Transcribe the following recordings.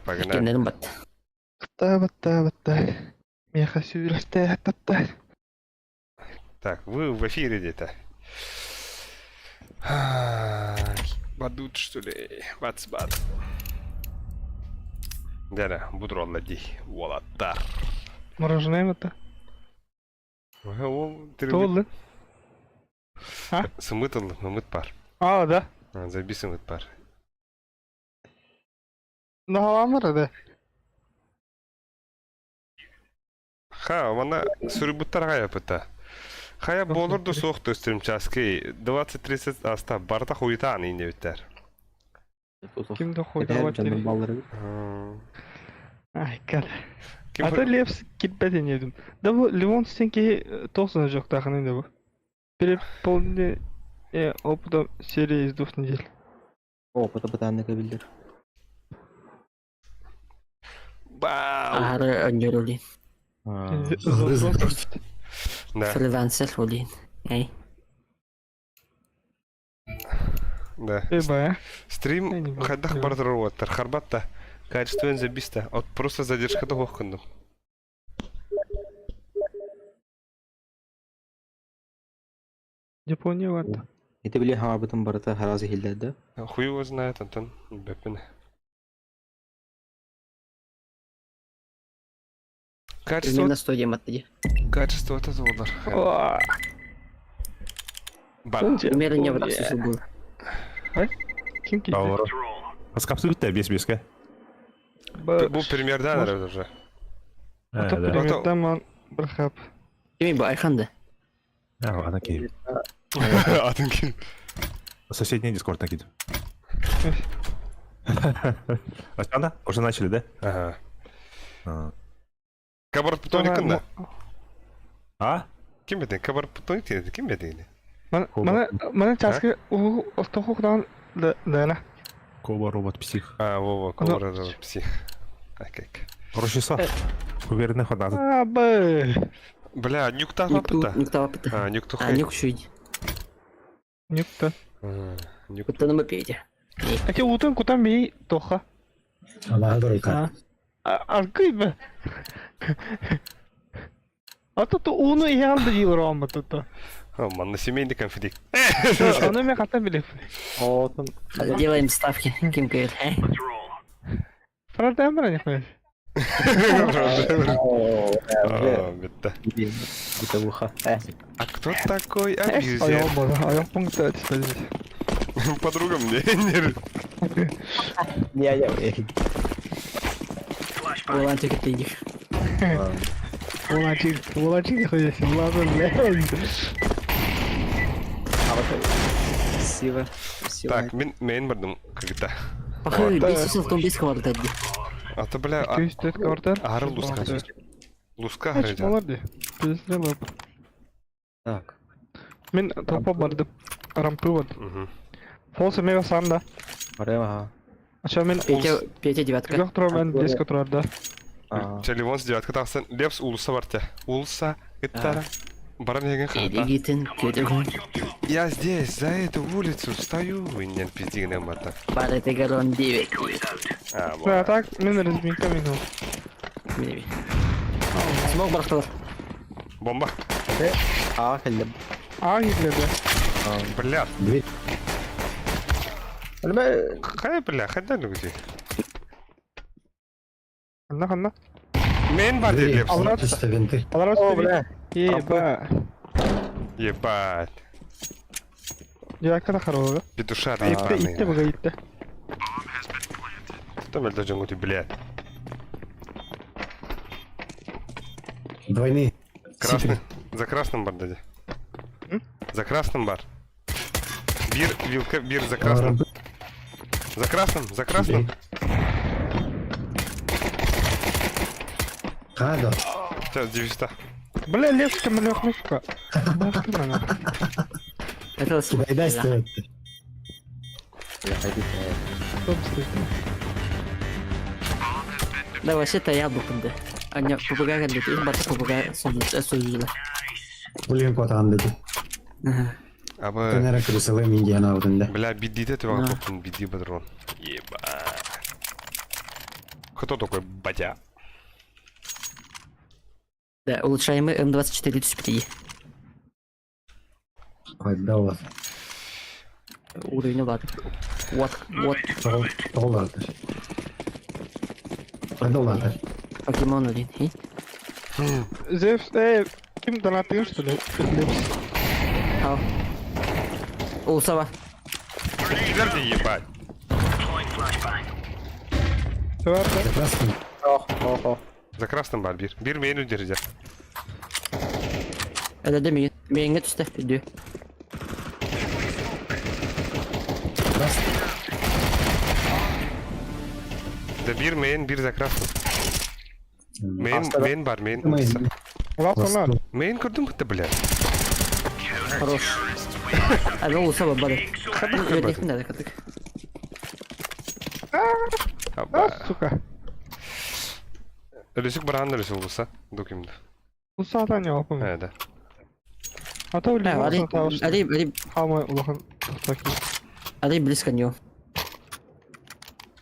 Погнали. Кэннэрин батта. Батта, батта. Миэхэ сүүрэхтээх татта. Так, вы в эфире где-то. Бадут, что ли? Бац-бац. Дәрі, будролла дей, уолаттар. Мороженое это? Ол Туоллун? А? Сымыт ыллым, ымыт бар. А, да. Заби сымыт бар. Наһаламар да. Ха, манна суруйбуттар аҕай аппыта. Хайа буолур да суох төстүрүм чааскый 20-30 аста барыта хуйтаан ииннэбиттэр. Ким да хуйтаабат дии. Ай, кар. Ким Ата Лепс кирбэт инедим. Да бу Левон сен киһи туох значоктаахыный да бу. Переполнение опытом серии из двух недель. Опыта бытааннык эбиллэр. Бау! Аһары өнньөр улин. Да. Фрилансер улин. Эй. Да. Эба. Стрим хайдах бар турар Харбат та. Качествен забиста. От просто задержката хоох гынным. Япония барда. Ити били хаабытын барыта харазы иһиллэр да? Хуй его знает, Антон. Бэппин. Качество... Именно студия матты. Качество это олар. Бар. Примерно не врасу был. Ким кийди? Аскапсы бүтті бес беске. Бу примердан уже. Ата примердан ман бір хап. Кими бу Айхан да? Атын киим. Атын киим. Соседний дискорд накид. Асана, уже начали, да? Ага. Кабар Путоник да? А? Ким бетен? Кабар Путоник деді, ким бетен? Мана мана часка ортохуктан да Коба робот псих. А, во-во, Коба робот псих. Окей. Короче, Уверенный фанат. А, б. Бля, нюкта лапыта. Нюкта лапыта. А, нюкту А, нюк шуйди. Нюкта. Нюкта на пейте. А те утын кутан бей тоха. Аллаха дорога. Аргый бе. А тут уну иһэн да диир ооммут тут. Манна семейный конфликт. Ону мен хата билеп. Делаем ставки. Ким говорит, Правда, не знаешь. А кто такой абьюзер? Подруга мне. Не, я. Уланчик ты иди. Уланчик, уланчик ходишь, ладно, блядь. Спасибо. Спасибо. Так, мен мен бардым когда. Пахы, бес том бес квартал. А то бля, ары луска. Луска харыжа. Так. Мен топа бардым. Рампы бардым. Фолса мен сам да. Барым, ага. А что мен Петя, Петя девятка. Трех турар мен деске турар да. Челивон с девятка тақсан. Лепс улуса бар те. Улуса, иттара. Барам деген хата. Я здесь, за эту улицу стою. Нет, пиздигнем это. Бар это гарон 9. А, Да, так, мен разминка минул. Смог барахталар. Бомба. А, хеллем. А, хеллем. Бля. Дверь. Какая бля, хайда люди. Ханна, ханна. Мен бар деді. Винты. О, бля. Еба. Ебать. Девятка хорошая. Петушар Итте, итте бага, итте. Там это джангути, блядь. Двойные. Красный. За красным бар, дядя. За красным бар. Бир, вилка, бир за красным. За красным, за красным. Хадо. Сейчас, 900. Бля, левка, млёх, Это Кидай стоит. Да, вообще-то я был да. А не, попугай говорит, бата попугай сөзүлө. Блин, котан деди. Абы... Тенера крысалы миндиана алдында. Бля, биддите түбага поппун, бидди бадрон. Еба. Кто такой батя? Да, улучшаемый М24 35. Хайда у вас. Уровень ладно. Вот, вот, Тоҕулаатар. Хайда улаатар. покемон один. И? Зевс, эй, ким донатыр, что ли? Лепс. Ау. Улсава. Киллер ебать. Var да. Красный. Ох, ох, ох. За красным бар бир. Бир мейн үдердер. Это да мин. Миңге түсті. Үдү. Красный. Да бир мейн, бир за красным. Мейн, Астара. мейн бар, мейн. Мейн. Улахан Мейн көрдүм бітті, блядь. Хорош. А улсава бар. Хадах Өйдек көрбөтүм. мен кадык. Аба. А, сука. Өлүсүк баран өлүсүк болса, дукимді. Усадан я опомню. Ә, да. А то А, Али, Левон саталыш. Али, Али, Хамай улахан тохтаки. Али близко не.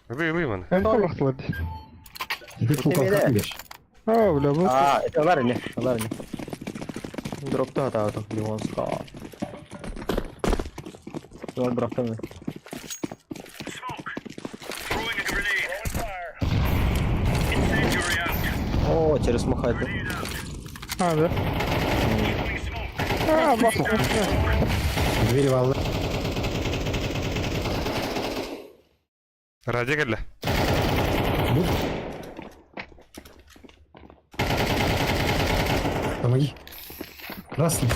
Ылый, ылый маны. Эм коллахтылар ди. Ити куколка беш. А, бля, бу. А, это алар не, алар не. Дропты хата Ливонска. Ливон бıraktım. О, через махать. А, да. А, бах. Двери валлы. Радио келді. Буд. Помоги. Красный.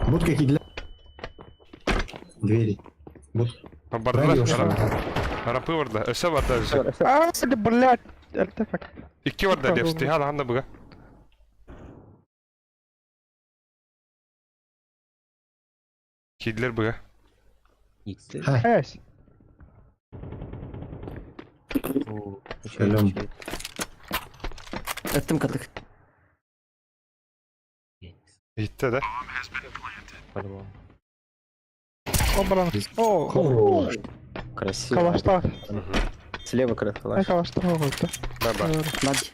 Будка какие для... Двери. Буд. Бардылар, Радио ушла. Рапы барда. Өсө барда өлүсүк. А, блядь. Артефакт. Икки барда лепс. Тиха алаханда буга. Кидлер буга. Ха. Эс. Шалом. Өттім кадык. Итте да. По-любому. Обран. О, Хорош. Красиво. калаштар. Слева Ай, калаш. калаштар вот. Баба. Мад.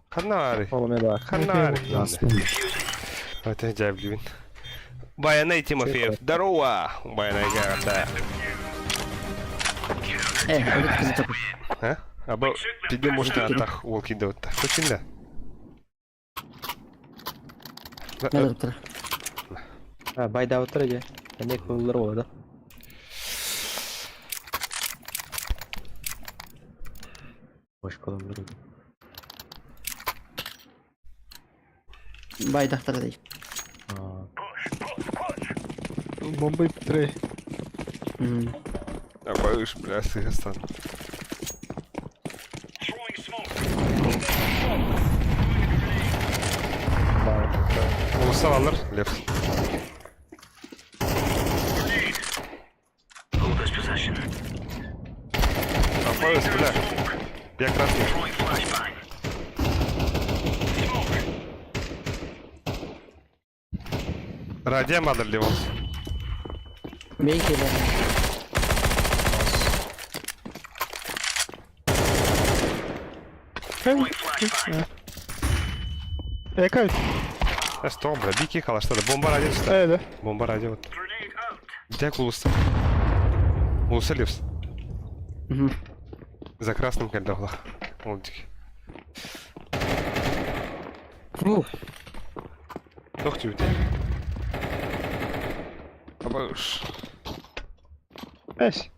Канари. О, у меня два. Канари. Красный. Это жаблибин. Баянай Тимофеев. Здорово. Баянай да. Э, өтіп кызы топ. А? Аба пиде может атах ол киде отта. Көчүндө. Надо доктор. А, байда отыр иде. Эне кыллар болады. Бош колом бар. Байдақтар дей. А, Бомбы трей. Абайыш, бля, сыгастан. бар. Улусал алыр, лепс. Абайыш, бля. Я красный. Радио мадыр Ливонс. Мен келе. Экай. Что, бля, бики калаштады. Бомба радио сюда. Э, да. Бомба радио вот. Где улуста? Улуса лепс. Мгм. За красным когда Аллах. Олдик. Фу. Тох тебе. Абайыш. Эс.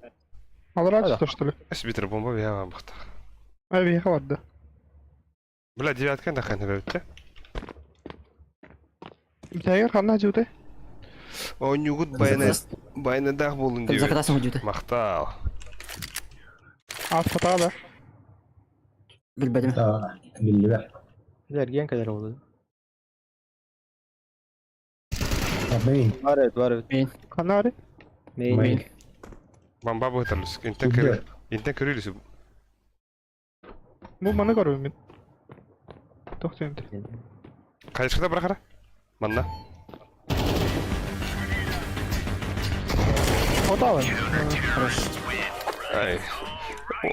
Алрат что, что ли? Битер бомба я бахта. Ай, въехал, да. Бля, девятка нахрен наберете. Битәгер ханна жуды. О, нюгут байна байна дах болун За деп. красным идет. Мактал. Астата да. Билбедим. Да, биллибер. Эрген кадar oldu. Мейн. Бар evet, бар evet. Мен. Канари. Main. Мейн. Бомба бытырлыс. Интен көрү. Интен көрүлүсү. Бу маны көрөм мен. Токтойм. Кайшыда бирахара? Манна. Хоталын. Хорош. Ай.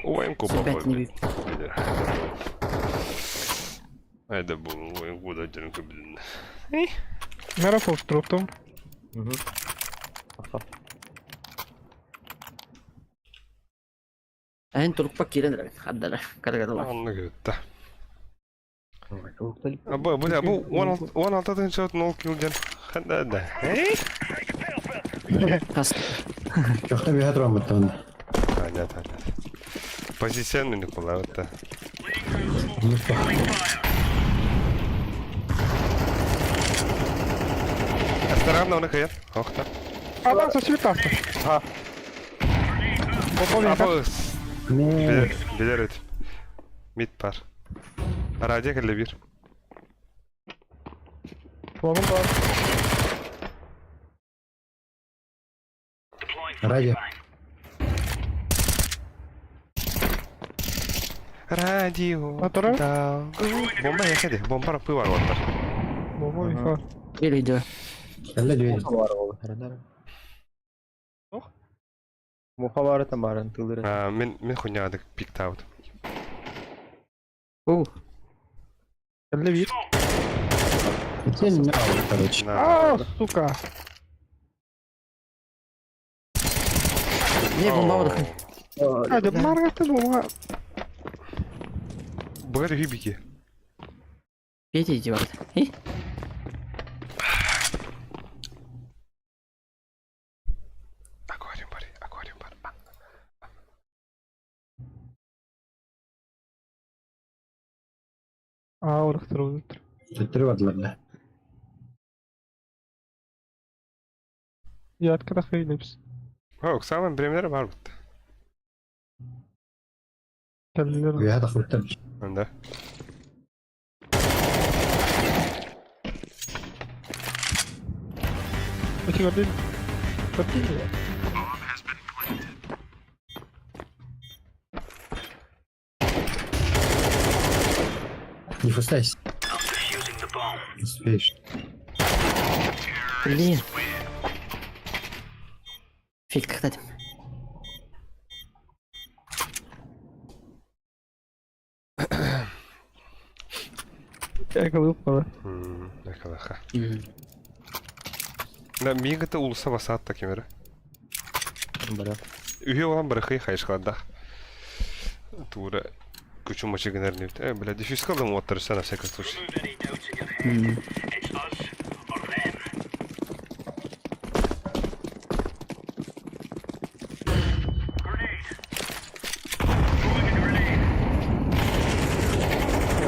Уайым купа Опять не вип. Айда бу уайым куда дернку блин. Мерафов дроптом. Эн турукпа киирэн эрэр. Хардара. Каргадала. Онно кытта. Бу бу бу 16 тыһыынча 0 килл диэн. Ханда да. Хас. Чохта бэһэ туран быттаҕына. Понятно. Позиция Николай да. Астаран оны кыйар. Охта. Ана сосүт аста. Ha. Абы. Не. Билер өт. Мид бар. Радио кэллэ биир. Вагон бар. Радио. Радио. Натура? Да. Бомба яхеди. Бомба рапы бар оттар. Бомба инфа. Бир видео. Кэллэ дверь. Ох. Муха бары там барын тылыры. Мен мен хуйнядык пиктаут. У. Кэллэ биир. Сен не алды, короче. А, сука. Не бомба бар. Hadi маргаты бомба. Быгар хибики. Петя иди бар. И? Аквариум бар, аквариум бар. А, урықтыр урықтыр. Төттөрү бардылар да. Ятка да хыйлепс. О, Оксана премьера бар бит. Кэллэр. Үөһэ тахсыбыттар. Анда. Өте көрден. Көрден. Не фустайся. Успеешь. Блин. Фиг кстати. Эколып бала. Эколаха. Да, мигата улуса басат такимери. Бара. Үһү olan бырахый хайышкалда. Тура күчү мочи генерни. Э, бля, дефьюз калдым оттырса на всякий случай.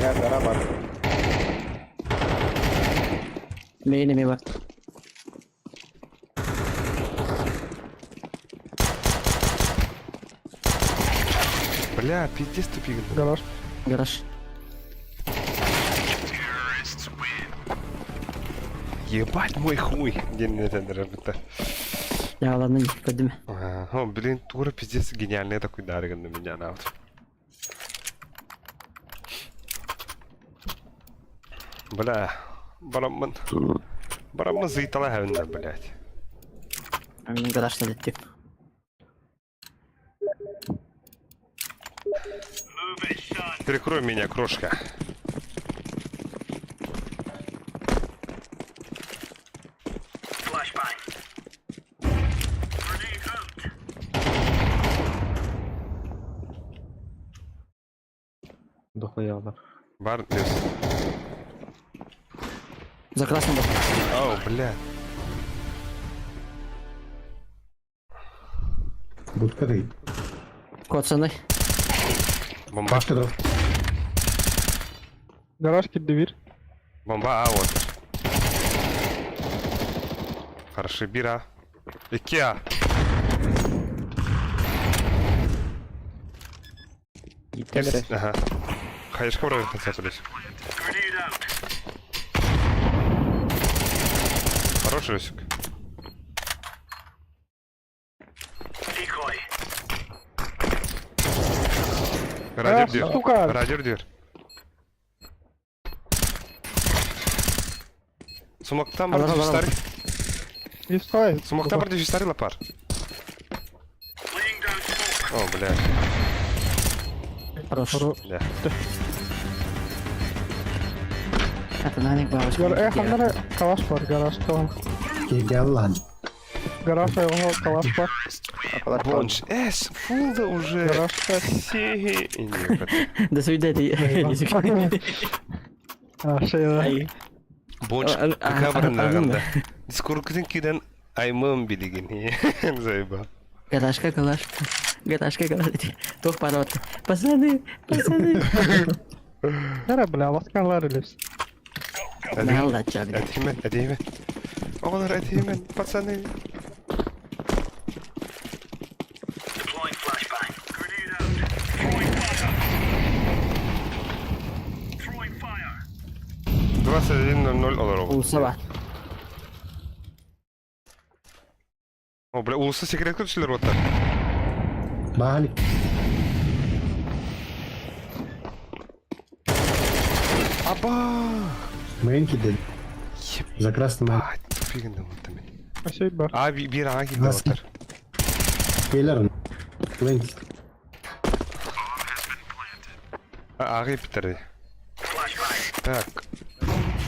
Я гора бар. Мейн эме бар. Бля, пиздец тупик. Гараж. Гараж. Ебать мой хуй. День это работа. Я ладно, не көрдүм. О, блин, тура пиздец гениальный такой дарыган на меня на вот. Бля, бараммын. Бараммын зыйтала хәвінді, блядь. Мен гаражда деттим. Прикрой меня, крошка. Дохуялар. Бар, плюс. За красным бар. Оу, бля. Будка ты. Коцаны. Бомба. Кашка дроп. Гараж кирди бир. Бомба, а вот. Хорошо, бира. Икеа. Гиттелер. Ага. Хайышка вроде конца плюс. Хороший Русик. Радио дыр. сука! Радио дыр. Сумактан бар Алар, алар, дежистари. Не вставай. Сумактан бар дежистари лапар. О, блядь. Хорош. Да. Атананик бабочка. Гар, ханнара калаш бар, гараж калаш. Киргаллан. Гараж айылға калаш бар. Бонж, эс, фул да уже. Гараж Все. До свидания. Шейла. Бонж, кака наганда. Дискуркытын киден аймым билигин. Заеба. Гаражка, калашка. Гаражка, калашка. Тух парот. Пацаны, пацаны. Нара, бля, ласкалар илепс. Наалла чабы. Этимен, этимен. Оғалар этимен, пацаны. 21:00 олорор. Улса бар. О, бля, улуса секрет көрсүлөр оттар. Баали. Аба! Мейн кидел. За красным. Ебать, тупигин да мен. Вообще бар. А, бир ага кидде Нас- оттар. Келер. Мейн. Ага питерди. Так.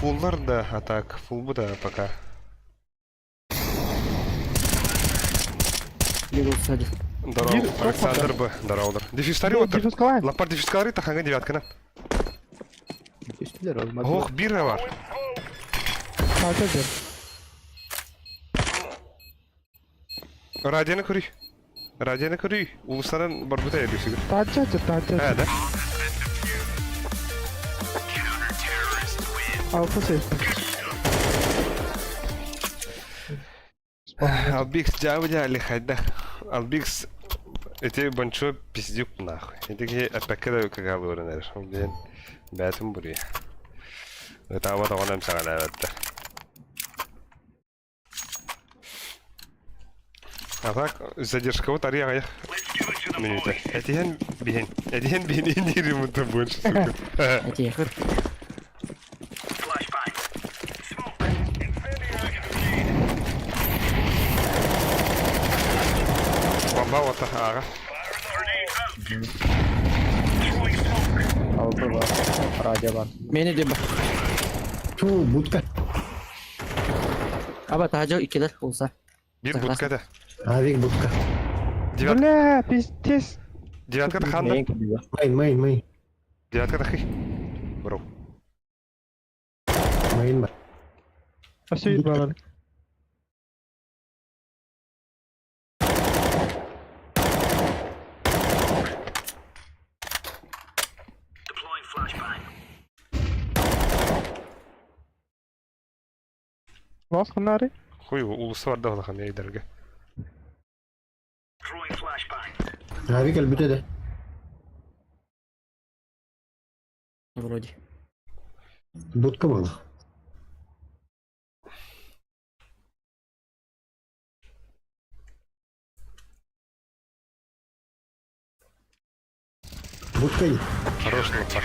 Фуллар да, а так, фул да пока. Бегу сзади. Здорово, Бир, Александр Б. Здорово, Дефистари оттар. Дефис калай. Лапар дефискалары таханга девяткана. Түстүлөр ол. Ох, бир бар. Қайта бер. Радионы көрүй. Радионы көрүй. Улустанан барбыта эдүсүгүр. Тача, тача. Ә, да? Алты сесть. Албикс жабы лихайда. Албикс эти банчо пиздюк нахуй. Эти апекада какалы орынар. Блин, бәтім бури. Это вот он нам сагана это. А так, задержка вот ария гаях минута. Этиген биһин. Этиген биһин индири мута больше, сука. Эти хыр. Бомба вот ага. Алты бар. Радио бар. Мени де бар. Ту, будка. Аба тажа икилер улса. Бир будка да. Авик будка. Девятка, Бля, пиздец. девятка ханда. Мейн кидде. Мейн, мейн, мейн. Девятка хи. Бро. Мейн бар. Вообще бар. Вас ханнари? Хуй, улусы бар да олахан эйдерге. Авик әлбүтө да. Вроде. Будка был. Будка. Хорош лапар.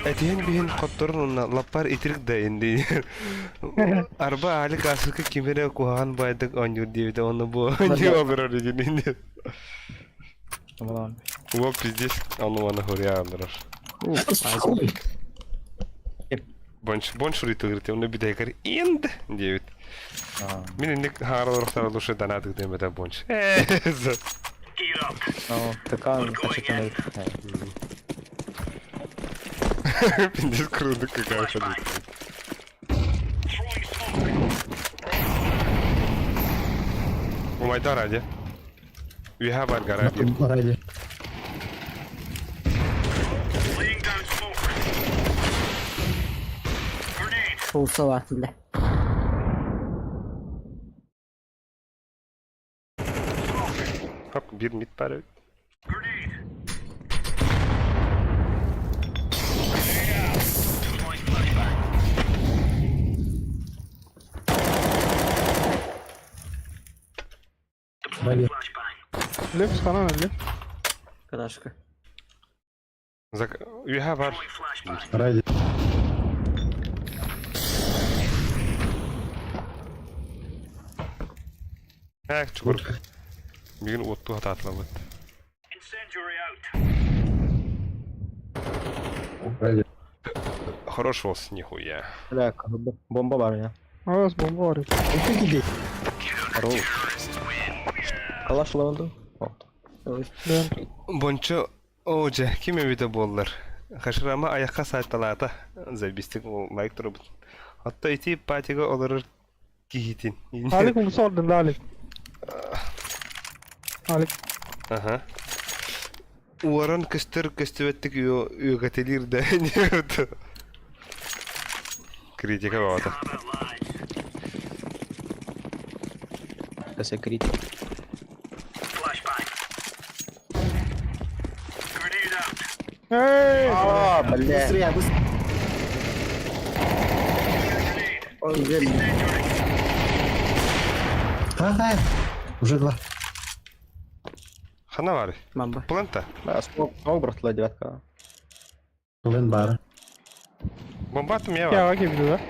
Этиген биһин хотторун лапар итирик да инди. Арба али касыка кимере кухан байдык онюр диэбитэ онно бу не олорор деген инди. Балан. Уол пиздец, ону аны хурья олорор. Хуй. Бонч бонч ритылыр онно бидайкар инд диэбит. Мин инник хаара луше данатык демете бонч. Ну, такая качественная. Пиздец круто какая ходит. Умайда ради. We have our garage. Ради. Улса бар бля. Хоп, бир мид пары. Ради. Лепс ханан, лепс. Гаражка. Зак... We have our... Ради. Эх, чугур. Бүгін отту хататлабыт. Ради. Хорош волс, нихуя. Бля, бомба бар я. Аас бомба бар. Иди. Хорош. Калаш лаванду. Бончо, оо дьэ, ким эбитэ буоллар. Хашрама айахха саайталаата, заебистик лайк турабыт. Отто ити патига олорор киһитин. Алик умса орден да Алик. Алик. Аха. Уоран көстөр көстүбэттик үөгэтэлиир да Критика баҕата. Кесе критик. Эй! А, бля. Быстрее, быстрее. Ага. Уже два. Хана баар. Мамба. Планта. Бля, смог, смог братла девятка. Лен бар. Бомбатым я бар. Я кибди да.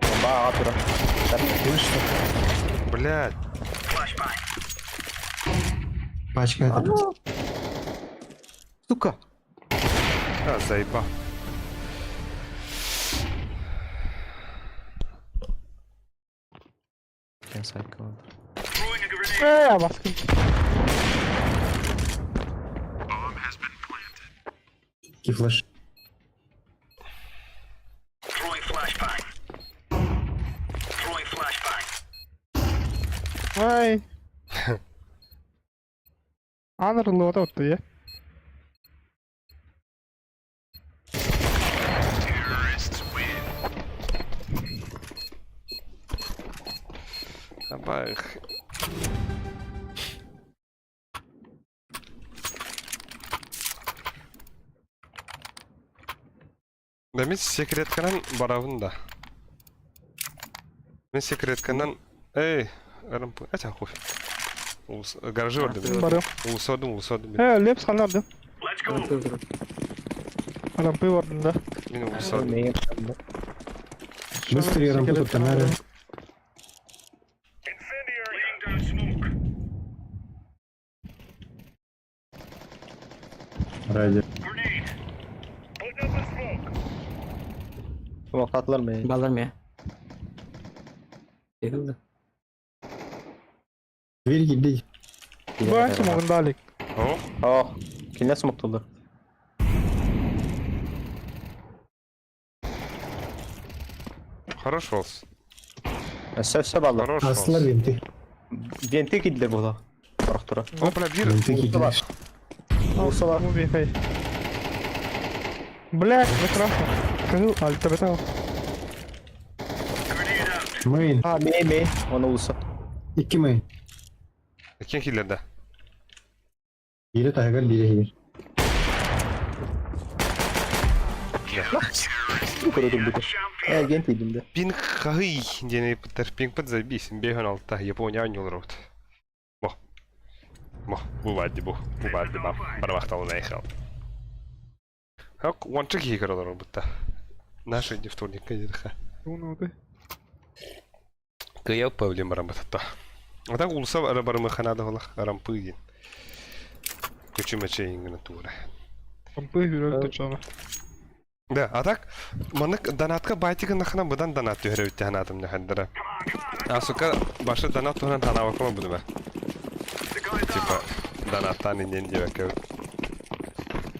Бомба атура. Слышь, Блядь. Пачка это. Сука. А, заебал. Я сайкал. Эй, баскын. Какие флеш. Ай. Аныр лыва отты я. Абах. Да мин секретканан барабын да. Мин секретканан... Эй, рампы... Хотя хуй. Гаражи ордым. Барым. Улусодум, улусодум. Э, лепс ханарды. Рампы бардым да. Мин улусодум. Быстрее рампы тут надо. Ради. Смог атылар mı? Балар мия. Дегилdi. Дверь иди. Бу эн смогында Алик. О, Ох, кине смог тулды. хорош волс. Все, все баллы. Хорош волс. Асла винты. Венты кидлер була. Орохтура. О, бля, бир. Винты кидешь. Усала. Бу бихай. Блядь, прекрасно. Скажу, Алик, тебе того. Мейн. А, мей, мей. Он улуса. Икки мейн. Кем киллер да? Бире тайгар, бире хир. Сука, тут Э, гент видим, да. Пинг хай, диэн ыппыттар. Пингпыт заебись. Беган алта. Япония анньулар робот. Бо. Бо. Бу баадди бу. Бу баадди бам. Барбахталын айхал. Хак, уонча киһи көрөлөр роботта. Наши не вторник дедиха. Уну ты. Кыйал павлин баран бататта. А так улуса ара барымы ханада холах арампы диэн. Көчүмөчө ингена тура. Рампы хүрэл точно. Да, а так, маннык донатка байтигын нахана быдан донат түһэрэ ханатым нахандара. А сука, башы донат туһунан танабакыма будума. Типа, донаттан инен диэбэккэ.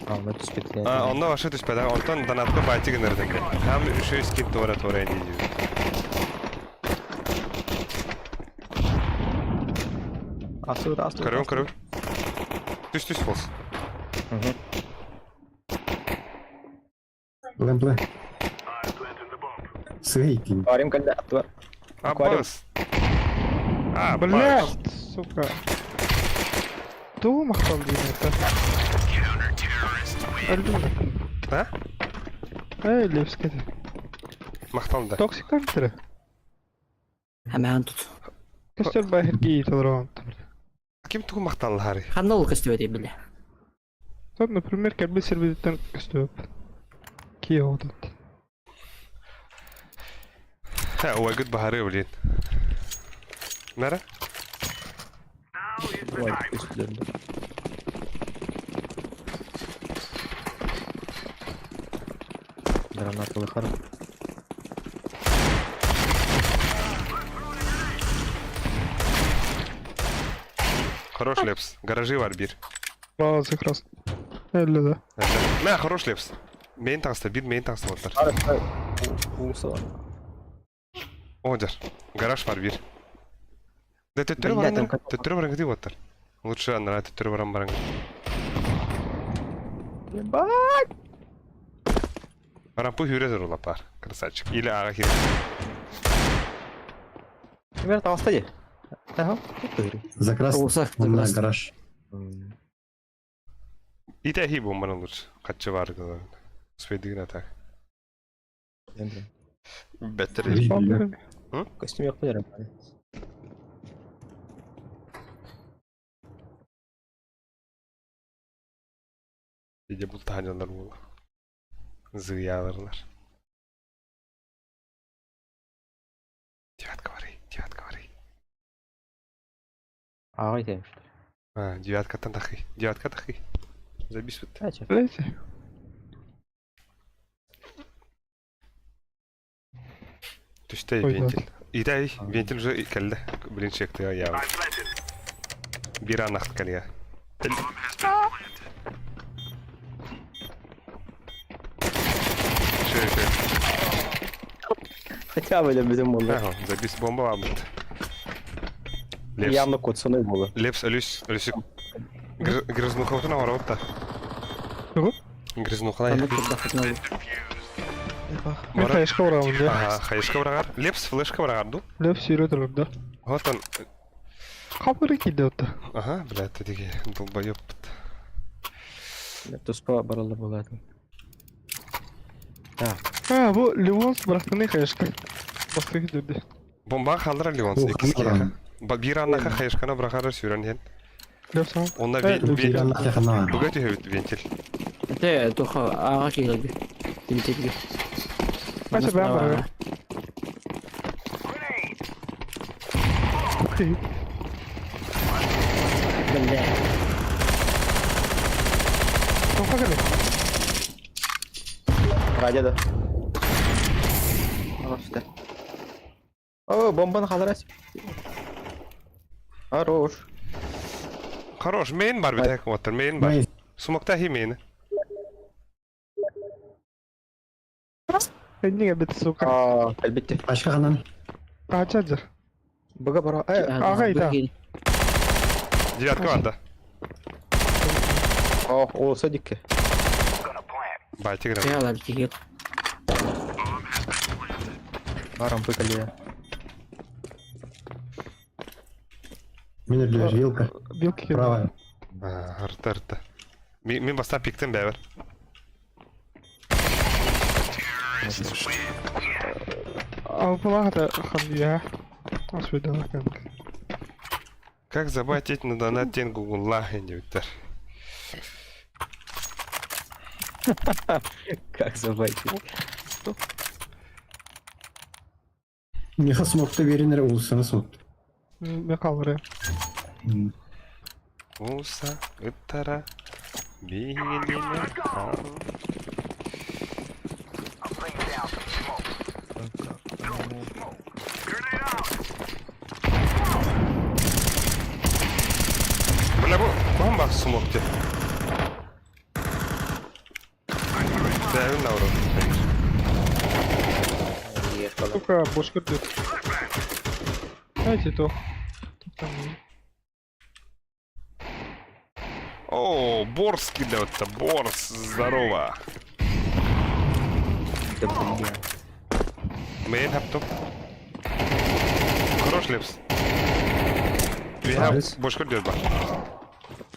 А, ну это спетле. А, онно башы түспэдэ, онтон донатка байтигын ырдыгы. Хам үшөө скин туора туора инди диэбит. Асур, асур. Көрөм, көрөм. Түс, түс болс. Лэмплэ. Сыйкин. Барим когда атвар. А, Аквариум. бас. А, бас. Блядь, сука. Туу махтал диэн это. Өлдүм. А? Эй, лепс кете. Махтал да. Токсик тантыры. Hemen tut. Көстөр байхерги толорон. Ким тугу махталлаары? Ханна ол көстүбэт биле. Тут, например, кэлби сервиттен көстүп. Кие отут. Ха, уайгыт баһары, блин. Нара? Ой, үстүлөрдө. Гранаталыхар. Хорош Лепс. Гаражи бар биир. Баҕа крас. Элле да. Мэ, хорош Лепс. Мейн таҕыста, биир мейн таҕыста буолтар. Уулусса. О, дьар. Гараж бар биир. Да төттөрү Бля, баран там төттөрү баран кытыы буолтар. Лучше анараа төттөрү баран баран. Ебать! Баран пу хүрэ турула пар. Красавчик. Или ага хир. Пример таҕыста дии. Ага. Закрас. Уулусса Онна гараж. Ите хи бомбаны лучше. Каччы бар гылар. Успейдигин так. Беттер. Костюм yok mu Иде бултаһанялар буола. Зыяларлар. Девятка барый, девятка барый. Аҕай тем. А, девяткаттан тахый. Девятка тахый. Забись вот. Ча. Блядь. Түстей Ой, вентиль. Идай, вентиль уже кэллэ. Блин, чекты я. Бир анахт кэлия. Шö, шö. Хотя бы бүтүн буолла. Ага, забис бомба бабыт. Лепс. Явно кот буолла. Лепс, өлүс, өлүсүк. Грызнухалтын аварабытта. Тугу? Грызнухалай. Ханнык турдахытын ол. Мен хаешка барамын да. Ага, хаешка барагар. Лепс флешка барагар ду. Леп сүйрө турар да. Вот он. Хапыры киде отта. Ага, блядь, ты такие долбоёб. Туспа баралла буолатын. Так. А, бу Ливонс бырахтыны хаешка. Басты кидерди. Бомба халдыра Ливонс. О, халдыра. Бир аннаха хаешкана брахара сүүрэн хен. Леп сам. Онна Бир анна ханна. Бугати хөт вентиль. Те туха ага киһилги. Тимтиги. Кача бэм бар. Бля. Тоха кэлэ. Радио да. Ага, О, бомбаны халдырас. Хорош. Хорош, мейн бар бит оттар, мейн бар. Мейн. Сумокта хи мейн. Энниге бит сука. А, әлбетте. Башка ханан. Кача жыр. Бага бара. Э, Ага, ида. Девятка бар да. о, о, садикке. Байтик грам. Я лар киһил. Барам пыкали. Мен өлөр вилка. Билки киде. Правая. Арты арты. Мин баста пиктен бәбер. Алпылага хан я. Асведала кан. Как забайтить на донат тен гугла диэбиттэр. Как забайтить? Миха смокты беринер улсаны смокты. Мен калыры. Уса, ыттара, бигинине. Бля, бу ком бак смокты. Бәбин науру. Сука, бош кирди. Знаете то. О, Борс кидается, Борс, здорово. Да бля. Мейн хаптоп. Хорош лепс. We have Молодец. бошкор дед бар.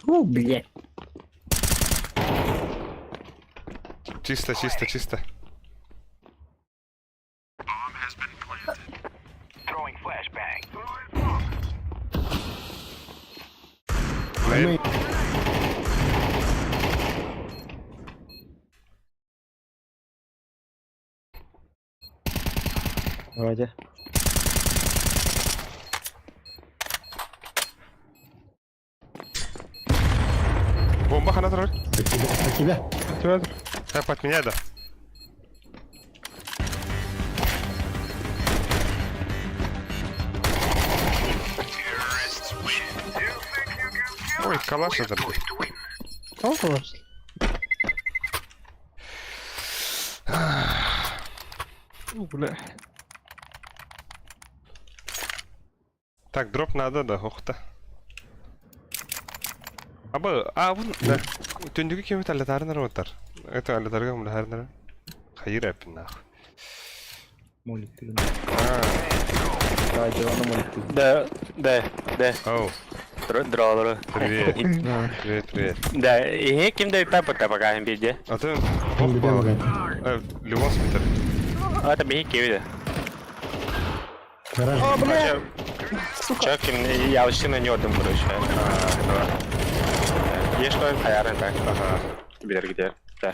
О, бля. Чисто, чисто, чисто. Мейн. Вроде. Бомба хана турар. От тебя. От тебя. Тебя Так, под меня да. Ой, калаш это. Ол калаш. Бля. Так, дроп надо, да, охта. Аба, а, бу, да. Түндүгү кими таллатаарынар отар. Это аллатарга умлахарынар. Хайыр эппин нахуй. Молик ты. А, Да, дивана молик ты. Да, да, да. оу, Дроллеру. привет. Привет, привет. Да, и ким да папа пока бирде. А ты, Билбэм опа. баҕайы. Левон спитер. А это бихи киви. Гараж. А, бля! Чё, ким я вообще на него там, короче. Есть что хаярын так. Ага. Билер где. Да.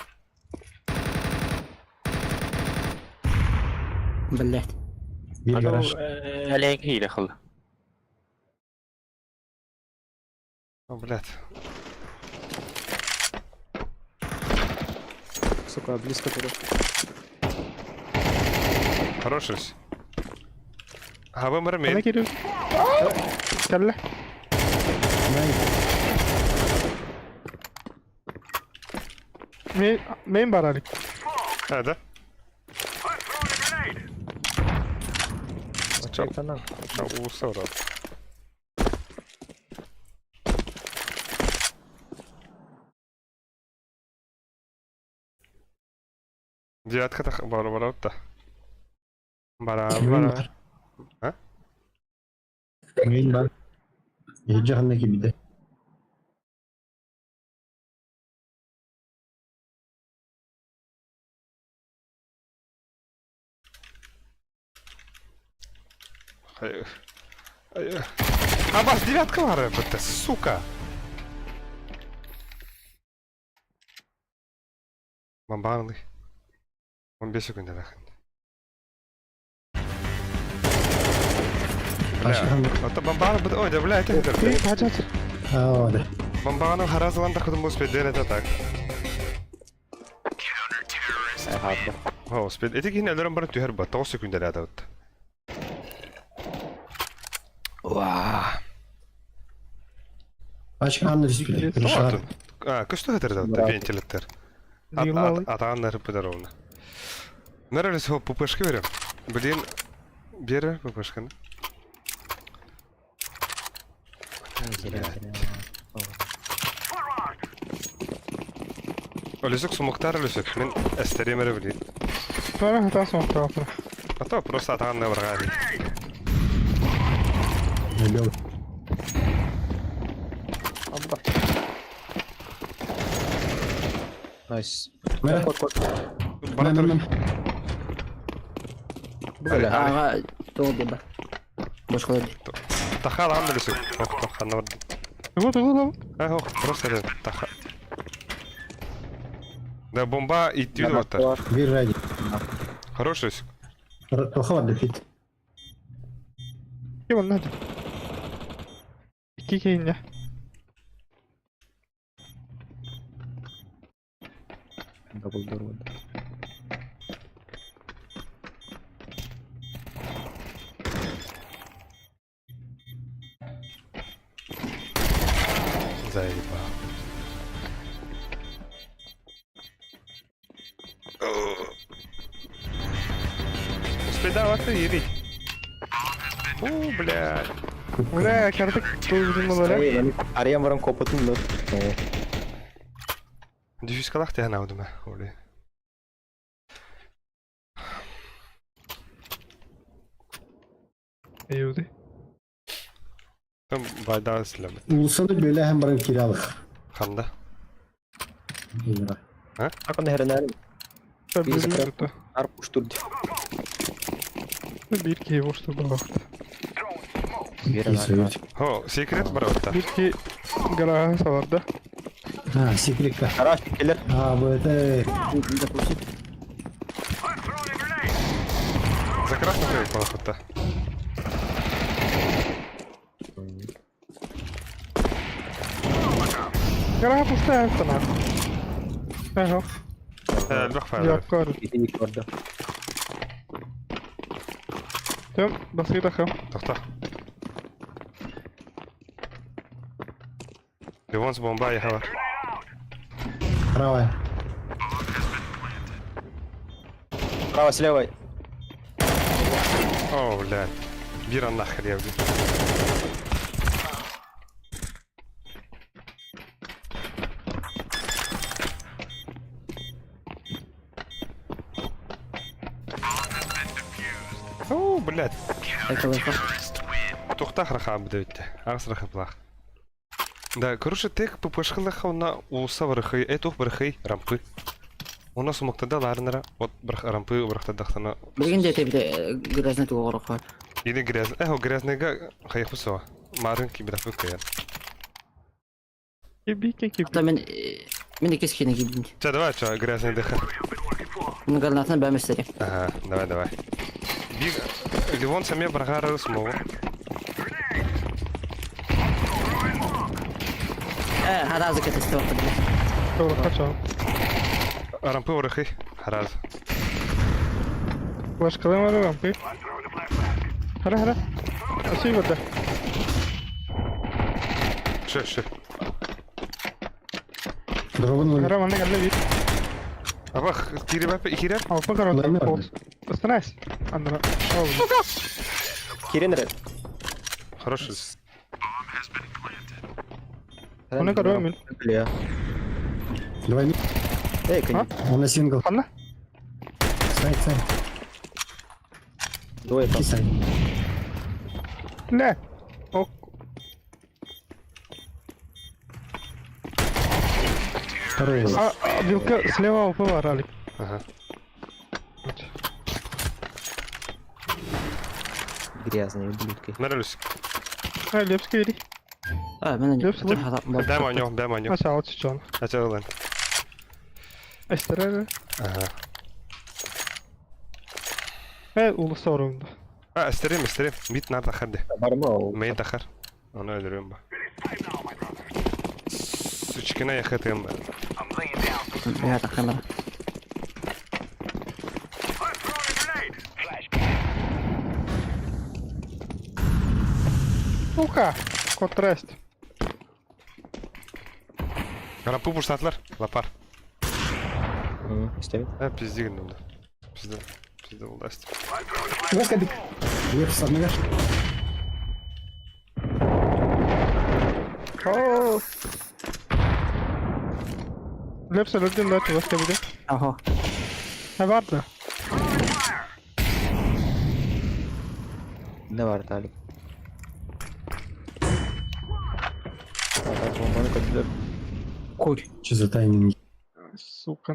Блять. Биир гараж. Олег хиле хыл. О, блядь. Сука, близко туда. Хороший. Хаба Она мармель. кирил. Кэллэ. Мейн баралик. А, да? Чё? Это А, усора. Девятка так бара бара та. Бара Мейн бара. бар. А? Мейн бар. Иһирдьэ ханна киирбитэ. Ай, ай, А бас девятка бара бытта, сука. Бамбанлы. 15 секунд лахын. Пашка Бля, ханна. а то бомбаны быт, ой, да бля, это Ты хачач. Аа, да. Бомбаны харазлан да худым успеть, это так. Ага. О, успеть. Эти кихин өлөрөн барып түһэр ба, 9 секунд эле атабыт. Уа. Пашка ханна түспүтэ. Крышаҕа. А, көстө хатыр да, Брат. вентилятор. Дигмалы. Атаан рыпыдар ровно. Нравились его ППшки берем. Блин, бери ППшканы. Олесек сумуктар олесек. Мен эстеремере блин. Sonra hata son tarafına. А то просто атаан барга. Өлөм. Абба. Найс. Мэ. Кот, кот. Бара Мэ, мэ, тур. мэ. Бля. Ага, то деба. Бошколор. Тахал ан олесек. Ох, тох, ханна бар. Вот, вот, вот. А, ох, просто это таха. Да бомба идти вот. Биир ради. Хороший олесек. Тоха барда фит. Kim onun hadi. İki keyin ya. Дабл дор вот. Заебал. Успедаваться ерить. О, блядь. Бля, картак doldurmaları. Арыйан баран копотун да. Дюшкалах ты она удума, оли. Eyvdi. Там байда слем. Улусаны бөлө һәм баран киралык. Ханда. Акон херенер Tabii Bir bir dakika. tuttu. ар пуштурди. Bir ki boştu bu vakit. Хо, секрет баравта. Bir ki garaja savardı. А, секретка. Гараж келер. А, бу это За красный край палахота. Garaja puşta yaptın ha. Aha. Элбэх файл. Yakar. Ити көрдө. Tamam, basıyı takım. Тохто. Ливонс бомба ехала. Правая. Право, слева. О, блядь. Бира нахер я, блядь. О, блядь. Тухтах рахам бдевте. Арс рахаплах. Да, короче, тех ППшкалаха уна улса барыхый, э тух барыхый рампы. У нас умоктада ларнера, вот рампы барахтадахтана. Билигин дьэ этэ грязный тугу оҥоруохха. Или грязный, эхо грязныйга хайыхпы Марын кибедафы кыйан. Кибики киби. Ата мен мин иккис киһини киирдим. Ча, давай, ча, грязный дыха. Мин гранатаны бэм эстэри. Ага, давай, давай. Биг, Ливон саме баргары смогу. Э, харазы кэтесте баппыт. Качал. Рампы урыхы, хараз. Башкалар бар рампы. Хара хара. Асый барда. Шы, шы. Дробын Хара манна кэллэ биир. Абах, кирип кирип. Алпа короче. Останайся. Андра. Кирин ред. Хороший. Оны көрөм мин. Бля. Давай. Эй, конь. Он на сингл. Ханна? Сайт, сайт. Двое там. Сайт. Бля. Ок. Второй. А, вилка слева упала, Ралик. Ага. Грязные ублюдки. Нравлюсь. А, Лепский бери. А, мен Лепс, Дай манё, дай манё. Ача, алчы чон. Ача, ылан. Эстере. Ага. Э, улуса орунда. А, эстерим, эстерим. Бит нар тахар де. Барма. Мей тахар. Оны өлөрөм ба. Сучкина яхатым. Я тахамара. Сука! Контраст. Рампы буштатлар. Лапар. Истемит. А, пизди да. Пизда. Пизда власть. Лепс, одного. О! Лепс өлөрдүм да чугас кебиде. Ага. Ha бар да. Не бар, Талик. Так, бомбаны көтүлөр. Куль. Что за тайминг? Сука.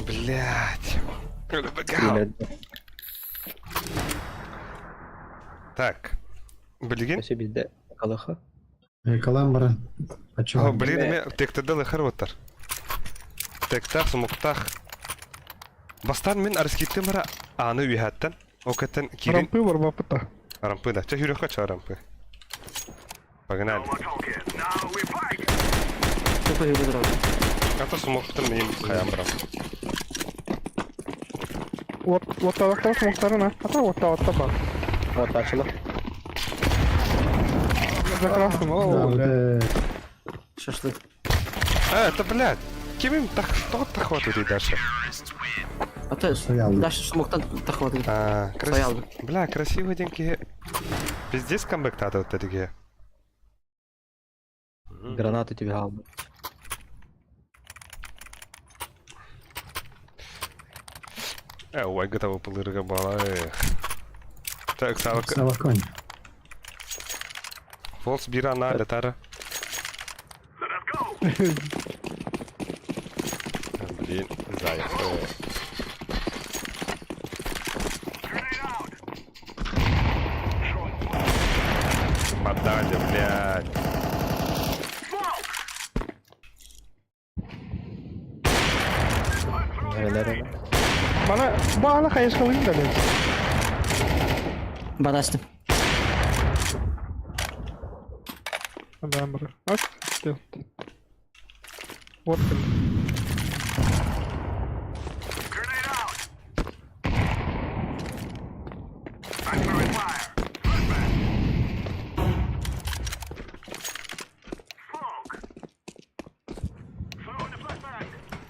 Блять. Так. Билигин? Өсө бизде калыха. Каламбара. А О, чё? блин, ме тектедел харватар. Тектах, сумуктах. Бастан мен арскиттем бара аны үйәттен. Океттен кирин Рампы бар бапыта. рампы да. Че хүрөккө ча рампы. Погнали. Тупо югу Ата сумуктан мен хаям барам. Вот вот талактар смоктарына. Ата вот вот бар. Вот ачыла. Закрасым. Да, О, вот, бля. Шашлык. А, это блядь. Кимим так что тахват дальше? А то Стоял. дальше смоктан тахват. А, Стоял. красиво. Бля, красивый деньги. Пиздец камбэк тата вот такие. Гранату тебе алды. Ой, готово пылырга бала. Так, савак. Саваконь. Фолс бира на летара. Блин, заяц. Подали, блядь. Bana bağla kayışkalıyım da ben. Барастым. Ben bırak. Aç. Вот.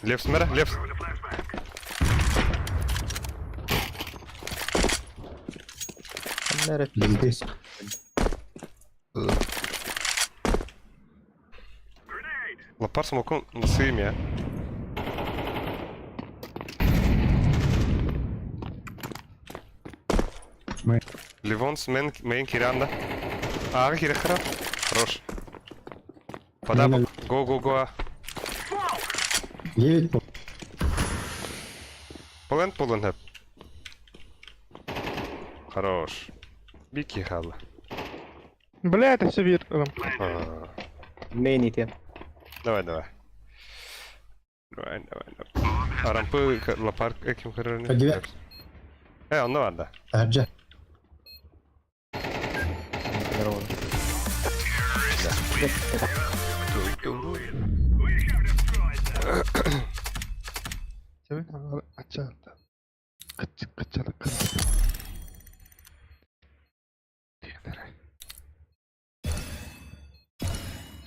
Левс мэра, левс. Ханна эрэ Здесь. Лапар смокун сыми. Мы. Ливонс мен мейн киранда. Ага, кире хара. Хорош. Пода. Го го го. 9 пол. Полен полен хэп. Хорош. Бики хала. Бля, это все вир. А, Мейн итен. Давай, давай. Давай, давай, давай. А рампы лапар ким хара. По девять. Э, он да. Аджа. Здорово.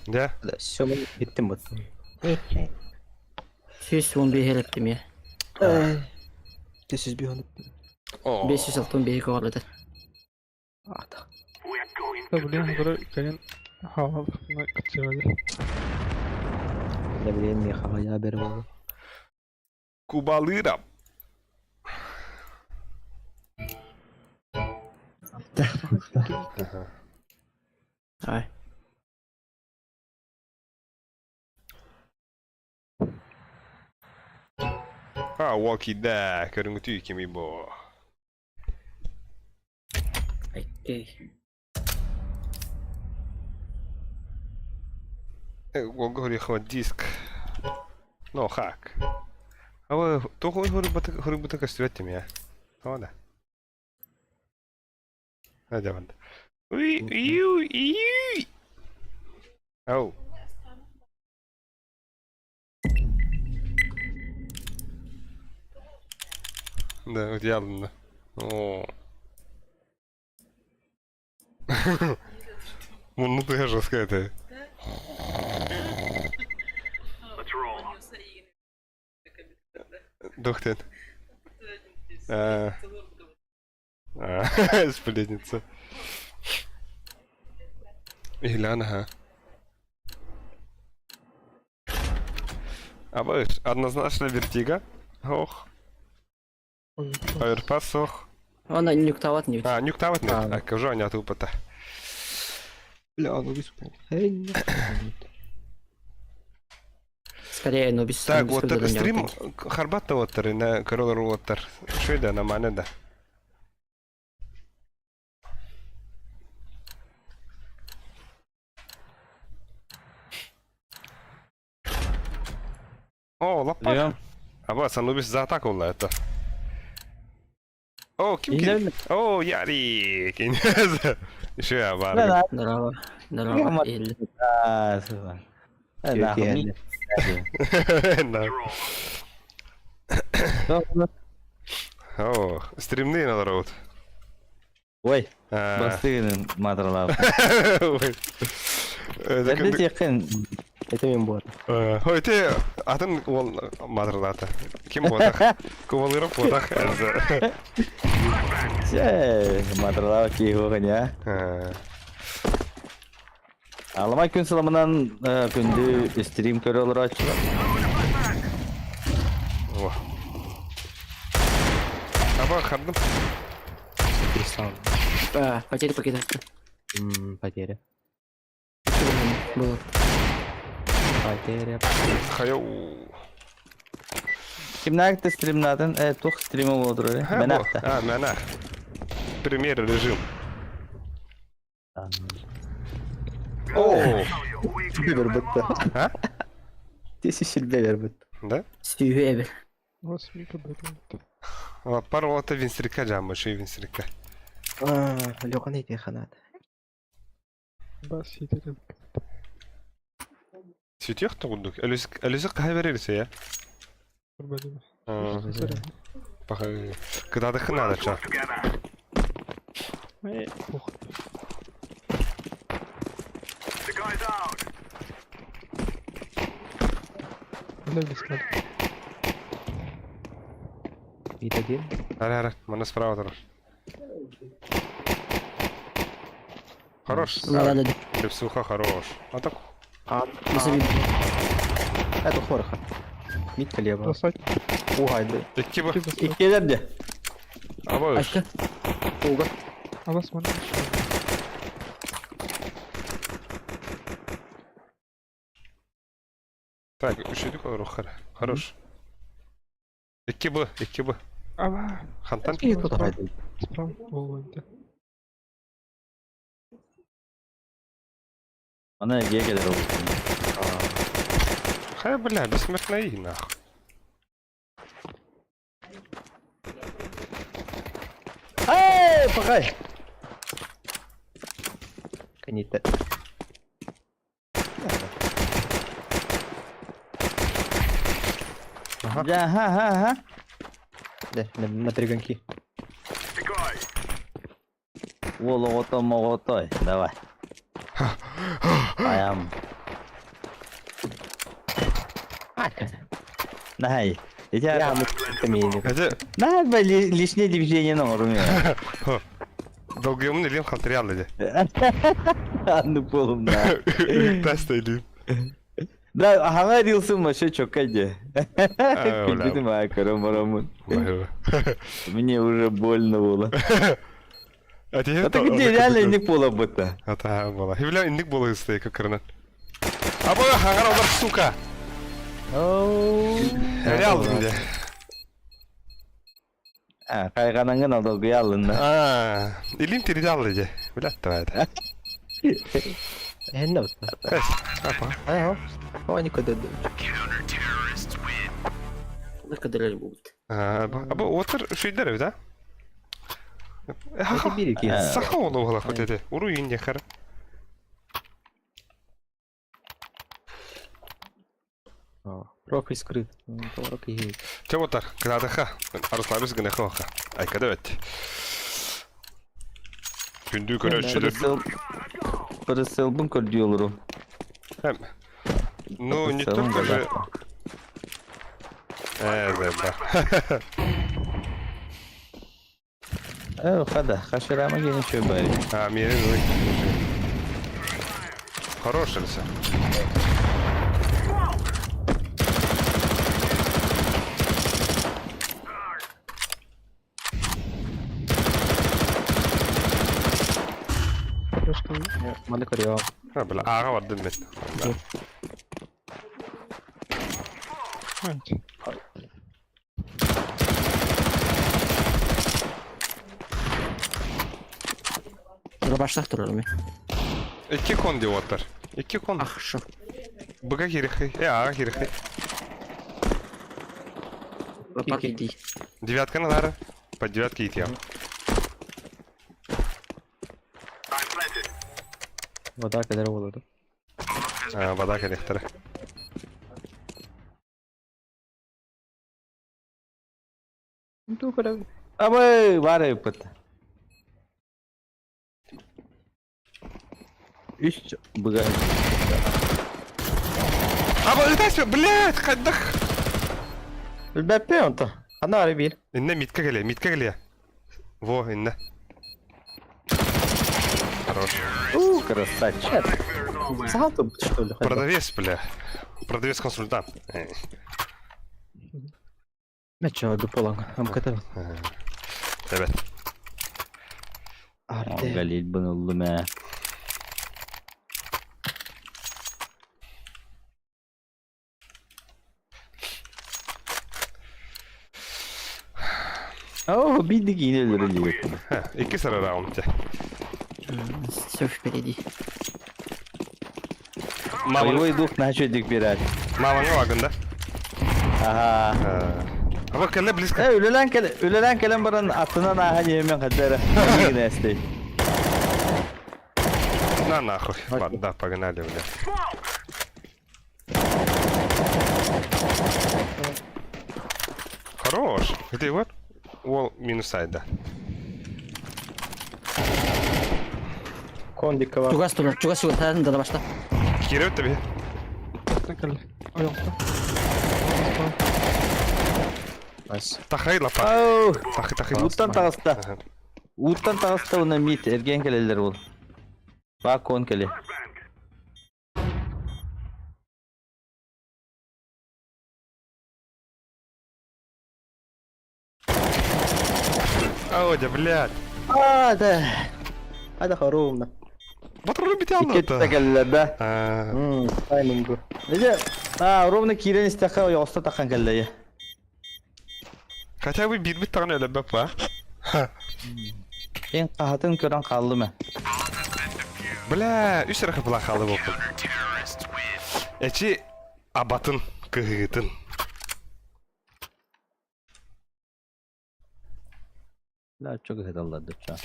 Да? Все, мы иттим вот. 111 эрэптим я. This is beyond. О. 561 көҕөрөтөр. Ата. Да, блин, который кэлин хаалар кытчыгады. Да блин, не хавая берем. Кубалыра. Ай. А, Walkie да, көрүңүтүй кими бо. Окей. Ол говори диск. Ну, хак. А вы то хори бата кастювет меня. Ладно. Надя ванда. Уи, ю, ю. Ау. Да, вот явно. О. Ну, ты жестко это. Дохтен. А. А, Сплетница. Илян, ага. А баешь, однозначно вертига. Ох. Оверпас, ох. Она нюктават не А, нюктават нет. А. А, кажу, они тупо-то. Бля, ну без Эй, Скорее, но без Так, вот стрим харбатта оттар, на королар оттар. Шойда на мане да. О, лапа. Прием. Абас, Анубис за атаку это. О, ким ким? О, Ярик. Еще я бар. Здорово. Здорово. Или. О, стримны на роуд. Ой, бастыгын матралап. Ой. Бәдет якын. Это мен бар. Ой, те атын ол матралата. Ким бодах? Кувалырып бодах. Че, матралап кийгогын я. Алама күн саламынан күндү стрим көрө олорочу. О. Аба хардым. Кристалл. А, потеря покидать. Потеря. Было. Потеря. Хайо. Кимнәкте стримнатын, тух стримы болдур. Мен акта. А, менах. Премьер режим. О, Бер бітті. А? Тесішіл бер бітті. да? Сүйі эбер. Пар ота винстрика жамы, ши винстрика. Лёқан ете ханат. Сүтех тугундук. Әлүсі қай берерсе, я? Кыдадықы надо ча. Мид один. Ара, ара, маны справа турар. Хорош. Ладно, да. Лепсуха хорош. А так А, Мисаби. Это хорха. Мид лево. Бросать. Угайды. икки бу. Иккилэр дьэ. Аба Ачка. Уга. А вас можно Так, үшүдүк олоруххара. Хорош. Икки бу, икки бу. Ава. Хантан. И тут гайды. Справа. Волонте. Аны эргийэ кэлэр обуттун. Хай, бля, бессмертный нахуй. Эй, пахай! Канита. Ага. Дьэ, ха ха ха. Да, на перегонки. Уол оҕото моҕотой. Давай. Айам. Най. Я мы Это Най, бля, лишнее движение на уровне. долгиымын илиим халтырыйалла дии. Анны полум да. Тест илиим. Да, аһаҥа рилсым вообще чокка дии. бля. Күлбүтүм аа көрөн бараммын. Мне уже больно было. А тебе А так где реально инник буола бытта. Ата буола. Бля, инник буола ыстайка кырынан. А бу хаңар олар, сука. Реал дии. А, хайҕанаҥҥын алдалгыйа алынна. А, илиим тириде дии. Блядь, давай это. Энне вот. Апа. Ага. О, никуда. Кадырар будет. А, бу отыр шүйдер да? Это бирики. Саха олу була хоть эти. Уру инде хар. Профиль скрыт. Пророк и Чего тар? Кырадаха. Арыслабыз гына хоха. Айка да өт. Күндү көрөчүлөр. Прысылбын көрдүү олору. Ну, не только же... да, да. Э, хада, хаширама гене чөй бari. А, мире, ой. Хороший все. Маны көрüyor. А, бля, ага бардым мен. Рабаштах турар мен. Икки кон деп отыр. Икки кон. Ах, шо. Быга кирихи. Э, ага кирихи. Парк иди. Девятканы лары. Под девятки ит я. Вода кадar olurdu. А, вода коллектора. Абы, бары пыт. Үс быга. А, бля, блядь, хайдах. Бәппе онто. Ана ары бир. Инне митка келе, митка келе. Во, инне. Хорош. У, красавчик. Саатып что ли? Продавец, бля. Продавец-консультант. Мече дуполан. Амката. Evet. Арте. Галил бын мә. О, бидик инелер элек. Икки сары раунд. Все впереди. Боевой дух начал бирать. Мамаңа вагында. Ага. Аба кэллэ близко. Э, үлэлэн кэлэн, үлэлэн кэлэн баран аттынан ааһан иһэммин хаддара. Гинэстэй. На нахуй. Ладно, да, погнали, бля. Хорош. Где вот? Уол минус сайд, да. Кондикова. Чугас турар, чугас чугас. Саатын да башта. Кирип тебе. Nice. Тахай лапа. Ау! Тахы тахы. Ууттан таҕыста. Аха. Ууттан таҕыста уонна мид эргийэн кэлэллэр ол. Бакон кэлэ. Аодя, блядь. А, да. Это хоровно. Батыры бите Икки алды. кэллэр да. А, Таймингу. Дьэ, а, ровно киирэн истэххэ ойоҕосто таххан кэллэ. Хотя бы бирбит тағын өлі бәп, а? Эн хаһатын көрөн хааллым ээ. Бля, үс рахы бұла қалы болыппын. Эчи абатын, кыһыытын. Бля, чого хедаллар дыча.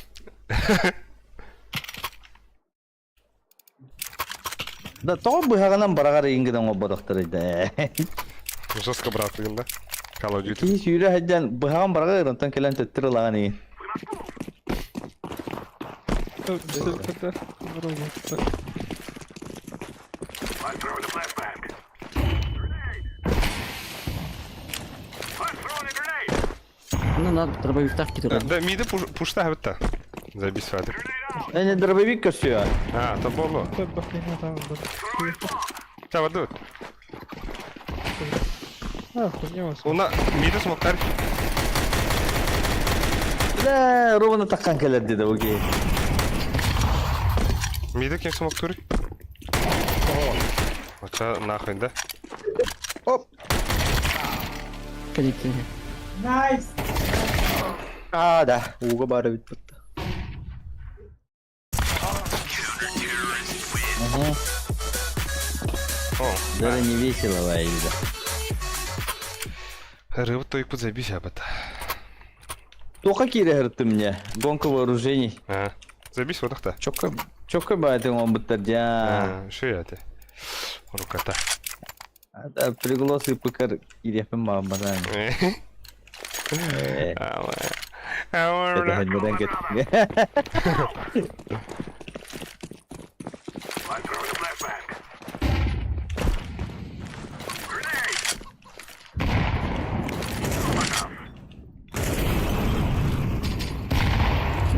Да тоҕо быһаҕынан бараҕар иҥгинэн оҥорботохтор да. Жестко братыгын да. Call of Duty. Киһи сүүрэ сылдьан быһаҕын бараҕар онтон кэлэн төттөр ылаҕын иҥин. Ну, надо дробовик кидать. Да, миды пушта бітті. Забись фатик. Не, дробовик көрсүө. А, то болу. Та воду. А, хуйня у вас. Уна миды смоктар. Бля, ровно таххан кэлэр дии бу киһи. Миды кем смоктур? Оча нахуй, да? Калитин. А, да. Ууга бары бит бутта. О, Даже не весело, Ваида. рыба тойку забись абат. Тоха киирэ мне. Гонка вооружений. А, забись вот так-то. Чокка, чокка баайтын оҥорбуттар дьэ. А, шо я ты? Рукота. Да, приглас и пыкар киириэхпин баҕарбатаан. Э, это кэт.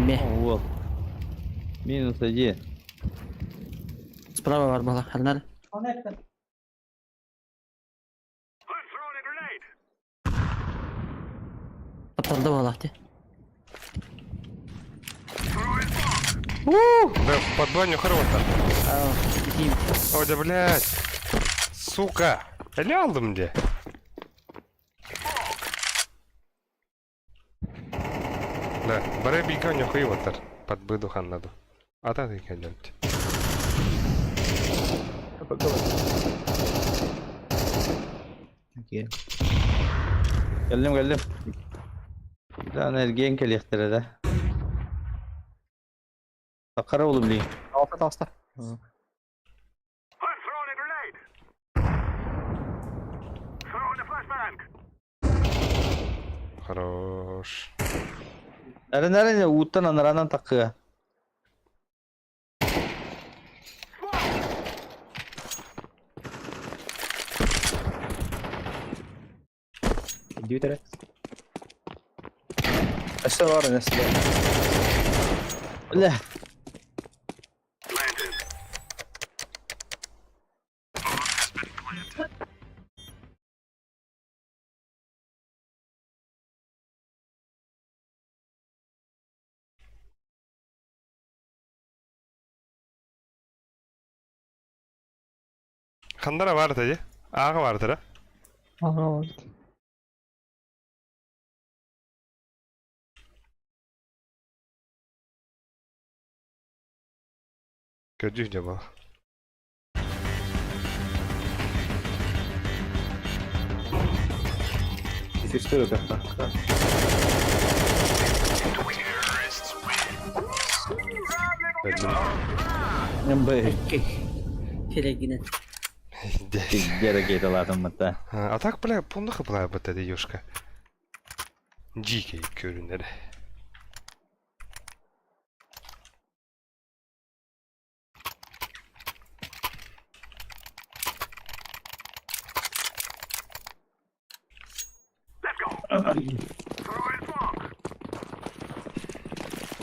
Ме. Вот. Минус один. Справа бар была. Арнар. Таптарда была ты. Да, под баню хорошо. А, иди. Ой, да, блядь. Сука. Эле алдым де. Да, бары бийка нюхай ватар. Под быду ханнаду. А та ты кәләмт. Окей. Кэллим, кэллим. Да, энергияң кэлиэхтэрэ да. Такара олу блин. Алта таста. Хорош. Әрін әрін ууттан анаранан таккыа. Иди Өссө бар өссө. Бля. Хандара бар тәде. Ағы бар тәре. Ага, вот. Көдүх де бол. Фикстер как-то. Б. Телегинен. Дерегейт алатын мытта. А так, бля, пундыхы бля бит әде юшка. Дикий көрінер.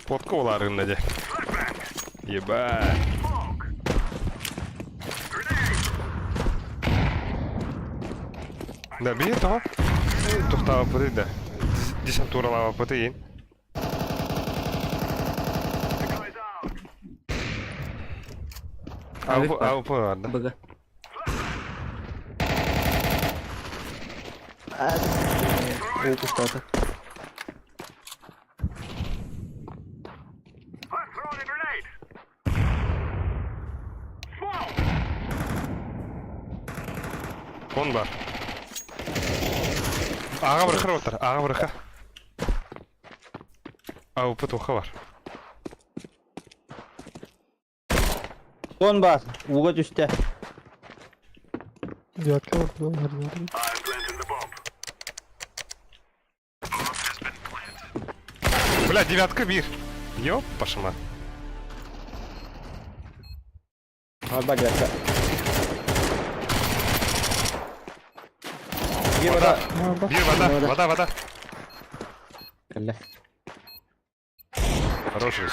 Плотка улаарынна дьэ. Ебать. Да, били того. Тухтаабаппытый да. Десантуралаабаппытый ин. Авик бар. АВП бар да. БГ. Уу кустаата. Он бар. Аҕа бырахар отар, аҕа быраха. АВП туха бар. Кон бар, ууга түстэ. Девятка бар, бар, Бля, девятка бир. Ёп, пошма. Арба девятка. Вода. Бир, вода, вода, вода. Кэллэ. Хороший.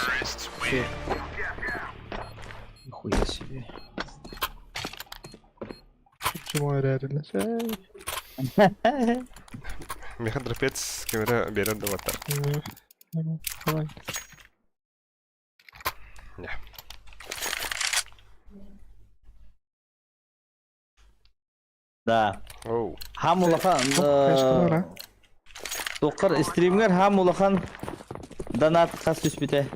Нихуя себе. Почему эрэрилэр? Миха Драпец кемере берер да вата. Давай. Не. Да. Оу. Хам улахан Конечно, да. Тоққар стримгер хам улахан донат хас түспүтэ.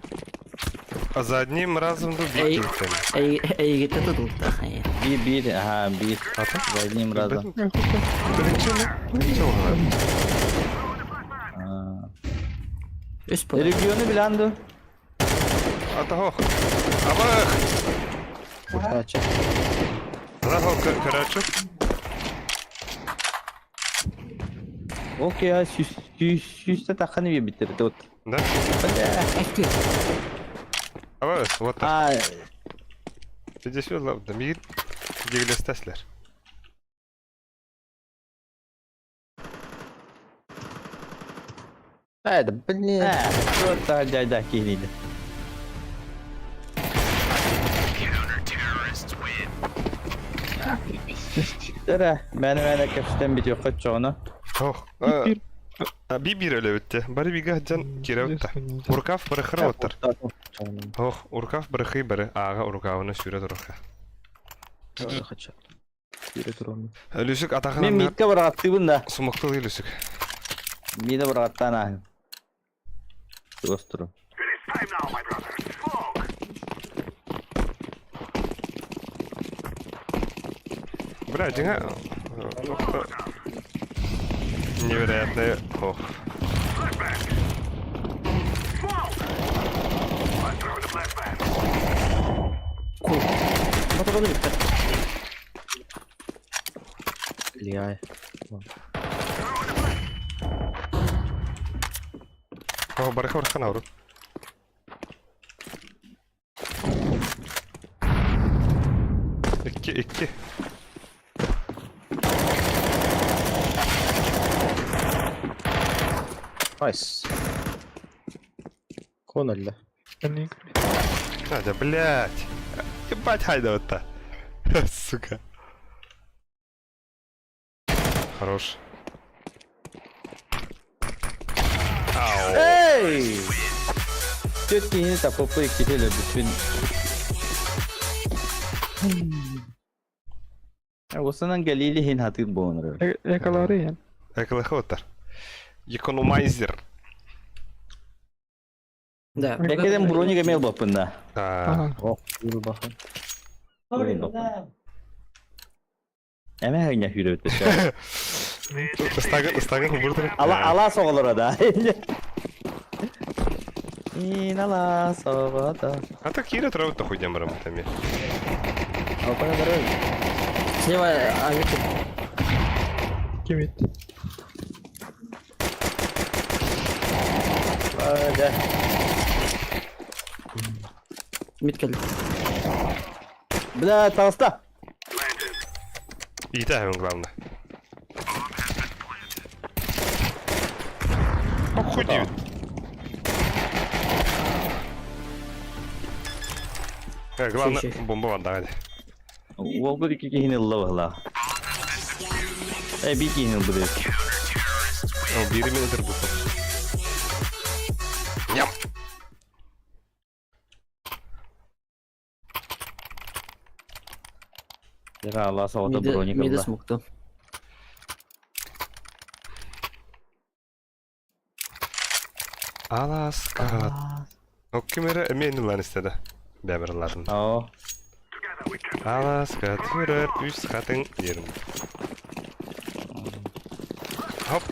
А за одним разом ду Эй. бир Эй, эйгитте тутулта. Биир биир, аха биир. Ата? За одним разом. Билинче Үс пол. Регионы билан ду. Ата хох. Абах. Куртача. Ата хох, короче. Окей, а сүүс сүүстэ тахханы биэбиттэр тут. Да? Эх ты. Абах, вот так. А, 50 лап, да мир. Дегелестәсләр. Э, да блин. Туох дайда киһиниде. Дөрө, мэне мэне кэпсэтэн бүтүөххэ оччоҕуна. Ох. Би бир өлө битте. Бары бига жан кире отта. Уркав барыхыр оттар. Ох, уркав барыхы бары ага уркавына сүрө туруха. Хочу. Лүсүк атахын Мен митке барааттыыбын да. сумактыл Лүсүк. Миде барааттаан ааһын. Туостуру. Бля, динга. Невероятная. Ох. Кул. Батырды битте. Илья. О, барыха барыха науру. Икки, икки. Найс. Конолла. Надя, блядь. Ебать, хайда вот та. Сука. Хорош. Ау. Эй! Түт киһини таппыппы иккити өлөрбүппүн. Осынан галили хин хатыр буолар. Экалары ян. Эколохотер. Економайзер. Да. Экеден броник эмел баппын да. А, Ага. Ох, баха. Эме хагня хүрөбүт. Ыстагы, ыстагы бурдыр. Ала ала соголора да. Ин ала соголота. А так кире травы то хуйня марам там. Слева авик. Кимит. Да. Мид келди. Бля, толста. Ита главное. Похуй диэбит. Э, главное, бомба бардаҕа дии. Уолгут икки киһини ылла быһылаах. Э, биир киһини ылбыт эбит. Ол биири мин ытырбыппын. Ням! Дьэ, Аллас оҕото броник Мида ылла. смокту. Аласка. Ким эрэ эмиэ ылан истэ да. Бэбэр ыллаатын. Оо. Аласка турар үс хатыҥ диэрим. Хоп.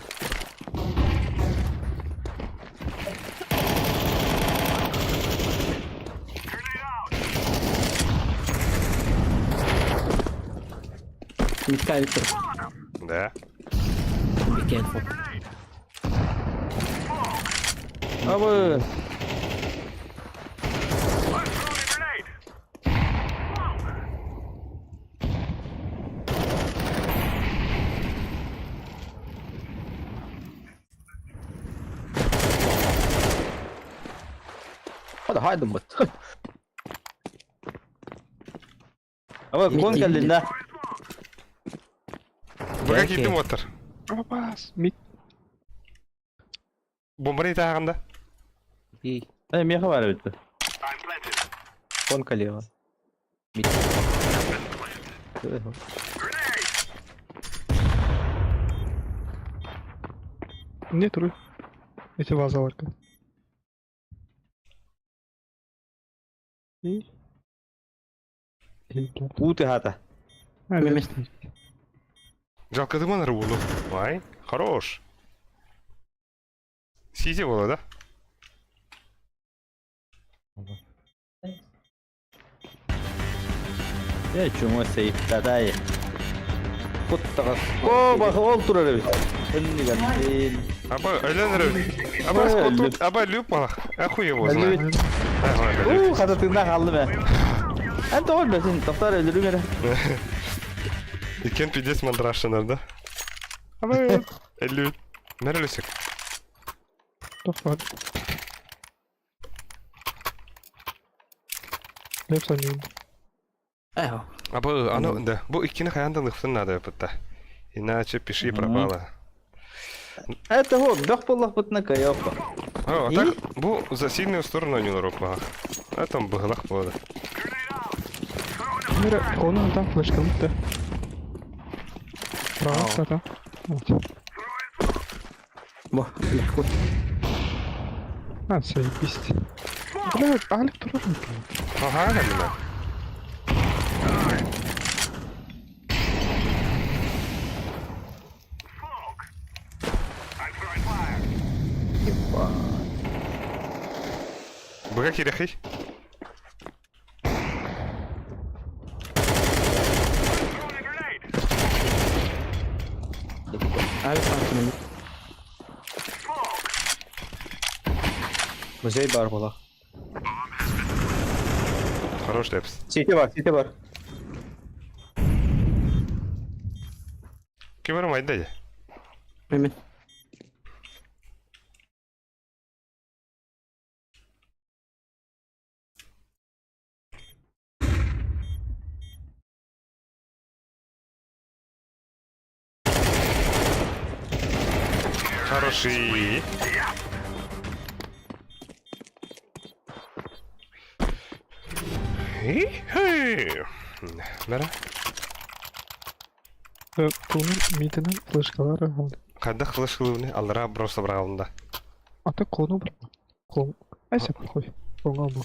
Митка Виктор. Да. Be careful. Абы! Hadi haydi быт. Абы, кон кэллиннэ. Быга киирдим уоттар. Абас, мид. Бомбары тааҕында. И Э, миэхэ баар эбит. конка лево. Мид. Не туруй. Эти вазаларка. И... И... Уу тыһаата. Меме. Жалкадыман уулу. Ай, хорош. Сизи буолла да? Э, чума сейфтадай. Куттаҕас. О, бах, ол турар эбит. Ынныган. Аба, өлөн эрэ. Аба, скотут, аба, люп малах. Ахуй его знает. Уу, хата тыыннаах хааллым ээ. Эн тоҕо өлбөтүн, тохтоор өлөрүм эрэ. Иккен пиздец мандрашынар, да? Аба, өлүт. Нэрэлүсүк. Тохтоор. Леп саньюн. Эхо. Аба, аны, да, бу иккини хайаан да ылыахпытын наада эппитта. Иначе пиши пропало. Это вот, бөх буоллахпытына кыайыахпа. О, а так, бу за сильную сторону не урок А там быһылах буолла. Мира, оны там флешка да. Право, да, Вот. Бо, легко. А, заебись. Бля, Алик турар Ага, кэллэ. Быга кирэхий. Алик пантымын. Музей бар була. Хорош лепс. Сити бар, сити бар. Ким эрэ майда дии. Меме. Хороший. Хи-хи. Бара. Кулун мидинен флешкалары алды. Хайдах флешкалыыбыный аллараа просто быраҕылында. А ты колуну быр. Кол. Айся похуй. Колуна был.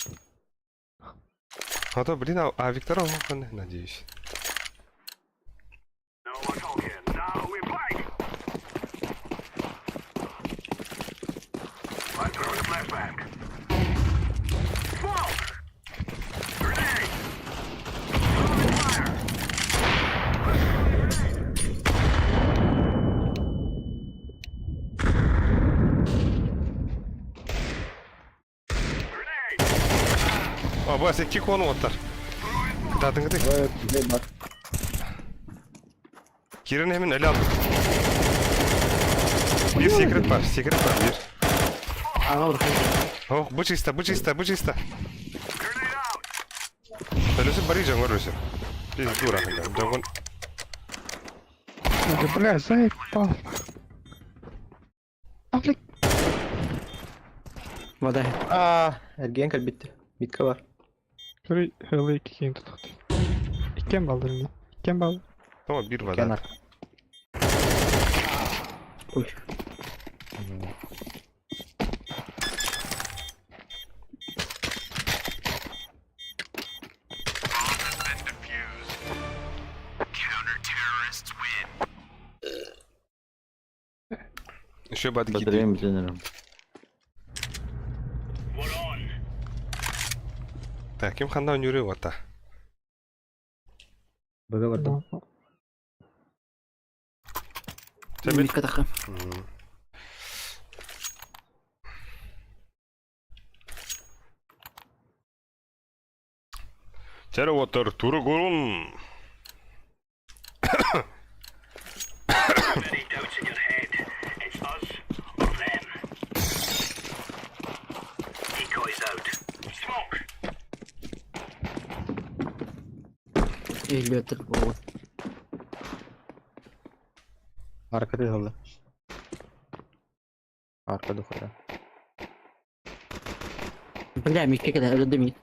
А то, блин, а Виктор он, надеюсь. О, бас, икки куону оттар. Кытаатыҥҥытый. Музей бар. Кирин эмин өлө албыт. Биир секрет бар, секрет бар, биир. Ага, урхан. Ох, бу чисто, бу чисто, бу чисто. Өлөсүп бары жоңор өсүп. Биз дура жоңон. Да, бля, заебал. А, блядь. Вода. Аа, эргиэн кэлбиттэр. Митка бар. Көрүй, хылы икки киһини тутуохтун. Иккиэн бааллар ини. Иккиэн баал. Тома бир Иккиэн вода. ар. Ой. Еще бат киди. Батареям бүтүнөрүм. Так, ким ханда нүрү вата. Быга бардым. Тебе. Митка таха. Тере отыр туру гурун. Өйлөтөр буолуо. Арка тыһылла. Арка духура. Бля, митка кэлэ өлөрдө мин.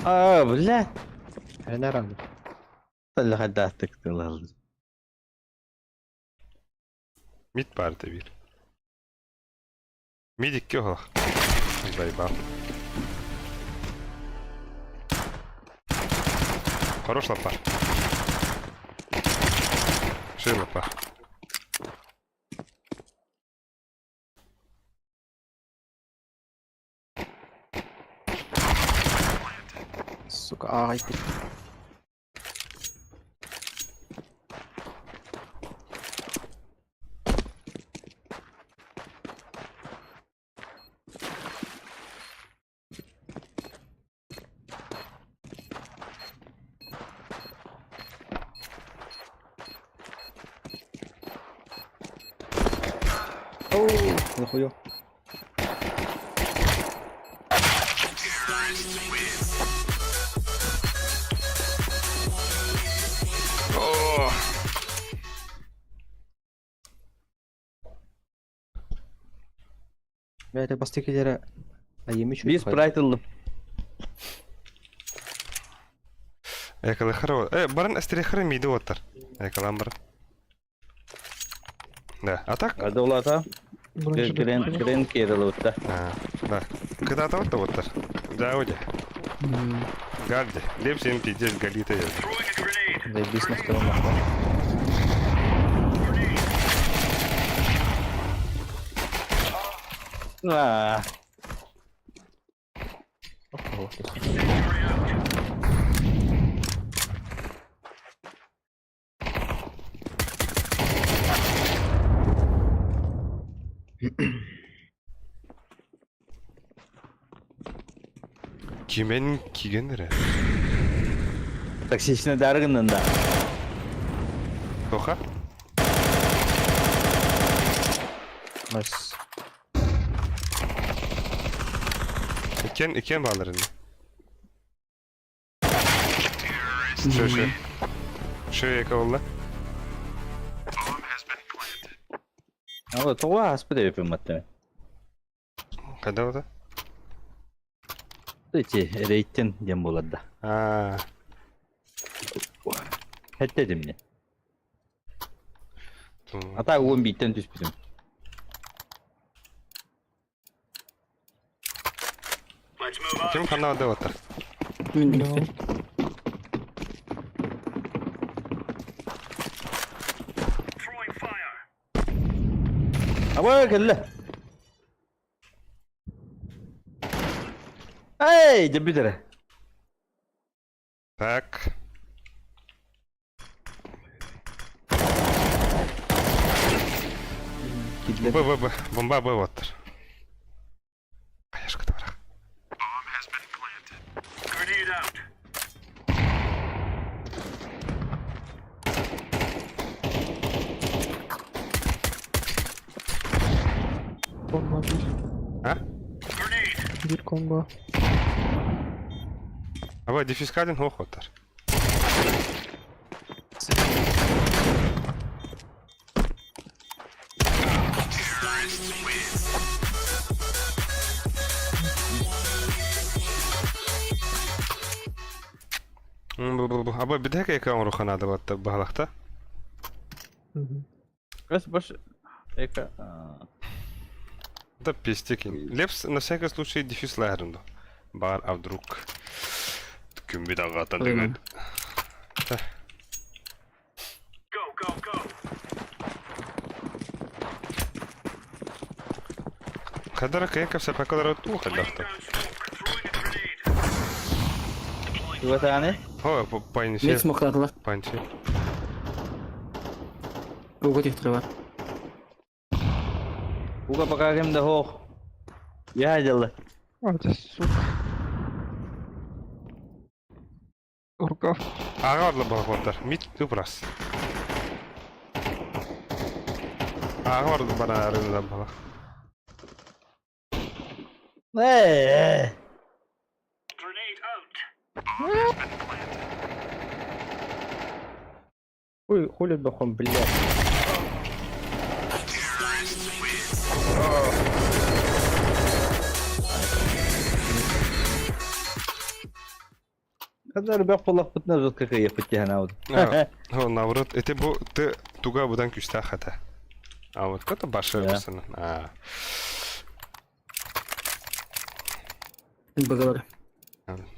Аа, бля. Эрэнэ аранды. Талла хайдаахтык тылалды. Мид бар бир. Мид икки оһох. Заебал. Хорош лапа. Ши лапа. Сука, ай ты. Оу, нахуя? О! Бля, это бастыкелere айеми Биир спрайт ыллым. Экалы харо. Баран эстерехара миди оттар. Экалан бар. Да. А так? Ады улата. Грен грен керелутта. А, да. Когда-то вот оттар. Да, оде. Гарди. Лепсин пиздец галита. Заебись на втором нахуй. Аа. Ох, Кимен кигенере. Токсичный дарыгыннан да. Тоха? Найс. Икен икен баларын. Шö шö. Шö эка Ала тоҕо ааспыт эбиппин маттым. Кайда ода? Эти рейттен диэн буолар да. А, Хэттэ димне. Ата уон бииттэн түспүтүм. Ким ханна ода оттар? Мин митка. Аба кэллэ. Эй, дебүтэрэ. Так. Б, Б, Б. Бомба Б оттар. Конечно, барах. Комбо бир. А? Бир комбо. Аба дефискадин хохотар. Аба бидэк эка оҥоруха наада батта баһалахта. Раз больше... Эка... Да пиздец. Лепс на всякий случай дефис лайрынду. Бар, а вдруг күмбүт аҕатан Ой, дыгыт. Хадара кэкэ сапакалара туха дахта. Тугатааны? О, Мид панчи, смоктадылар. панчи. Угу тихтірі бар. Уга пока ким да хоох. Я дела. А, это сука. Рукав. Аҕа орла балаҕаттар. Мит ыбрас. Аҕа орла бараарына балах. Э. Хуй, хули бахом, блядь. Ханна ребят полахпытна жестко кайфать наут. О, наоборот, это бу ты туга будан күстә хата. А вот кто-то башы Да. бусына. А. Бөгелер.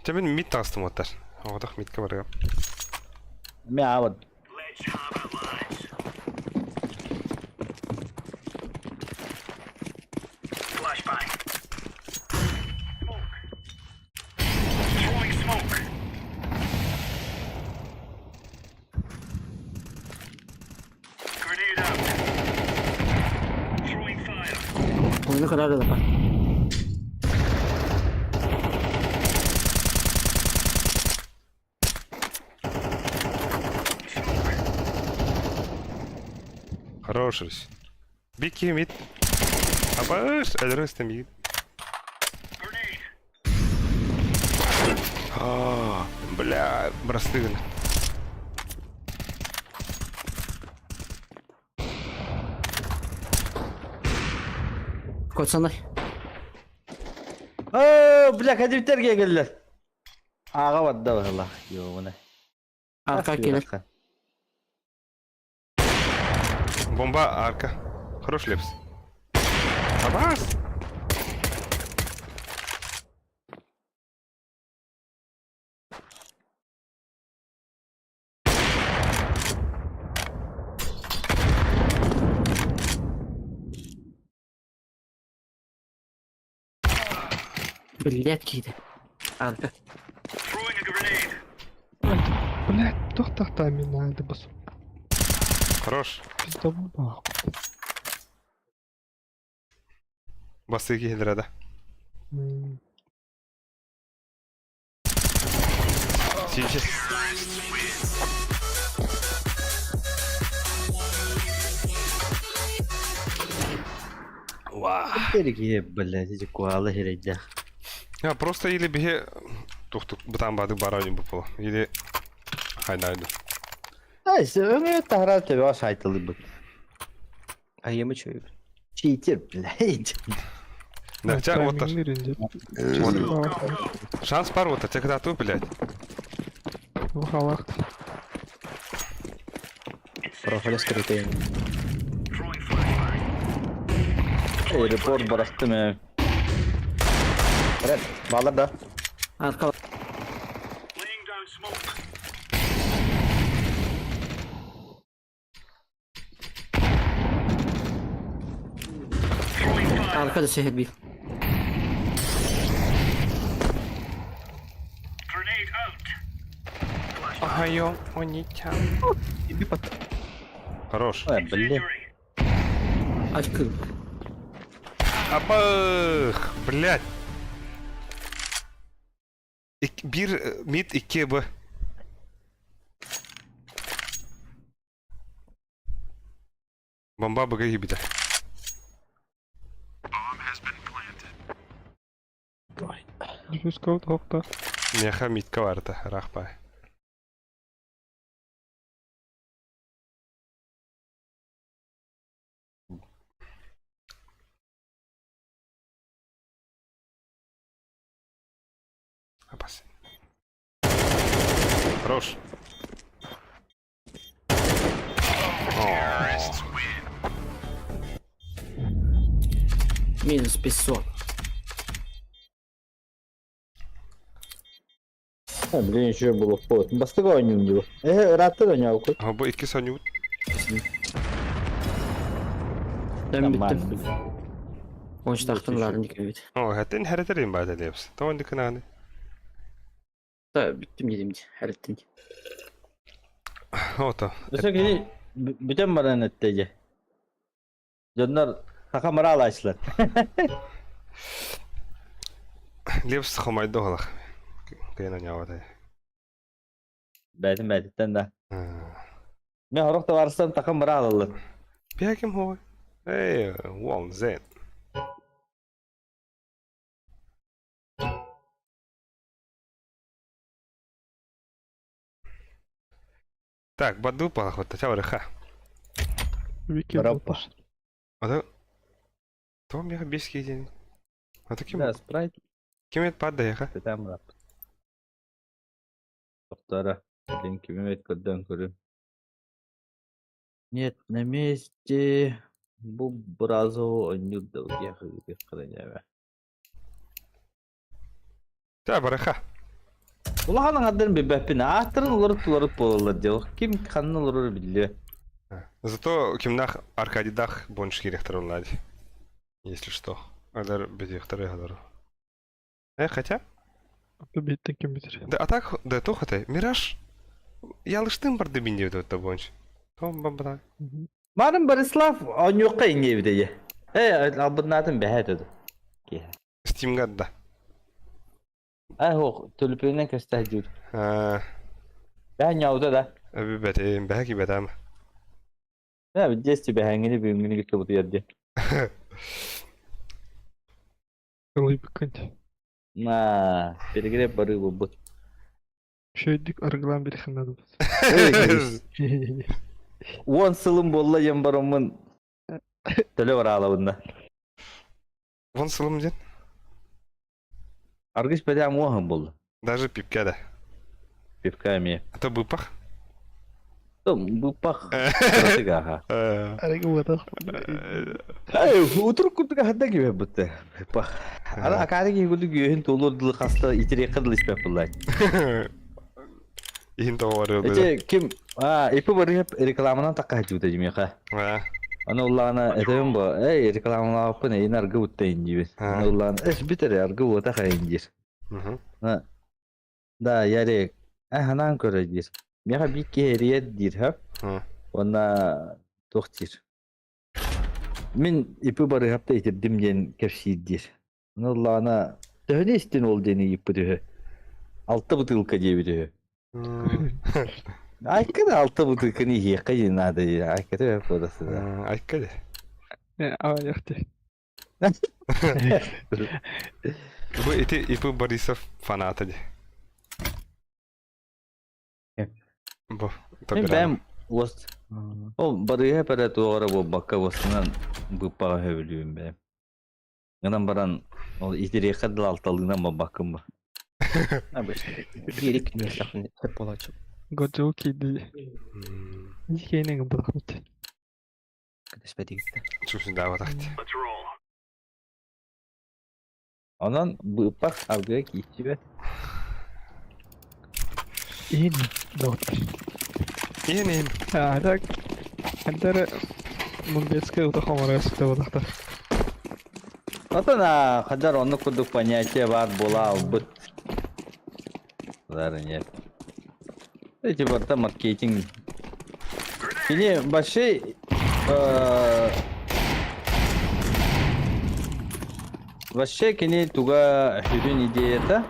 Те мен мид тастым оттар. Оғдақ мидке барга. Мен ават. Оны карар да бар. Хороший. Бики мид. Абаш, әлрөс там мид. А, бля, брастыгын. Котсанай. О, бля, кадивтерге келдилер. Ага бадда бала. Ёбана. Арка келер. Бомба арка. Хорош лепс. Абас! Блять кейді. Арка. Блядь, тохтахта мина это бас. Хорош. Пизда бах. Басы келдір да. Синче. Ва. Береги, блядь, эти куалы херейде. Я просто или бихе тухтук бутан бады баранин бупало. Или хайнайды. Ай, өңө тахара төбө сайтылы бут. А я мычу. Читер, блядь. Да, ча вот тар. Шанс пар вот, а когда ту, блядь. Вахалах. Профиль скрытый. Аэропорт барастым. Ред, балар да. Арка. Арка да сехер бир. Охайо, онитян. Хорош. Ой, блядь. Ачкы. Абах, блядь. Бир мид 2 Б. Бомба Б гибиде. Диффуз хохта. Меха митка барда, рахпай. Опасен. Хорош. Минус 500. А, блин, еще было повод. Бастыга ойнуун дуу. Э, ыраатта да ойнообуккут. А бу икки сонньубут. Ben Нормально. bittim. Konuştaktım dikkat et. О, хэтин хэрэтэрин баада лепс. Тоон дикнааны. Да, биттим dedim. Hallettim. Ото. Өссө кини бүтэн баран эттэ дьэ. Дьоннор саха мыраалааччылар. Лепс хомайдо холах. Кыйын оньаабатай. Бэйтин бэйтиттэн да. Мен хорох табаарыстан такам мыраалаллар. Бэким хой. Эй, уол зен. Так, баду палахот, тача Вики. Бараппа. А то меха бески день. А то ким Да, спрайт ким это падает, ха? тэтэн мыраап. Тохтора. Блин, кимимет көрдөн көрүм. Нет, на месте. Бу бразу ойнур да храняве. Та бараха. Улахан аҥардарын билбэппин, ааттарын уларыт уларыт буолаллар дьыл. Ким ханна олорор биллиэ. Зато кимнах Аркадидах больше директор улади. Если что. Алар бедиктор алар. Э, хотя? Биттен ким битир. Да, а так, да, то хотя. Мираж. Ялыштым барды бинде өтө больше. Том бабра. Марын Борислав оонньуохха иҥиэбит эйэ. Ээ, албыннаатын бэһээт өтө. Стимгад да. Ай хоох, төлөпүөнүнэн көстө сылдьыбыт. А, Бэһэ ньоута да. бәтем, бәки бәтем. Ээ, в бэһээҥҥини бүгүҥҥүнү кытта бутуйар диэн. Ылыйбыккын. На, перегрев бары буолбут. Шөйдүк арыгылаан бир ханнадыбыт. Уон сылым буолла диэн бараммын төлө бараалабынна. Вон сылым ден. Аргыс бэдэм уоһун буолла. Даже пипка да. Пивка эмиэ. А то быпах. Быпах кыратык аха. Арыгы уотах. Ай, утурук курдук аһарда киһи бутта. Быпах. Ара акаары киһи курдук үөһүн туолуор дылы хаста итириэххэ дылы испэт буоллаай. Иһин тоҕо Эти ким а ипи барыһып рекламанан такка хачыбыта дьимиэхэ. Аны уллаҕына этэбин бу, эй рекламалаабыппын эйин аргы буттайын диибин. Аны уллаҕына эс бүт эрэ аргы уотах айын диир. Да, Ярик, э ханаан көрө диир. Миэхэ биир киһи эрийэр диир, һэ? Уонна туох диир. Мин ипи барыһапта итирдим диэн кэпсиир диир. Аны ыллаҕына төһөнү истин ол диэн ыйыппыт үһү. Алта бытыылка диэбит үһү. Айка да алта бытыылканы иһиэххэ диэн наада диир. Айката бэрт буоласыда. Айка де. Э, аҕыйах дии. Бу ити Ипы Борисов фаната ди. Бу Мин бэйэм уос ол барыһа эрэ туох эрэ буолбакка уостанан быыппаҕа сөбүлүүбүн бэйэм. Гынан баран ол итириэххэ дылы алталыынан буолбаккын ба. Биир икки мүөстэхпин сөп буолааччы. Годжо киирди. Иккиэнэ гымматахпыт. Кэтэспэтигиттэ. Чусундаабатахт. Онон быыппах аргыга киирсибэт. Иһин доҕоттор. Иһин иһин. А так хантара Мундецкая утах оҥоро сытта буолахтар. Отон хадар оннук курдук понятие баар буола албыт. Бары нет. Эти барыта маркетинг. Кини вообще вообще кини туга сүрүн идеята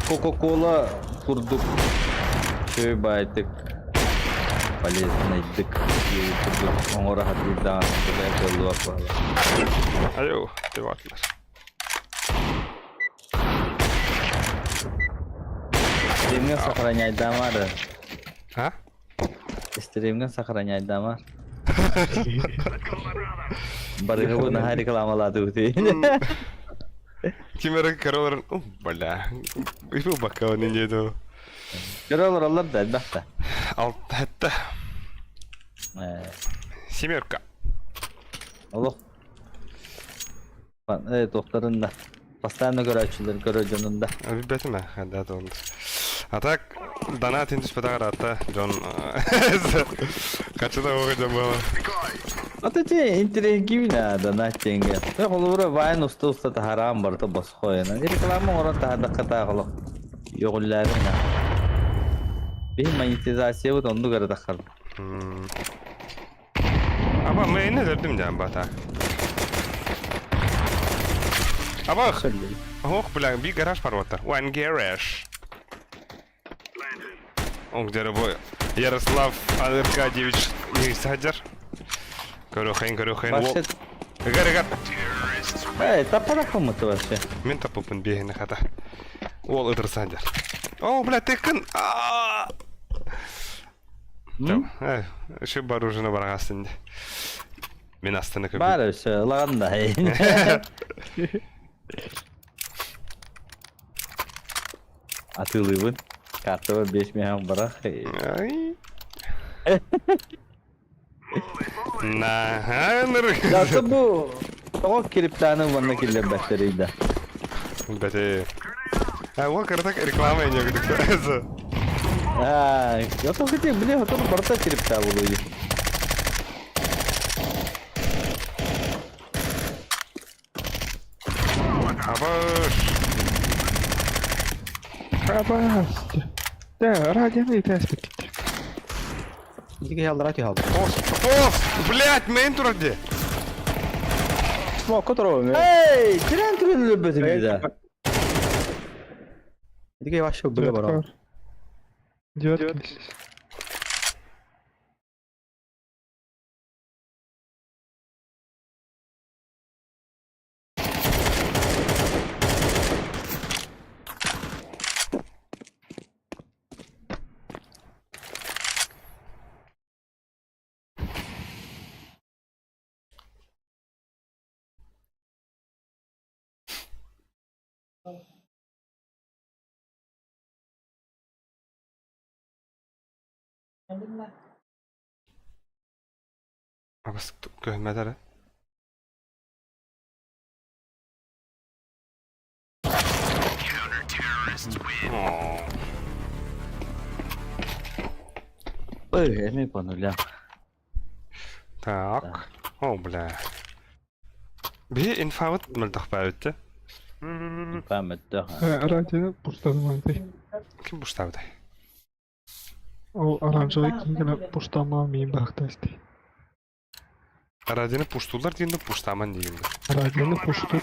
Кока-кола курдук үчүгэй баайдык полезнайдык курдук оҥоро сатыырдаҕына туга кыаллыбат баҕалаах. Айуу, деп атылар. Стримҥэ сохраняйдаамаар. А? Стримҥэ сохраняйдаамаар. Барыгы наһаа рекламалаатыбыт. Ким эрэ көрө олорон, бля, ипи бакка не диэтэ. Көрө олороллор да элбэх да. Алта Семерка. Олох туохтарын да постоянно көрөөччүлэр көрөр дьонун да. Билбэтим ээ, хайдах да оннук. А так донат түспэтэх ыраатта дьон хаччы да оҕо дьон буола. А то те интриги надо на деньги. Э, холобура вайн уста-уста таһараан барыта босхо Реклама оҥорон таһардахха таах олох йоҕуллээбин Биһи монетизациябыт оннук эрэ таххар. Аба мэйини өлөрдүм дьаан бата. Аба Ох, бля, би гараж парвата. One garage. О, где бу Ярослав Аркадьевич Саджар. Көрөхен, көрөхен. Вообще... Ыгар, ыгар. Эй, таппарахпын вообще. Мен таппыппын биэһини хата. Ол ытыр саджар. О, бля, ты кын. Еще баружина барагасын. Мен астына көбү. Бар өссө, лаган да. Атыылыыбын. Картабар 5 миһэн барах. Ай. Наһаа Да, бу тоҕо кириптааны уонна киллэрбэттэрий да. Бэти. А, ол кыртак реклама не күдүк. Аа, я то хотел, бля, хотел барта крипта булуй. Абаш. Абас. Да, радио и тест. Итиге ялдыра түһалды. Ос, ос, блядь, мейн турар Смок которого мен. Эй, тирен түрін өлбөтүм да. Итиге вообще быга бар. Девятка здесь. Абас көһмәтәре. Ой, эми по нулям. Так. О, бля. Би инфаут мөлдөх баүтте. Памятта. Радио пуштаманты. Ким буштабыдай? Ол оранжевый кигіне пуштама мен бақтасты. Радионы пуштулар дегенде пуштаман дегенде. Радионы пушту.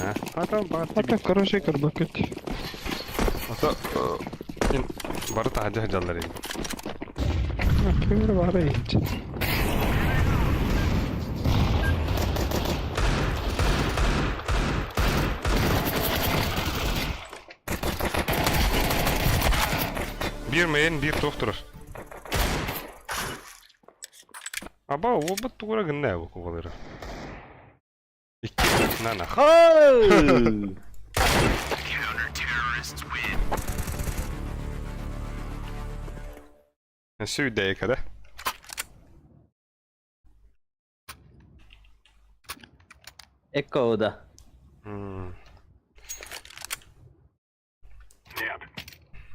А, потом бар. А так, короче, карбакет. Ото ин бары таһа жаллар ин. Кемер бар ейінші. Бир мейн, бир тохтурар. Аба, обыт тугура гынна бу кугалары. Икки нана. Ой! Сүйдәйка да. Эко да.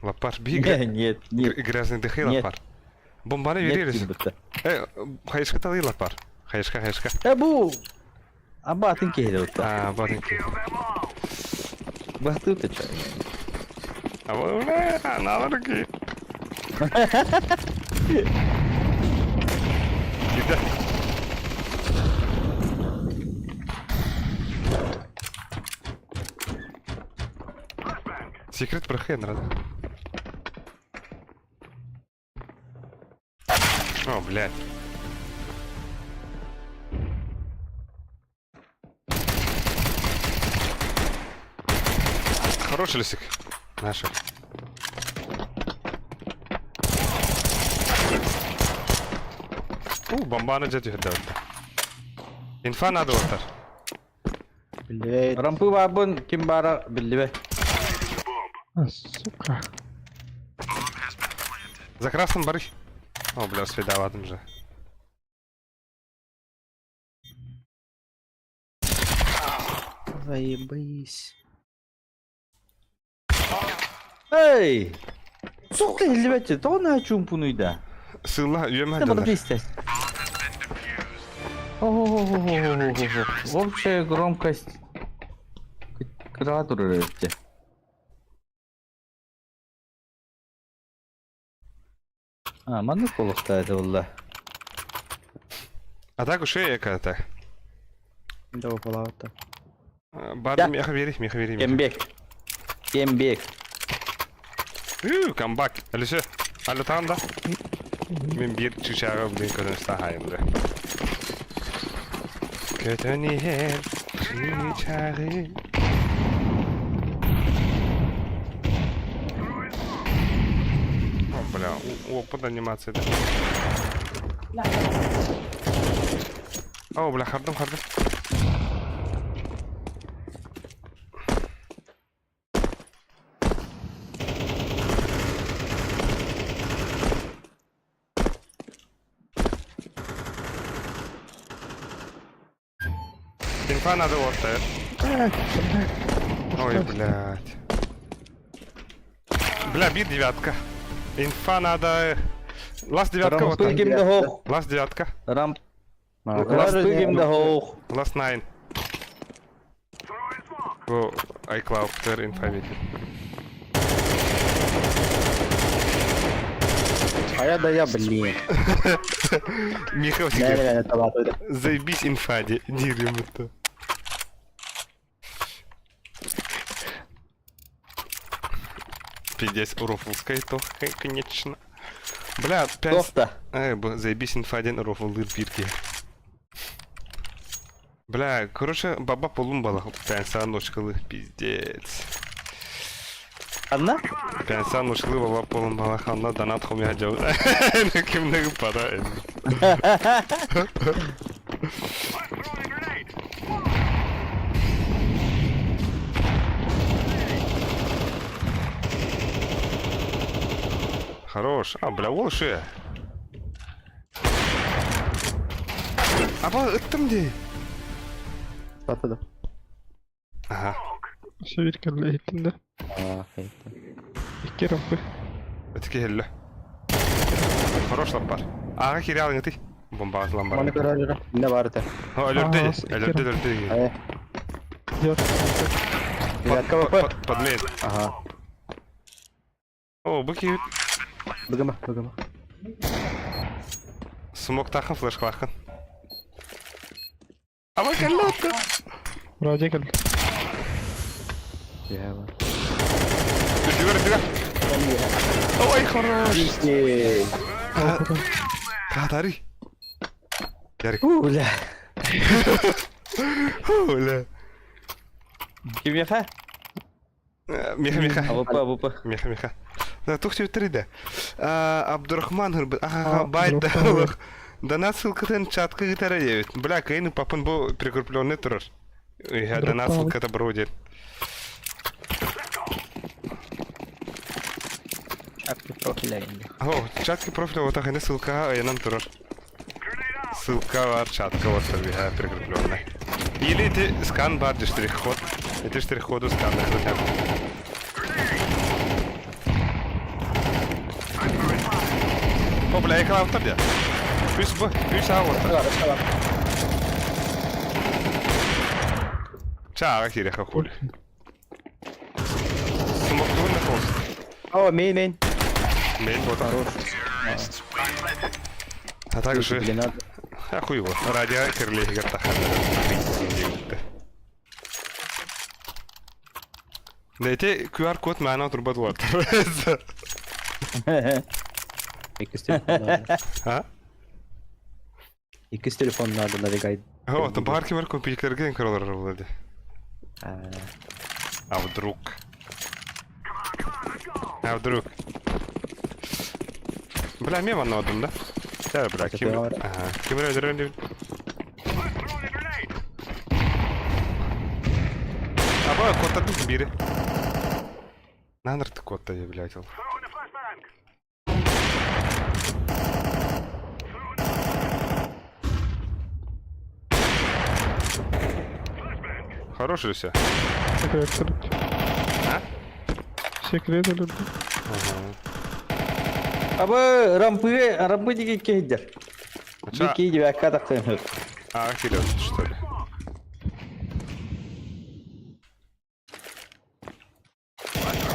Лапар би Нет, нет. грязный дыхай Нет. лапар. Бомбаны Нет, верились. будто. Э, хайышка талы лапар. Хайышка, хайышка. Э, бу. Аба атын кейде утта. А, батын. Бахты утта чай. А бля, аналарги. Кида. Секрет прохен, рада. О, блядь. Хороший лисик. Наши. У, бомбаны дьэ түһэрдэ. Инфа надо уоттар. Блядь. Рампы баарбын ким баара биллибэт. А, сука. За красным бары. О, бля, успедаватым же. Заебись. Эй! Сука, биллибэт. Тоҕо наһаа чуумпунуй да? Сылла үөмэ Это дьоннор. барбистес. О-хо-хо-хо-хо-хо-хо. Общая громкость кыра турар эбит. А, маннык буолуохтаах этэ буолла. А так уж и это. Да, упала-то. Бар меха вери, меха вери. Кембек. Кембек. Үу, камбак. Алисе, алетан да. Мен биир чычааҕы блин көрөн стахайым да. Көтөн иһэр чычааҕы. О, бля, опыт анимация да. О, бля, хардым, хардым. Инфа надо вот Блядь, блядь. Ой, блядь. Бля, бит девятка. Инфа надо... Ласт девятка вот Рампы ким да хоох. Ласт девятка. Рамп. Рампы ким да хоох. Last nine. Бу iCloud тер инфа бит. А я да я, блин. Михаил Не, не, не, это ладно. Заебись инфа, дерем это. Пиздец, рофлская то, конечно. Бля, пять... Тофта. Эй, заебись инфа один рофл бирки. Бля, короче, баба полумбала. Пянса ночкалы, пиздец. Анна? Пянса ночкалы баба полумбала, ханна донат хомя жау. Кимнег пара. Хорош. А, бля, лучше. Аба, ыттым дей. Сата да. Ага. Все бир иһиттим да. А, это. Икки рампы. Өтүке хелле. Хорош лаппар. Ага, кире ты. Бомба атылан бар. Маны көрөр. Не бар это. О, өлөрдү. Аа, Өлөрдү, өлөрдү. Э, Дёр. девятка ВП. Подмейн. Ага. О, бу киһи Быгыма, быгыма. смок тахын, флеш клахын. Аба кэллэ Радио кэллэ. Я бар. Үрдүгэр, үрдүгэр. Ой, хорош. Катари. Ярик. У, бля. Бля. Кимиэхэ? Миха, Миха. Абыпа, абыпа. Миха, Миха. Да, тух три да. Абдурахман Гурбет. Ага, А, байт да. Абдурахман. Донат ссылкатын чатка гитара девять. Бля, кайны папын бу прикрепленный турар. Я донат ссылката бродит. Шапки профиля инде. О, чатки профиля вот так ссылка, а нам турар. Ссылка бар чатка вот я прикрепленная. Или ты скан бар штрих-код. Это штрих-коду скан О, бля, я автор я. Үс б, үс а вот. Чаа, кире хакуль. Смок на холст. О, мейн, мейн. Мейн вот. Хорош. А также... Блин, надо. А хуй его. Радио керлеги Да эти QR-код маана турбат вот. Икки телефон надо. А? Икки телефон надо навигай. О, там барки бар компьютерген кроллер вроде. А, А вдруг? А вдруг? Бля, мема нодом, да? Чэ, бля, ким... Ага, ким эрэ өлөрөн диэбит. Аба, куоттардым биири. Нанырты куотта, блядь, ол. Хороший все. Секрет А? Секрет өлөрдү. Ага. Абы рампы, рампы диги кейдер. Бики девятка тахтын. А, вперед, что ли?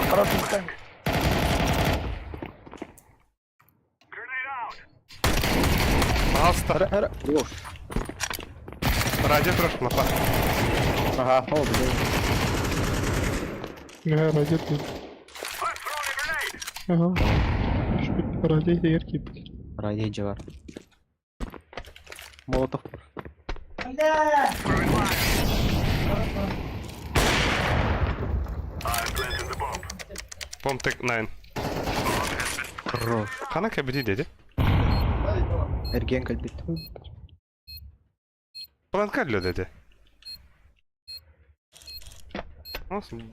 Пожалуйста. Хара. Радио трошки лопа. Ага, о, блин. Ага, радио тут. Ага. Радио егер кииппит. Радио дьэ бар. Молотов. Бомб тек 9. Хорош. Хана кэбити деди. Эрген кэлбит. Планка для деди.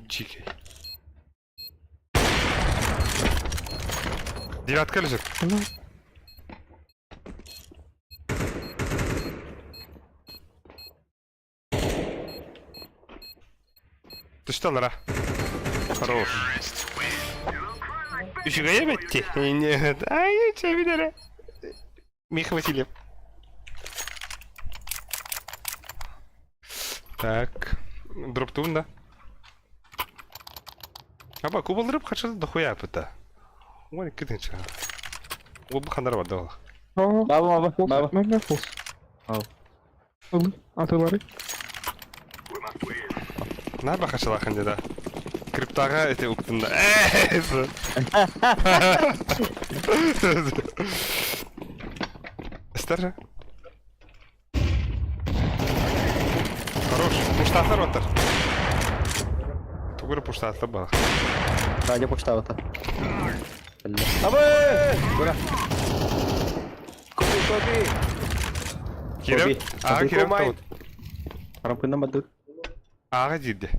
Дикий. Девятка лежит. Ты что, Лара? Хорош. Үчүгэй эбэтти. Нет. Ай, че видели? Миха Васильев. Так. Дроптун, да? Аба, кубалдырып хачы дохуя пыта. Ой, кытынча. Ол хандар бар да. Баба, баба, баба. Мә фолс. Ау. Ылы, атылары. На бахачалахан да. Криптаға эте уктым да. Эстер. Хорош. Пуштатар отыр. Тугура пуштатар бар. Радио почта Абы! Ура! Коби, коби! Кирем. Ага, кирем тут. Рампы бадыр. Ага диде.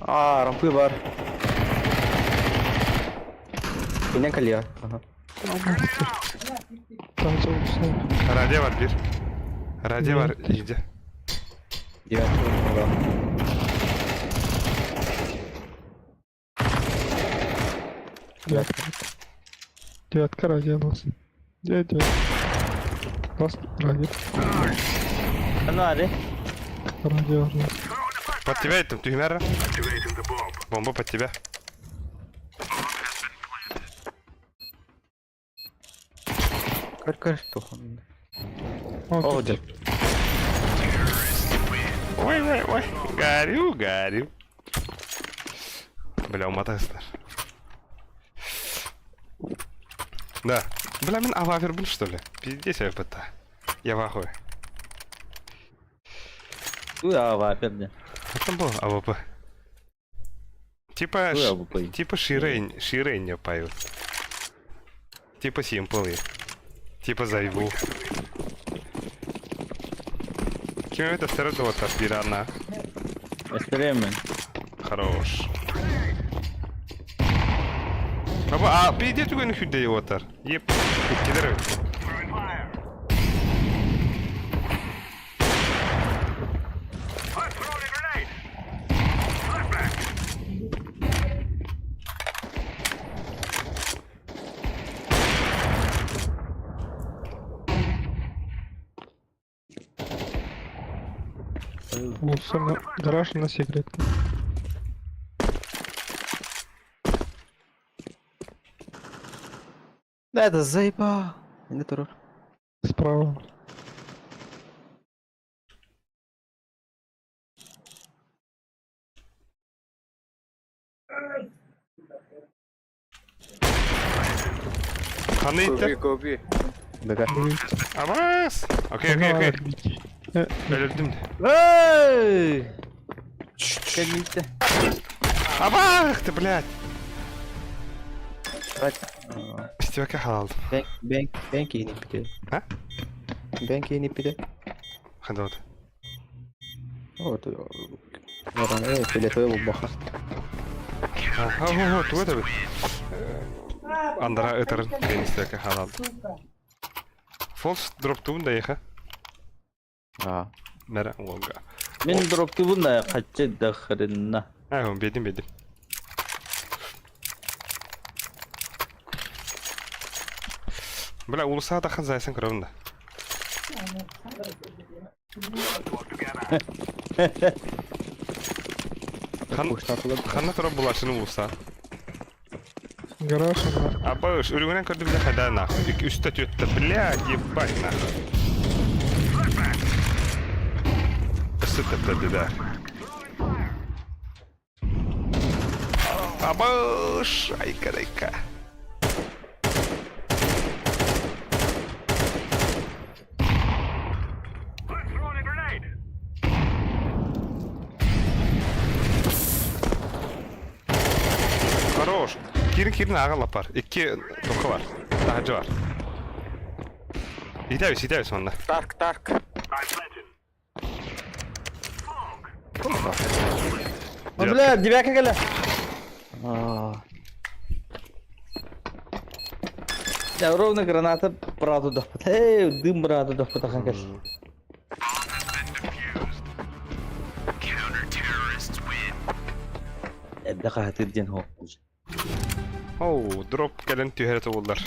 А, рампы бар. Инен калья. Ага. Радио бар бир. Радио бар иди. Девятка. Девятка. Девятка радио нас. Девять, девять. Ласт радио. Анари. Радио. Под тебя это, тюгмера. Бомба под тебя. Көр көр тухон. О, дед. Ой, ой, ой. Горю, горю. Бля, уматастар. Да. Бля, мин ававер был, что ли? Пиздец я ПТ. Я в ахуе. Туя де. Что там было? АВП. Типа, типа Ширень, Ширень поют. Типа Симплы. Типа Зайву. Кем это сразу от Бирана? Эстремен. Хорош. Аба, а, пиздец, түгөн хүдэ отар. Еп, кидер. Мусорный гараж на секретке. Да это заебал. Не турur. Справа. Ханы Коби. Бега. Абас! Окей, окей, окей. Өлөрдүм. Эй! Кэлбитте. Абах ты, блядь! Истибэккэ хаалдым. Бэнк, бэнк, бэнк иһин иппите. А? Бэнк иһин иппите. Хандыбыт. Вот. Ворон, фиолетовый булбаха. Ха, туга да бит. Андара ытарын мен истибэккэ хаалдым. Фолс дроптуун да еха. А. Мэрэ уолга. Мин дроптубун да хаччы да хрена. Аа, бедим бедим. Бля, улуса тахан зайсан көрөбүн да. Хан, ханна турар булашыны улуса. Гараж, ана. Абыш, үрүгүнэн көрдүм да хайда нахуй. Ик үстэ түөттэ, блядь, ебать нахуй. Өссө тэптэрдилэр. Абыш, айка-дайка. Хорош. Кирин кирин аҕа лапар. Икки тока бар. Таһырдьа бар. Итэбис, итэбис манна. Дарк, дарк. А, бля, девятка кэлэ. А. Да, ровно граната брату дахпыт. Эй, дым брату дахпыт ахан кэл. Эрдэ хаһытыр диэн хоп. Оу, дроп кэлэн түһэрэ тобуллар.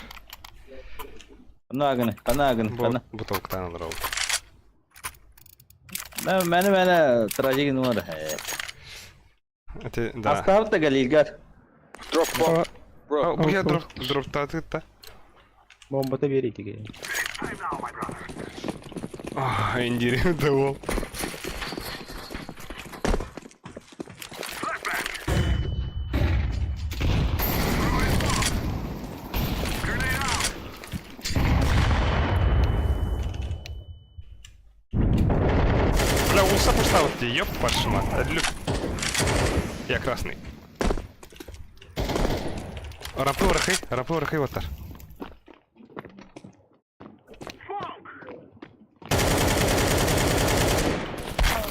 Анаагыны, анаагыны, Бу, ана. бу толуктаан олоробут. Мэне мэне тражик нуар. Ити, да. Астаабыт да галилгар. Дроп бомб. О, Бро. бу я дроп, дроптаатыт да. Бомбата биэритиге. Индири да ол. Бля, улса поставить тебе, ёб вашу мать. Люк. Я красный. Рапы урахы, рапы урахы ватар.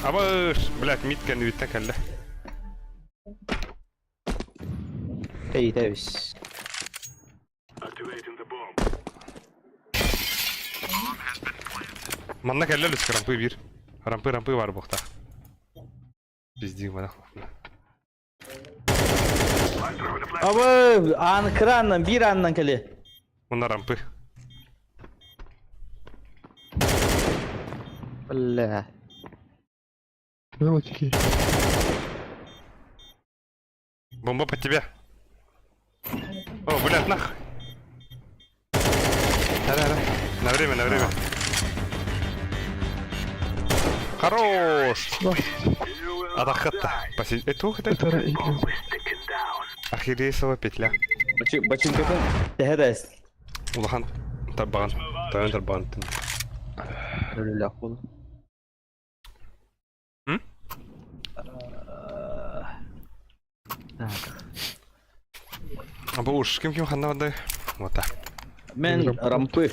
Абыш, блядь, мид кэнниттэн кэллэ. Эй, Дэвис. Манна кэллэ лүс рампы биир. Рампы рампы бар буохта. Пиздик мана хлопна. Абы, ан краннан, биир аннан кэлэ. Мына рампы. Бля. Мелочки. Бомба под тебя. О, блядь, нах. Да-да-да. На время, на время. Хорош! Атахатта. Посиди. Это ух, это Это игры. Ахиллесова петля. Бачинкатын тэһэдэс. Улахан тарбаҕан. Тойон тарбаҕан. Өлүлэх бол. М? Так. А бу уж ким ким ханна бадай. Вот так. Мен рампы.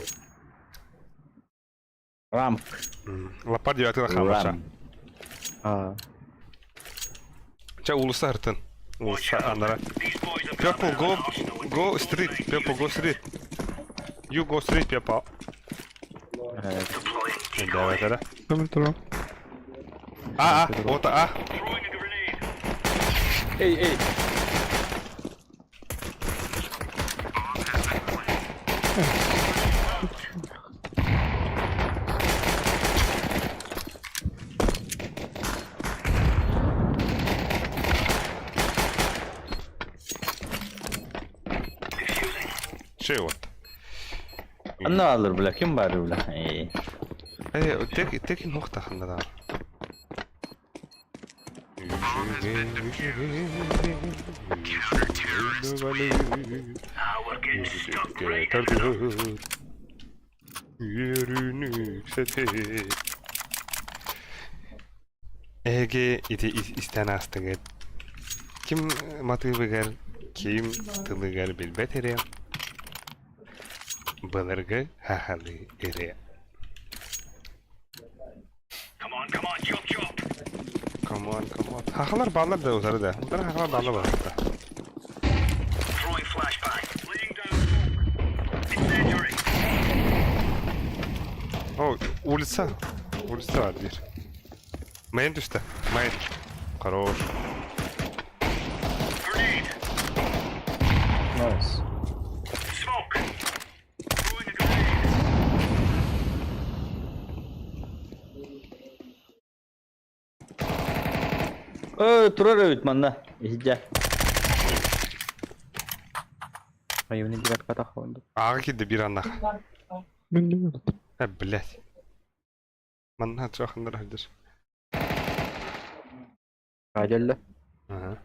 Рамп. Лапар девятый хамаша. Рам. А. Ча улуса артын. Улуса анара. Purple go go street. Purple go street. You go street, Purple. Давай тогда. Там дроп. А, а, вот а. Эй, эй. Шей вот. Анна алыр бля, ким бар бля? Эй. Эй, тек тек нохта ханна да. Эге ити истэн астыгыт. Ким матыыбыгар, ким тылыгар билбэт эрэ. Былыргы хахалы ырыа. Come on, come on. Хахалар бааллар да утары да. Утары хахалар бааллар барахта. О, улица. Улица бар диир. Main түстэ. Main. Хорош. Nice. Өө, турар эбит манна. Иһдьэ. Айуны девятка тахонду. Ааҕа киирдэ биир аннах. Мин билбэт. Э, блядь. Манна чуоханнар сылдьар. Радиолла. Ага.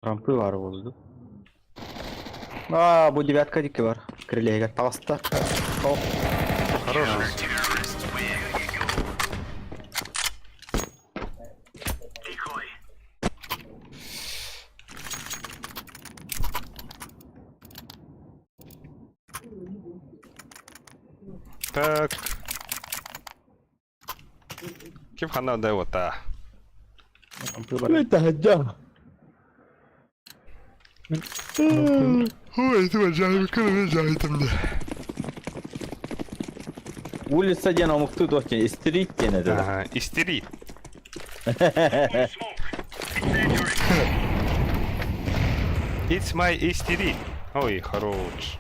Рампы бар болду. А, бу девятка дики бар. Крылегер таҕыста. О, Хорош. Так. Ким ханна дай вот та. рампы бар. Таһырдьа. Ой, это жайым, жайым да. Улица диэн омуктуу туох диэн, street диэн этэ. Ага, истерит. It's my истерит. Ой, хорош.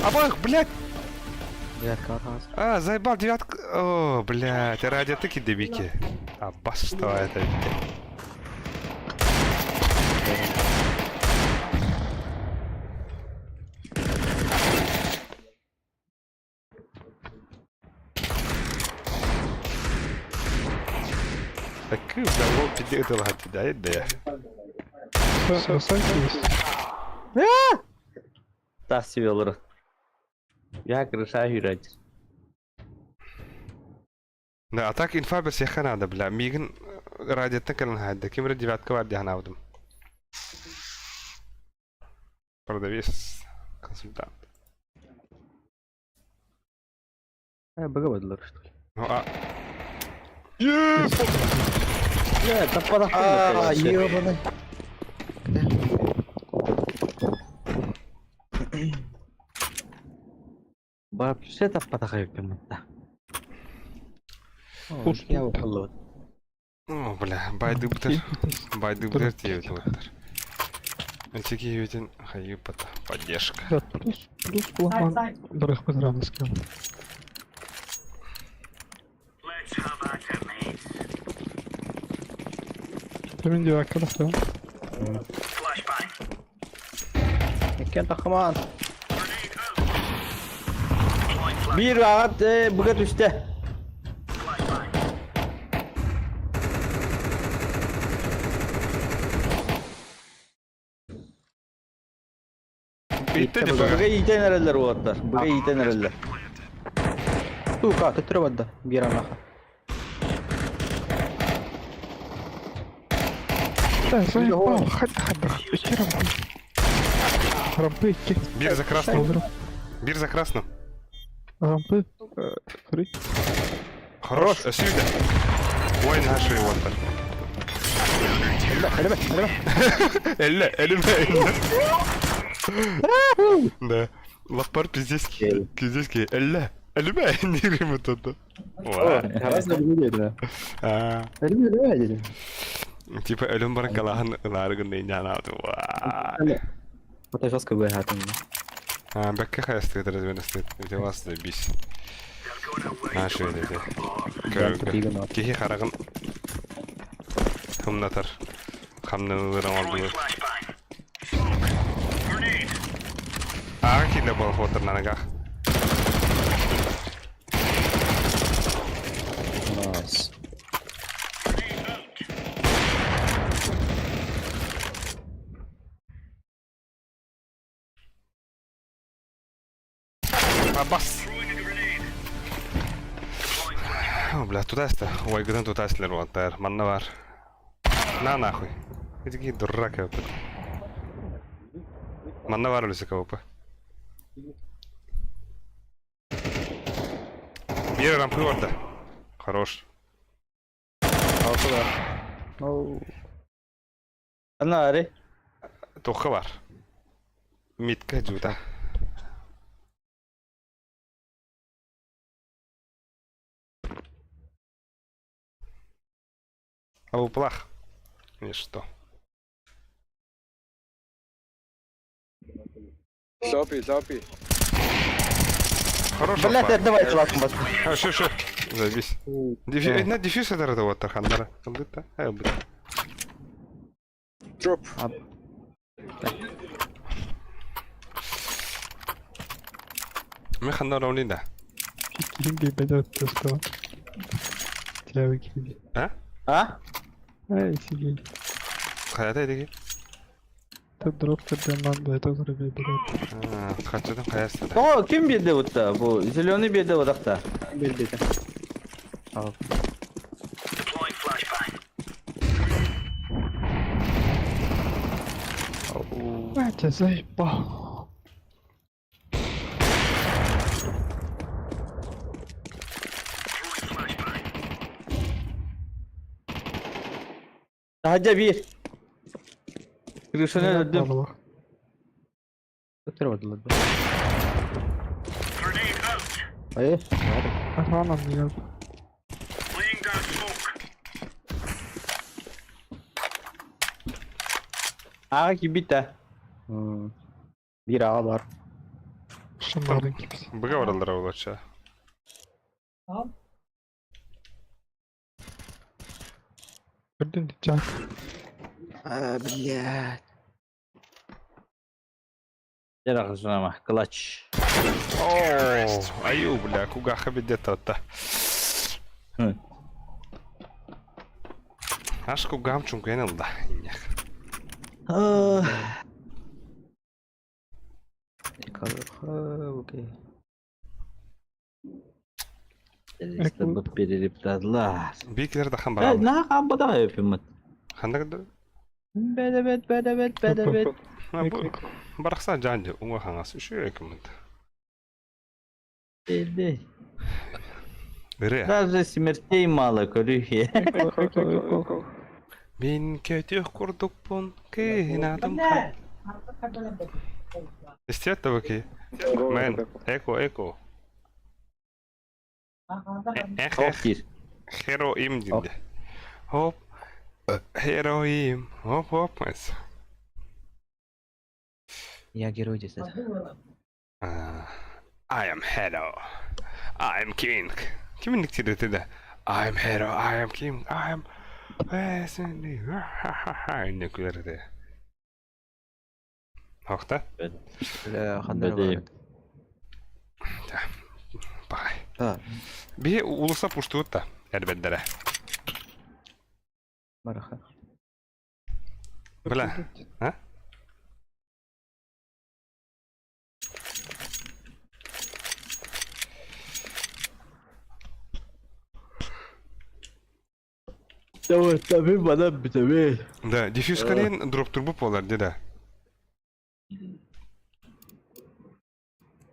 Абах, блядь! Девятка бар. А, заебал, девятка. О, блядь, ради таки дебики. А бас, что это? Такую здорово пиздец, да, да. Сосанки есть. Тас себе олорор. Я крыша хүрэж. Да, а так инфа бер надо, бля. Мигин радиоттан кэлэн хаайда. Ким эрэ девятка бар диэн аабытым. Продавец, консультант. Э, БГ бардылар, что ли? Ну, а... Э, таппатах А, ёбаный. Вообще таппатах эбиппин мытта. Я выпал. О, бля, байды бутер. Байды бутер тиэбит уолаттар. Антики ютин хайыпата. Поддержка. Да, плюс, плюс кулахан барыхпыт рамыскан. Мин девятка тахтым. Иккен тахыман. Биир аҕат быга түстэ. Итте де Быга бага. иитэн эрэллэр уолаттар. Быга иитэн эрэллэр. Сука, төттөрү барда. Биир анаха. Да, заебал, хат хат икки рампы. Рампы икки. Биир за красным. Биир за красным. Рампы. Три. Хорош. Сюда. Ой, наши уолаттар. Элеме, элеме. Элле, элеме, элле. Да. Лаппар пиздецкий. Пиздецкий. Элле. Элеме, диирим это. Раз на А, Элеме, элеме дири. Типа өлөн баран калаһын ылаары гынна иньяна. Это жестко быгатым. А, бэккэ хайастыгыт развенастыгыт. Ити вас заебись. Наши эти. Киһи хараҕын хымнатар. Хамнанылыран олдулар. Ааҕа киирдэ буолан хуоттарнанагах. Nice. Абас! О, бля, туда ста. Ой, гынан туда слер уолаттар. Манна бар. На нахуй. Эти дурак я. Манна бар өлүсэ КВП. Биир рампы барда. Хорош. Алты бар. Оу. Ана ари. Туохха бар. Митка жута. Алуплах. И что? Лобби, лобби. Хорош Блядь, алпа. давай лапым бас. А, шо, шо. Забись. Дефьюз, на дефьюз это вот тархандара. Калдыта. Э, быт. Дроп. Мен ханнар ойнайын да. Ким бейбеде өттөстө. Тяви киби. А? А? Эй, сиги. Хайата эдиги. Ты дроп терден бейте отыр бейбеде. Хачыдан каясы да. О, ким берди бутта? Бу зеленый берди одакта. Бербейді. Ал. Мать, заебал. Hadi bir. Крышаны öldüm. Өтіріп атылады. Ай, Охрана мне. Аға кибита. Бір аға бар. Шамарын кипси. Быга баралар олача. Көрдүм жак. А, блядь. Жарақы клатч. О, аю, бля, кугаха бедета-то. Хм. Аш кугам чункен да. Окей. Бұт береріп дадылар. Бикилер да хан барам. На қамбада өпіміт. Ханда кыды? Бәдәбәт, бәдәбәт, бәдәбәт. Барақса жанды, уңа хаңасы үші екімін. Белді. Іре. Даже смертей мало, көрүхе. Мен кетех курдукпун, кыйнадым. Истет табаки. Мен, эко, эко. Эх, эх, Ох, хероим динде. Хоп, хероим, хоп, хоп. Я герой здесь. I am hero. I am king. Киминник тиретеде? I am hero, I am king, I am... Инне күлерде. Хохта? Бля, хандар бар. Бай. А. Би улуса пуштуутта. Эрбеддере. Бараха. Бля. А? Давай, tabi bana tabi. Да, дефьюз кален дроп турбу полар, деда.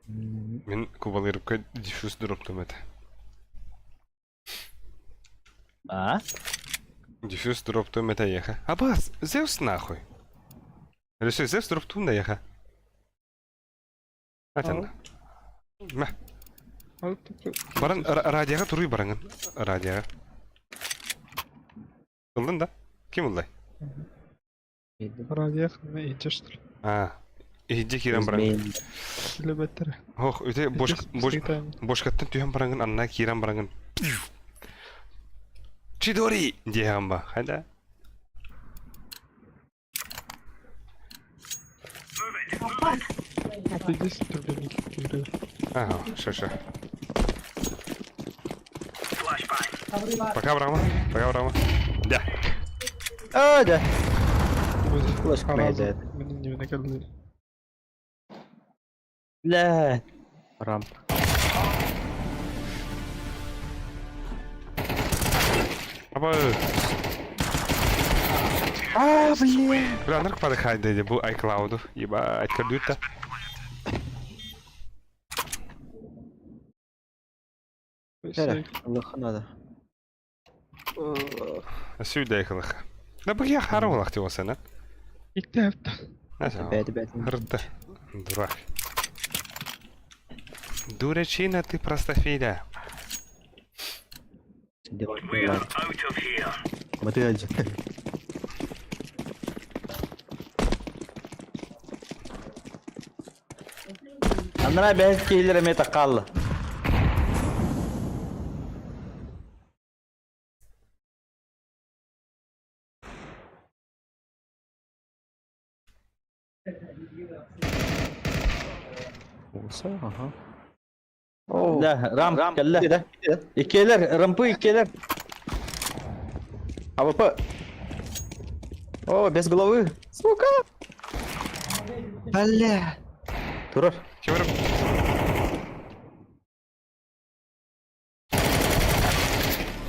Мен кубалырыпка дефьюз дроп это. А? Дефьюз дроп это еха. Абас, Зевс нахуй. Или Зевс дроп тун да еха. Атан. Мә. Баран радиоға туруй бараңын. Радиоға. Ылдың да? Ким ылдай? Радиях не ичештир. А. Иди кирен бараңын. Лебеттер. Ох, өте бош бош бошкаттан түйен бараңын, анна кирен бараңын. Чидори! Диян ба. Хайда. Отойди түрден Ага, шо, шо. Пока, Брама. Пока, Брама. Да. А, да. Флешка мейдет. Мен немене келди. Бля. Рамп. Аба. А, блин. Бля, анарк падахайда бу iCloud. Ебать, көрдүүт да. Эрэ, ылыахха надо. Сүйдэ ылых. Да бу я хара улах ти осена. Икки Бэти бэти. Рда. Дурак. Дурачина ты простофиля. Маты один. Анараа бэйэт киһилэр эмиэ таккаалла. Ага. Да, рам кэллэ. Иккиэлэр, рампы иккиэлэр. АВП. О, без головы. Сука. Бля. Турар. Кемер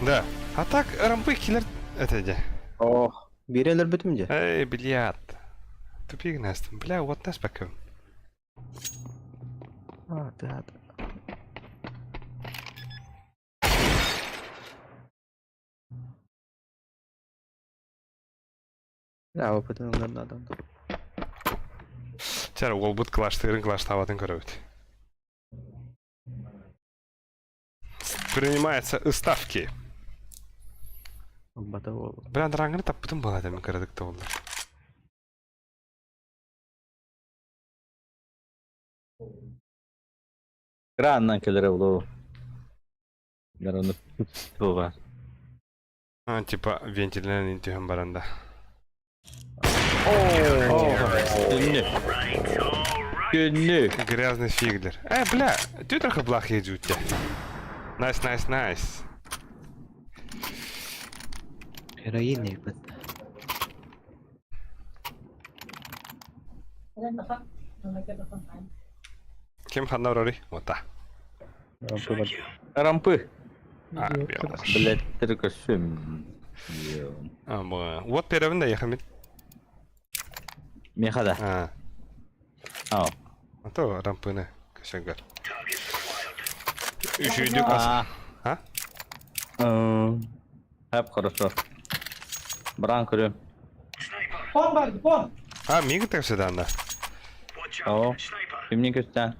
Да. А так рампы киллер это где? Ох. Бирелер бүтүм же. Эй, блядь. Тупик нас. Бля, вот нас пока. А, да, да. Да, АВП-тын надо. Чара, ол бут клаштырын клаштабатын көрөбүт. Принимаются ставки. Бата ол. Бля, раңгыны таппытын бала демен көрөдүк да олар. Краннан кэлэрэ улуу. Нарону туга. А, типа вентилинен интүһэн баранда. Күннү. Күннү. Грязный фиглер. Э, бля, ты трохи блах едут. Nice, nice, nice. Героин бит. Ким ханна орори? Вот та. Рампы. А, Блядь, только сөм. А, бу. Вот перевин да ехамит. Мехада. А, Ау. а то рампыны көсөнгөр. Үшүйдүк ас. А. А? Хап хорошо. Бран көрөм. А, миги тепсе анда. Ау. Кимни көстен?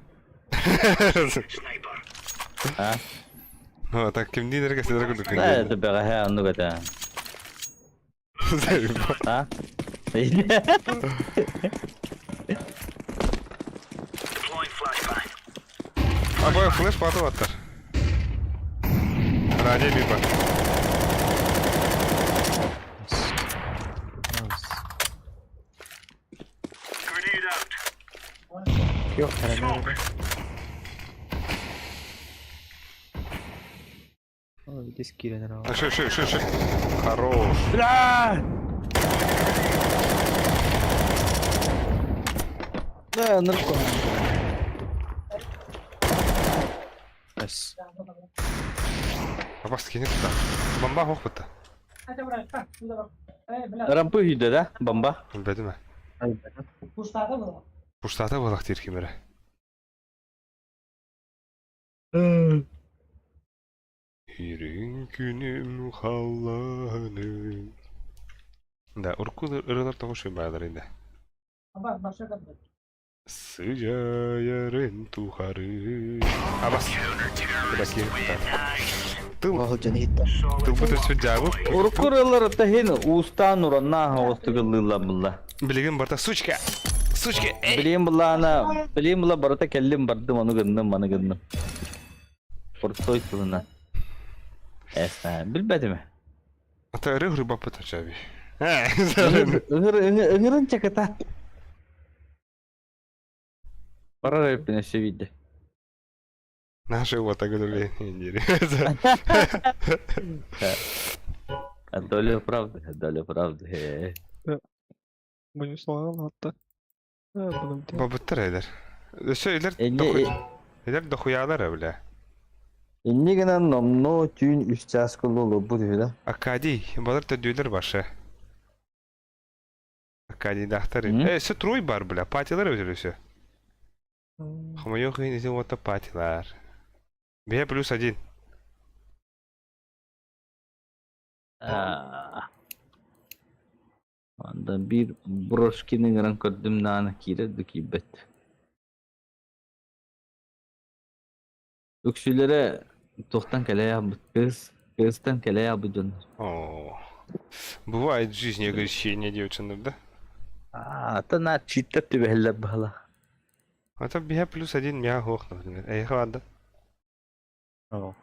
А? Ну, так ким динерге силер күндүк. Да, это бага хэ анну гата. А? А бой флеш патып аттар. Радио бипа. Yok, herhalde. О, здесь кирен А, шо, шо, шо, шо. Хорош. Бля! Да, нарко. Nice. Апас кинек та. Бомба хох бутта. Рампы үйдө да, бомба. Билбедим. Пуштата болак тир кимере. Ирин күнүм халланы. Да, урку ырылар того шуй байлар инде. Сыжаярын тухары. Абас. Куда кир. Тыл, Ол жаны хитта. тыл бутыр сүт жабып. Уруккуралар тахин уустаан ураннаа оҕустугыллыылла булла. Билигин барта сучка. Сучка. Эй. Билиим буллаана, билиим була барыта кэллим бардым ону гынным маны гынным. Куртой тылына. Эсна, билбэтим. Ата ыры хрыба бутыр чаби. Ыҥырын чаката. Барар эппин өссө виде. Наши вот так индири. Доля правды, доля правды. Будем слава атта. А, бұны Бабыттар эдер. Өсө элер Энни элер дохуялар бля. Инни гынан номно түүн үс час кыллы бу да. Акади, балар төдүлөр башы. Аркадийдаахтар. М? Э, өссө трой бар, бля, патилар эбитэр өссө. Хомойуох иһин ити уота патилар. Бэйэ плюс один. Аа. Анда биир брошкины ыҥыран көрдүм даҕаны киирэр да киирбэт. Үксүлэрэ туохтан кэлэ аҕалбыт кыыс кыыстан кэлэ аҕалбыт дьоннор. О, бывает в жизни огорчение девчонок, да? Аа, ата наар чииттэр түбэһэллэр баһылаах. А то биһэ плюс один миэхэ суох, например. Эйиэхэ баар да?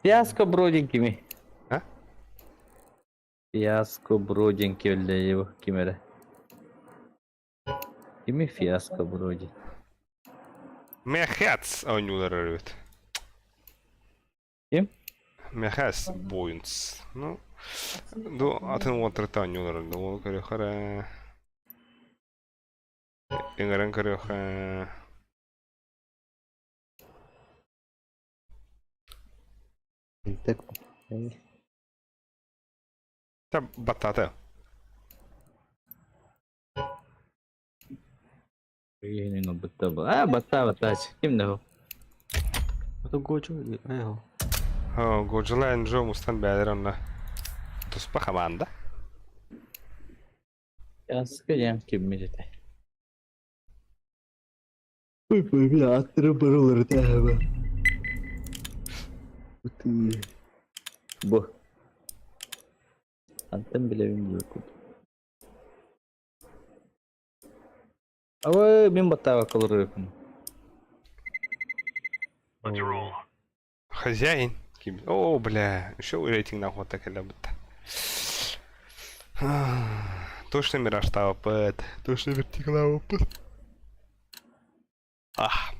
Фиаско Бродин кими? А? Фиаско Бродин киөллэйи ким эрэ? Кими Фиаско Бродин? Мехец оонньуулар өрүт. Ким? Мехес Бойнс. Ну, ду атын уоттарта оонньуулар да ол көрүөххэ ыҥыран көрүөххэ. Та баттаата. А, батта батта ким да Это Гочу, эхо. О, Годжила Энджо мустан бээлэр онно. Туспа хамаанда. Яска диэн киммит этэ. Ой, бля, аттыры барылары тээбэ. Бу. Антан билэбин диэкут. Абы мин баттаабакка олорорукун. Хозяин. Ким? О, бля, еще рейтинг нахуй так кэлэ бутта. Точно мираж опыт. Точно вертикал опыт. Ах.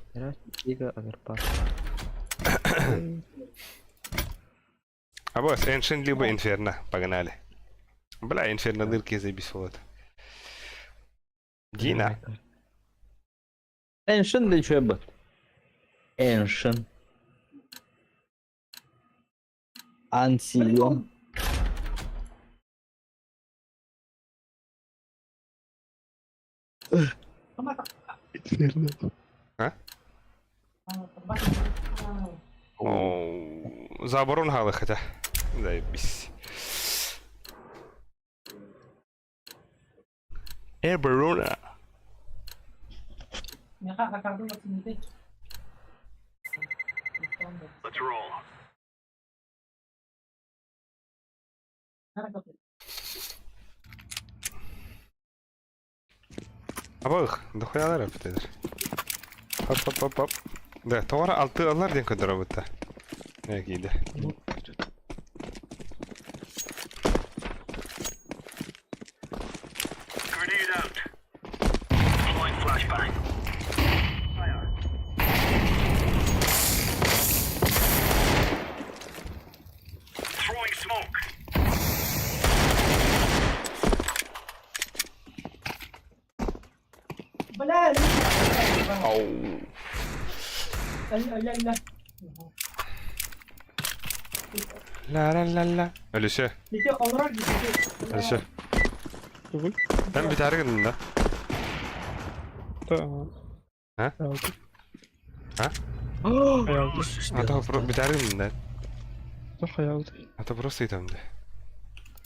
Лига Аверпас. А босс, Ancient либо Инферно. Погнали. Бля, Инферно дырки заебись вот. Дина. Ancient да үчүгэй бат. Ancient. Ансион. А? О, за оборон галы хотя. Заебись. Эберуна. Абых, дохуялар эпитедер. Хоп хоп хоп хоп. Да, тоҕо алты аллар диэн көрдөрөбүт да. Киирдэ. Ау. Ла-ла-ла-ла. Өлүсө. Өлүсө. Тугуй? Эн бүтээри гыннын да? Да. А? Алды. А? Хаялды. А то бүтээри гыннын да? Да хаялды. А то просто ыйтам да.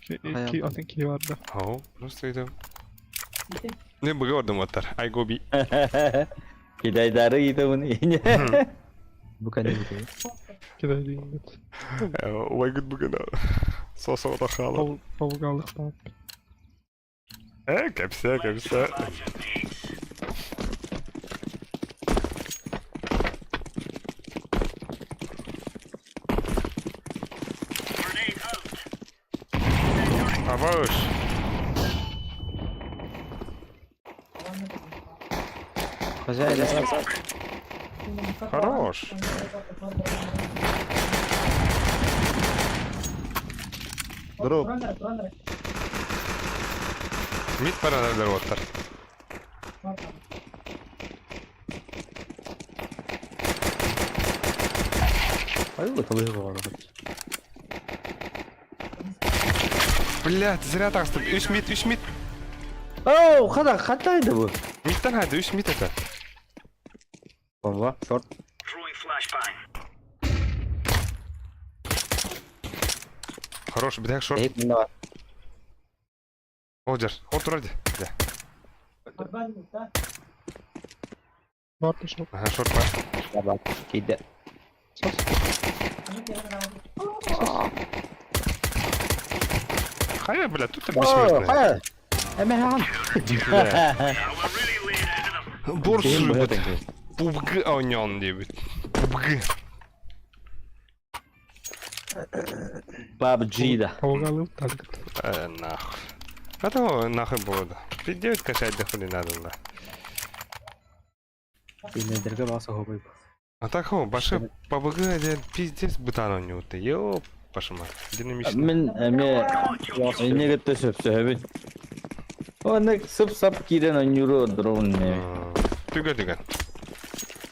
Ки атын ки бар да. Ау, просто ыйтам. Не быга ордум оттар. Ай гоби. Кидайдары ыйтабын. Бу кәдімгі. Кидай деген бит. Ой гыт бүгін. Сосода хала. Павгалык бар. Э, кәпсә, кәпсә. Абаш. Хозяин. Хорош. Здорово. Мид параллелер оттар. Ай, вот алыгы Блядь, зря так стып. Үш мид, үш мид. Оу, хата, хата это бу. Мидтан хайды, үс мид это. Бомба, шорт. Хорош, битек шорт. Эй, мында бар. О, жар. О, турар ди. Дэ. Бар да шорт. Ага, шорт бар. Бар, бар. Кейде. Хайа, бля, тут О, бессмертный. хайа. Эме хан. Бля. Бор Ким сүрбүт. быһа PUBG ойнон диэбит. PUBG. PUBG да. Паугалы так. Нахуй. А то нахуй было да. Пиздец качать да хули надо да. Кинедерге баса хобой. А так хо, башы PUBG диэн пиздец бытан ойнуутта. Ёп, башыма. Динамично. Мин эме энеге төсөп сөбүн. Оны сып-сап кирен ойнуру дрон не. Түгэн түгэн.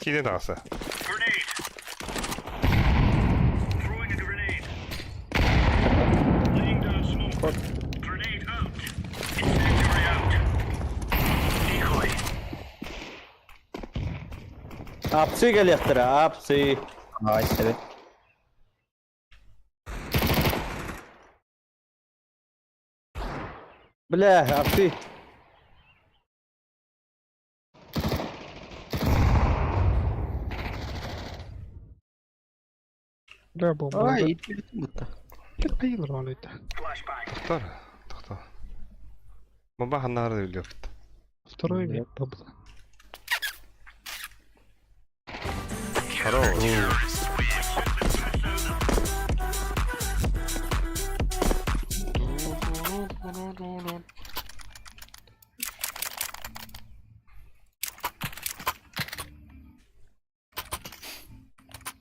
Киде тағысы. Апсы келектір, апсы. Ай, себет. Бля, апсы. Бля, бомба. Ай, будто. Айылыр ол это. Тоқтар, тоқта. Баба ханнары үлөпт. Второй мид бомба. Хорош.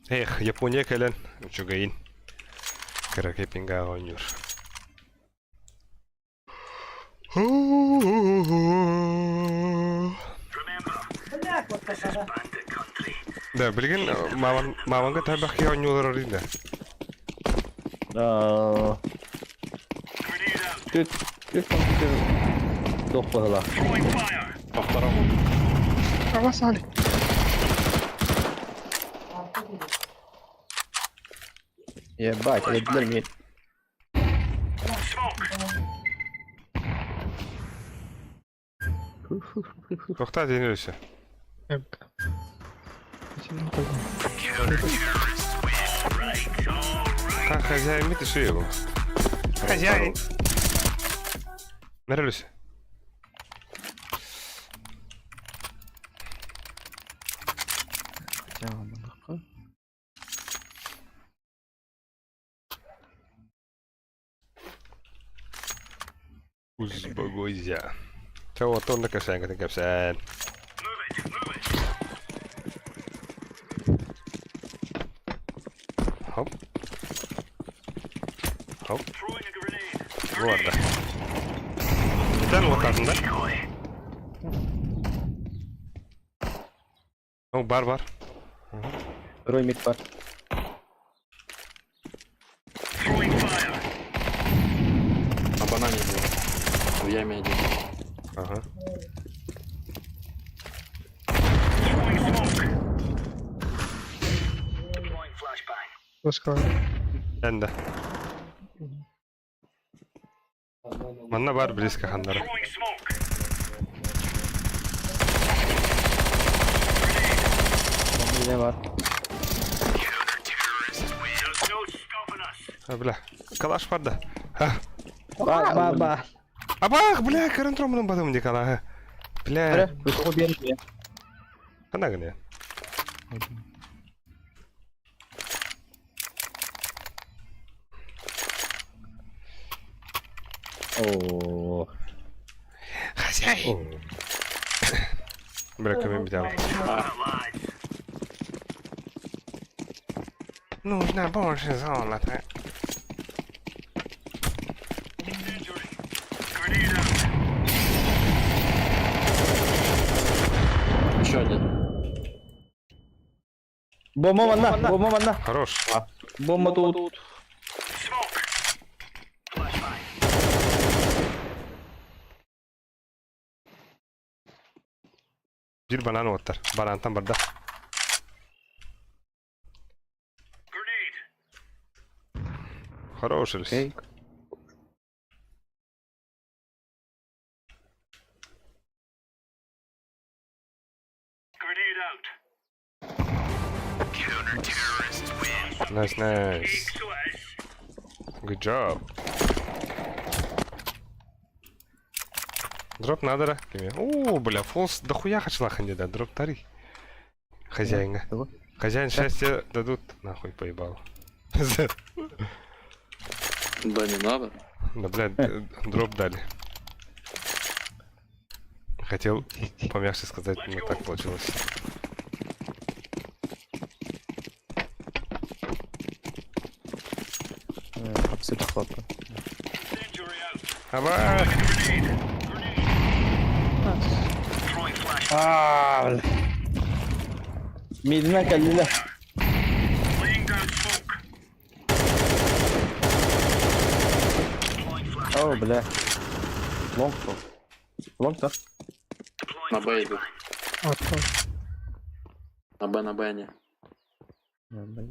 Эх, Япония кэлэн үчүгэйин. Кыракый пинга оонньуур. Да, билигин маман маманга табах оонньуулар орын да. Аа. Түт, түт компьютер доқпағыла. Ава сали. Ебать, элдилер мид. Тоқта дейін өсі. МК. Сен Ха, хозяин мид еще его. Хозяин. Мэрилюсь. Хотя он Узбогойся. Чего то на кошенька ты капсен. Хоп. Хоп. Ладно. Тен лотатын да? О, бар бар. Второй мид бар. На банане был. В яме один. Ага. Флешка. Энде. Манна бар близко хандара. Бомба не бар. А, бля. Калаш бар да. А. Ба, ба, ба. Абах, бля, көрөн турамын батым ди кала. Бля. Бля, высоко берем. Хана гыне. О. Хозяин. Бля, көмем бит Нужно больше золота. Еще один. Бомба манна, бомба манна. Хорош. Бомба тут. Биир банан уоттар. Банантан барда. Хороший. Окей. Nice, nice. Good job. Дроп надо, да? О, бля, фолс дохуя хачла да, дроп тари. Хозяина. Хозяин счастья дадут, нахуй поебал. Да не надо. Да, блядь, дроп дали. Хотел помягче сказать, но так получилось. Абсолютно хлопа. Аба! Аа, бля. Мидина кэллилэ. О, бля. Лонг то. Лонг то. На Б идут. Отпал. На Б они. Бля.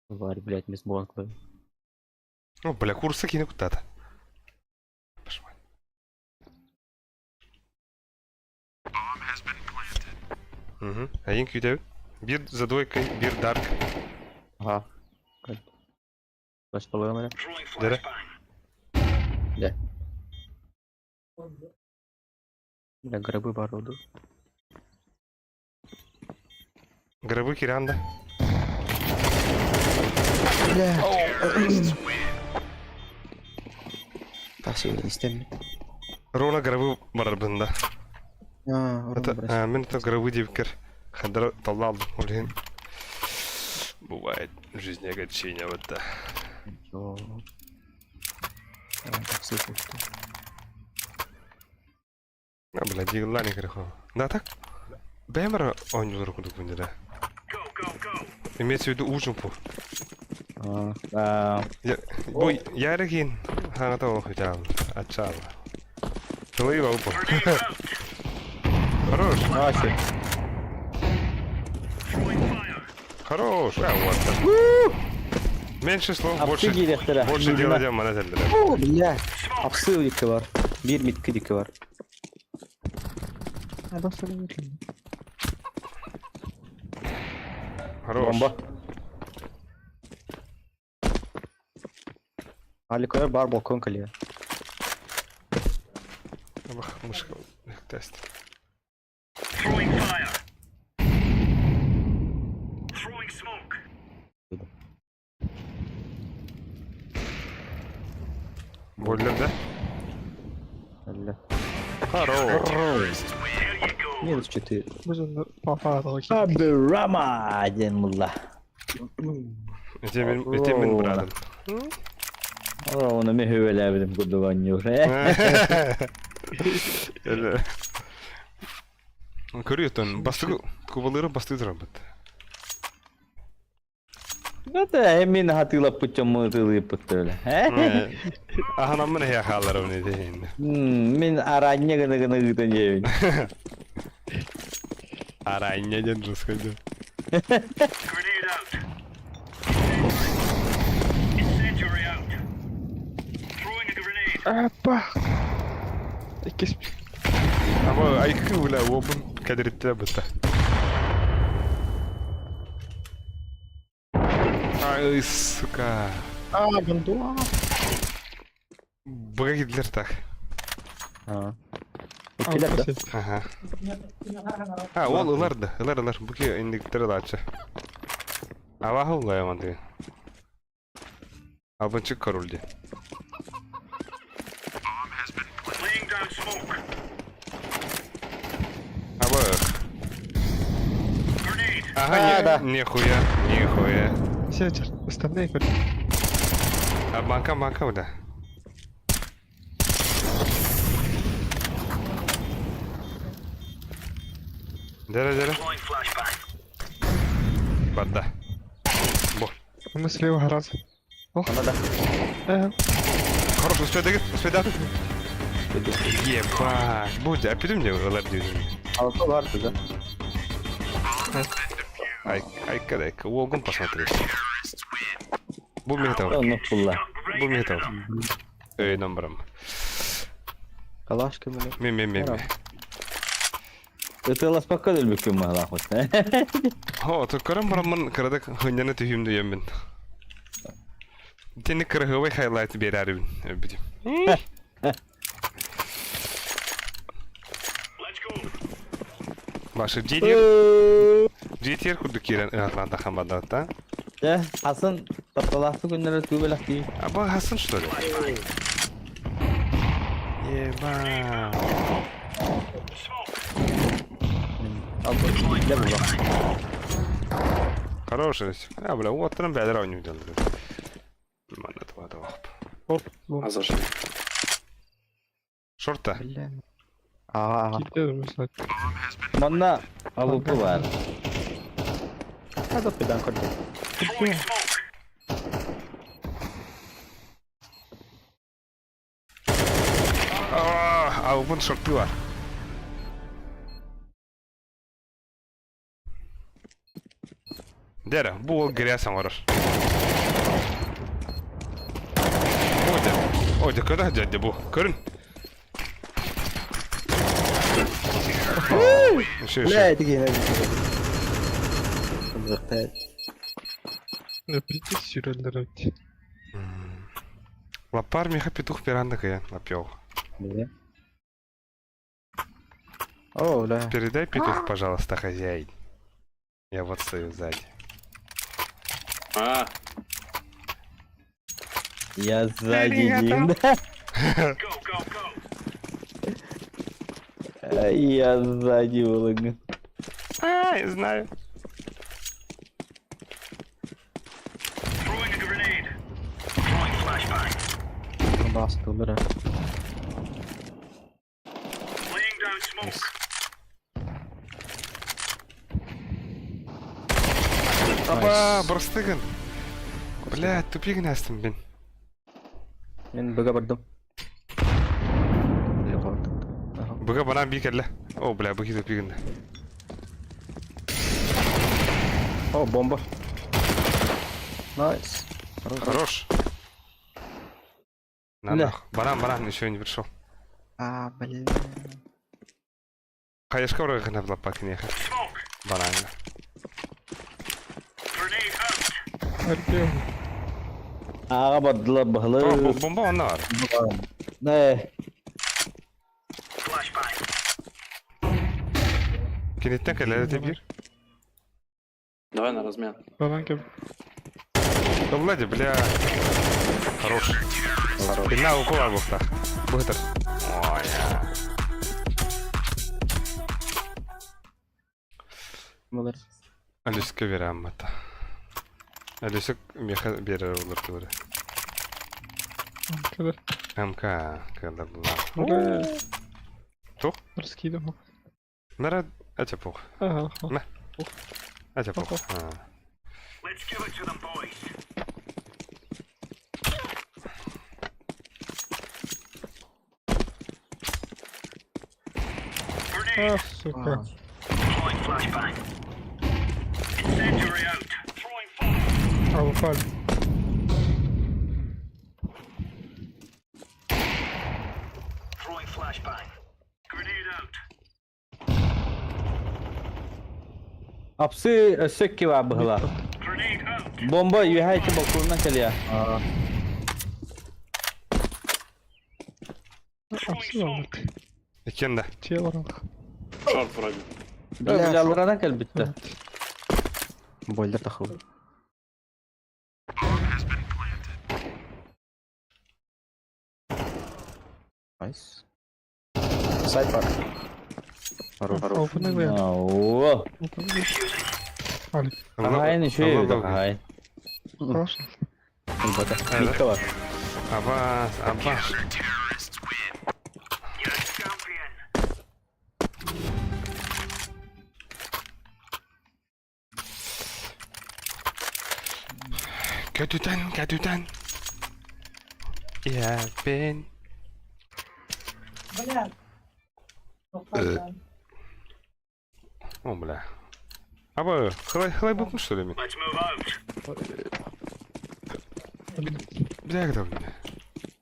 Варь, блядь, мисс Бланк. О, бля, курсы кини куда-то. Пошла. Угу. Один күйдәбит. Бир за двойкой, бир дарк. Ага. Баш половина. Дere. Бля. Бля, гробы бороду. Гробы Киранда. Бля. Спасибо, не стемни. Рона гробы барбында. А, Это, а, мен это гробы дипкер. Хадр талал, блин. Бывает в жизни огорчения вот да. А, бля, дигла не крыху. Да так? Бэмэр он руку документ, да. Имеется в виду ужин по. Аа, Бу ярыгин хаңата хотя ачал. Тылы бу. Хорош. Ася. Хорош. А, вот. Меньше слов, больше. Больше дела дем мана О, бля. Апсы дикки бар. Бир митки дикки бар. Хорош. Бомба. Аликор бар балкон калия. Бах, мышка. Тест. Бойлер, да? Бля. Хорош. Минус 4. Боже, папа, толки. Абдурама диэн мулла. Эти мин брадым. Оны мен хөбөләбидим курдуган юр. Көрүөтөн басты кубалыры басты турабыт. Это мен хатыла путем мытылы путтөле. Аха намын я халарым не дейин. Мен аранья гына гына гытын жебин. Аранья ден русскойду. А, пах. Иккис. Ама айкы бля обун кадриттер бытта. Ай, сука. А, бандуа. Быга так. А. Иккилер да? Ага. А, ол ылар да, ылар ылар. Буки индиктер лачы. Авахы улай аманды. Абынчы корольди. Аба. Ага, А, не, да. нихуя, нихуя. Сечер, остальные көр. А банка, банка, да. Дere, дere. Барда. Бо. У нас слева раз. Ох. Она да. Ага. Хорош, успей дагы, успей да. Ебать, будь, а пидем мне ылар диэн. Алты бар да. Ай, айка дай-ка, уолгун посмотри. Бу мехтал, Оннук булла. бу мехтал. Эй, номером. Калаш көмөлө. Ми, ми, ми, ми. Ытыаласпакка өлбүккүн маһалаах Хо, то көрөн бараммын кырадык хынньана түһүүм дүйэммин. Итинник кыраһыабай хайлайт биэрээрибин өлбүтүм. Башы GTR GTR курдук киирэн ыһатлаан тахаммадата. Дьэ, Хасан тапталаахты күннэрэ түү бэлэхтии. А бу Хасан что ли? Еба. Алты бile була. Хороший. А, бля, вот там бля, равню делали. Манна това това. Оп, бомба. А зашли. Шорта. Бля. Ага, ага. Киирдэ мыслать. Манна алупу баар. Хада педан көрдүм. А, вон шорты бар. Дера, бу ол грязь оҥорор. Оде, оде, когда дядя бу? Көрүн. Еще, Бля, еще. тиги. Кызыкты. Да прийти сюрелер эбит. Лапар меха петух пиранда кая, лапьел. Бля. О, бля. Передай петух, пожалуйста, хозяин. Я вот стою сзади. А, Я сзади Дин. Я сзади булыгын. А, я знаю. Бастылар. Аба, бырыстыгын. Бля, тупигин астым бин. Мен быга бардым. Ага. Быга банан бий кэллэ. О, бля, быги тупигин. О, бомба. Найс. Хорош. Хорош. На, Да. нахуй. Банан, банан, еще не пришел. А, блин. Хаешка вроде на лапак не Банан. Артем. Аҕа бардылар баһылы. Бомба он нар. Не, Кинеттен кэллэ бир. давай на размен. Банан кеп. Да Влади, бля. Хорош. На, укола бухта. Бухтар. Ой. Булар. Алюска берем это. Алюсик меха берер олар тура. Кадр. МК, когда была. Бля. Тух? Раскидывал. Нара, а пух. Ага. На. А пух. А. А, сука. А, упали. Апсы өссө кива быһыла. Бомба үһәйти балконунан кэлиэ. А, Апсы алdık. Икенде. Че баралык. Шорт вроде. Бля, Бля, кэлбиттэ. Бойлер тахыл. Найс. Сайт бар. Хорош. Хорош. Оо. Али. Хаһайын үчүгэй эбит, хаһайын. Хорош. Бата. Митка бар. Аба, аба. Көтүтэн, көтүтэн. Иһэппин. О, бля. Аба, хылай, хылай буппун что ли мин? Бля, когда бля.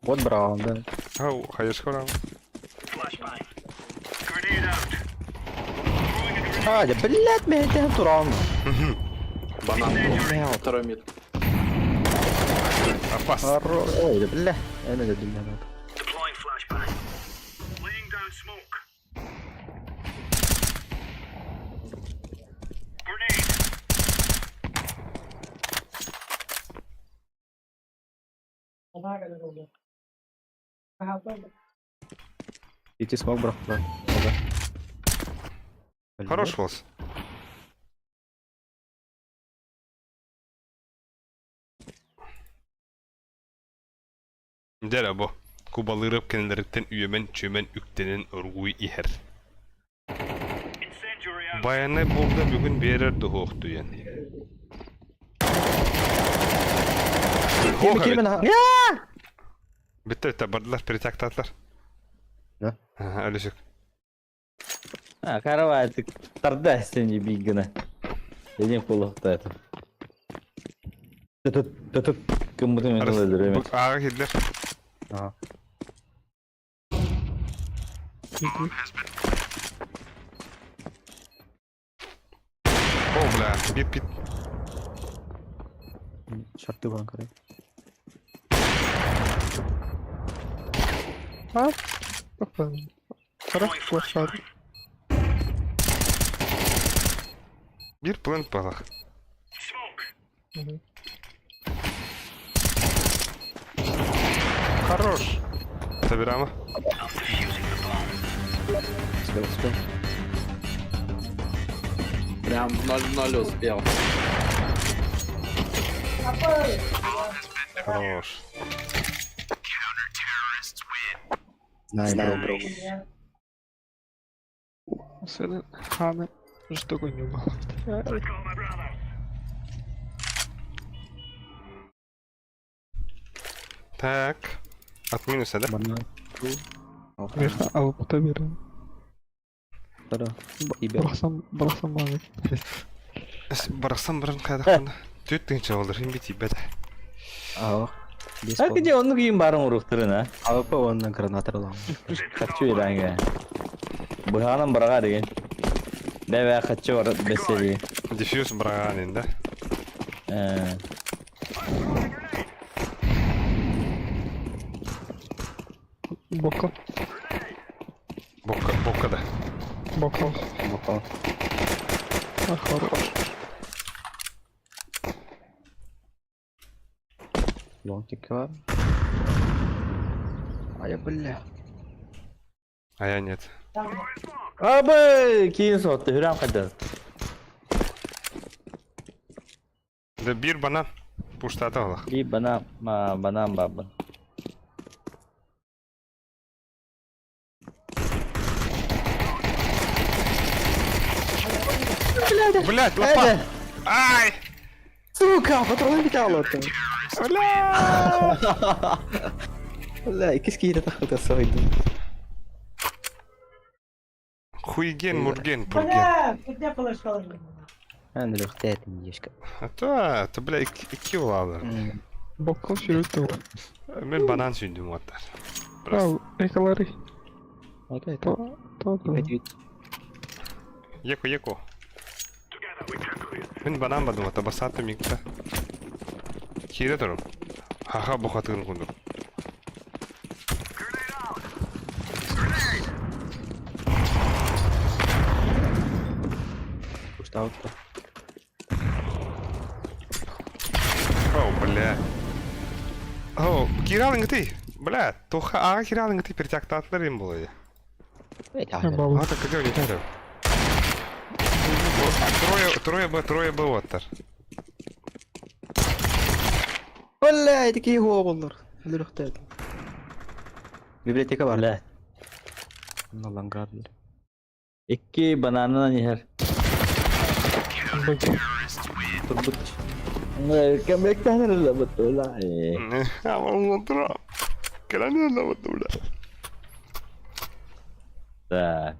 Вот браво, да. Ау, хаешка браво. А, да, блядь, меня это туран. Банан. Второй мид. Опас. Ой, да, бля. Я не люблю. Идти смог, бро. Да. Ага. Хорош волос. Дьэ бу Кубалыырап кинилэриттэн үөмэн-чүөмэн үктэнэн оргууй иһэр. Байанай булда бүгүн биэрэр дуһуохтуйан. Кирме, кирме, наха. Бүттэ бүттэ бардылар, перетяктаатылар. Да? Ага, өлүсүк. А, каравай, ты тарда сен биггына. Един кулахта это. Этот, этот, кому-то мен өлдүрөм. Ааҕа киирдилэр. Ага. О, бля, бит бит. Шарты вон, короче. А? Хорош площадь. Биир плент балах. Хорош. Собирамо. Успел, успел. Прям в 0-0 успел. Хорош. Знаю, бро, бро. Сына Хана жестоко не умал. Так. От минуса, да? Банан. Конечно, а вот уверен. Да. Ибер. Бросам, бросам мамы. Барахсан баран кайдахпына. Түт тыынча олар, им бит ибет. Аа. Бес А где он кийин барын уруктырын, а? АВП он на гранат ылам. Хочу иранга. Быһаанан барага деген. Бәбә хочу бар бесели. Диффьюз бараганин, да? Э. Бока. Бокка, бокка да. Бока. Бока. А, хорош. Лонтик бар. А я бля. А я нет. Абы кийин сотты, хүрәм кайда. Да бир банан. Пуштата олах. Би банан, ма банан бабы. Блять, лопа! Ай! Сука, патроны битало там. Бля! Бля, иккис киһи тахыта сойду. Хуйген, мурген, пурген. Эн рөхтәтин ешка. А то, то, бля, икки улалар. Бока сүйрөттү. Мен банан сүйдүм оттар. А, экалары. Окей, То, то, то. Еко, еко. Мен банан бадым, ата басаты микта. Кире турум. Хаха бухатыгын кундук. Пуштаутта. О, бля. О, киралың ты. Бля, тоха ага киралың ты перетяктатлар им было. Бабы. А так как не так. Трое, трое Б, трое Б оттар. Бля, такие голлар. Рөхтәтин. Библиотека бар. Бля. На лангар. Икки бананынан иһэр. Бока. Турбут. Кэмэктэн эрэ бутула. Аван Кэлэн бутула. Да.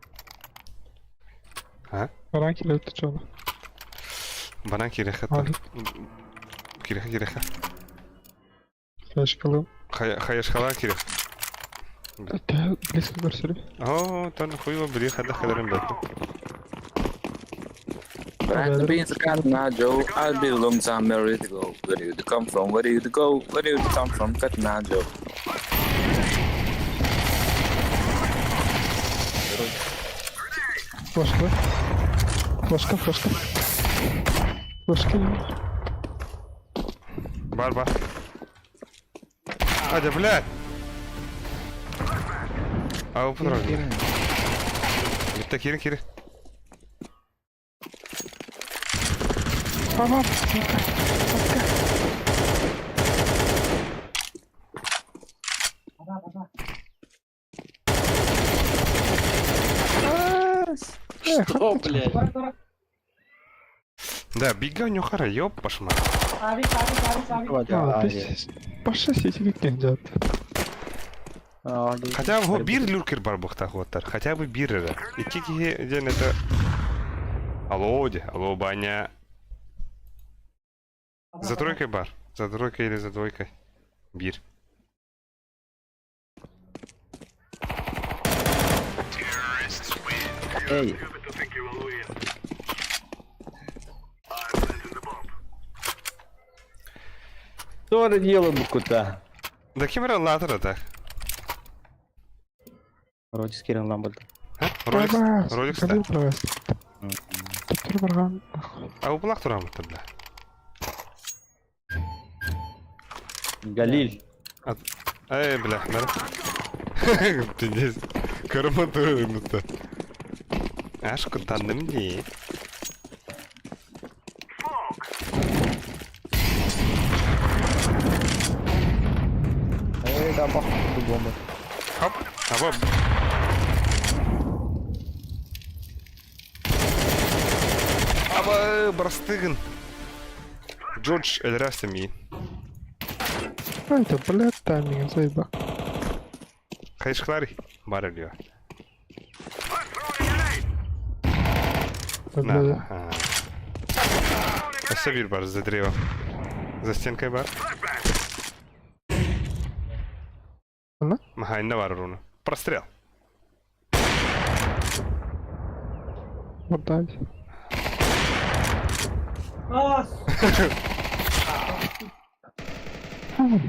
А? Баран килет чону. Банан киреха. Киреха киреха. Флешкалы. Хаяшкала кирех. Близко көрсөрү. О, тон хуево бри хада хадарым бәт. I've been Katna Joe. I'll be long time married to go. Where you to come from? Where you to go? Where you to come from? Katna Joe. Флешка. Флешка, флешка. Флешка. Бар, бар. Адя, блядь! А, упырар. Битте кири, кири. Ага. Что, блядь? Да, бега нюхара, ёб пошма. А, Паша сетик кенжат. Хотя бы бир люркер бар бухта хоттар. Хотя бы бир эрэ. Икки киһи диэн это... Алло, де, алло, баня. За тройкой бар. За тройкой или за двойкой. Бир. Эй. Что дело куда? Да кем эрэ латыр так? Роликс кирен ламбалды. Роликс, Роликс да. Туттур барган. А упулак турамыт бля. Галиль. Эй, бля, нар. Пиздец. Карма турымыта. Аш кутанным ди. Эй, да, бах, бомба. Хоп, аба. Аба, брастыгын. Джордж Эльрасами. А, это, блядь, тайминг, заеба. Хайшклари. Бар элио. Да. На. Өссө бир бар за древо. За стенкой бар. Ана? Махайна бар руна. Прострел. Вот дай.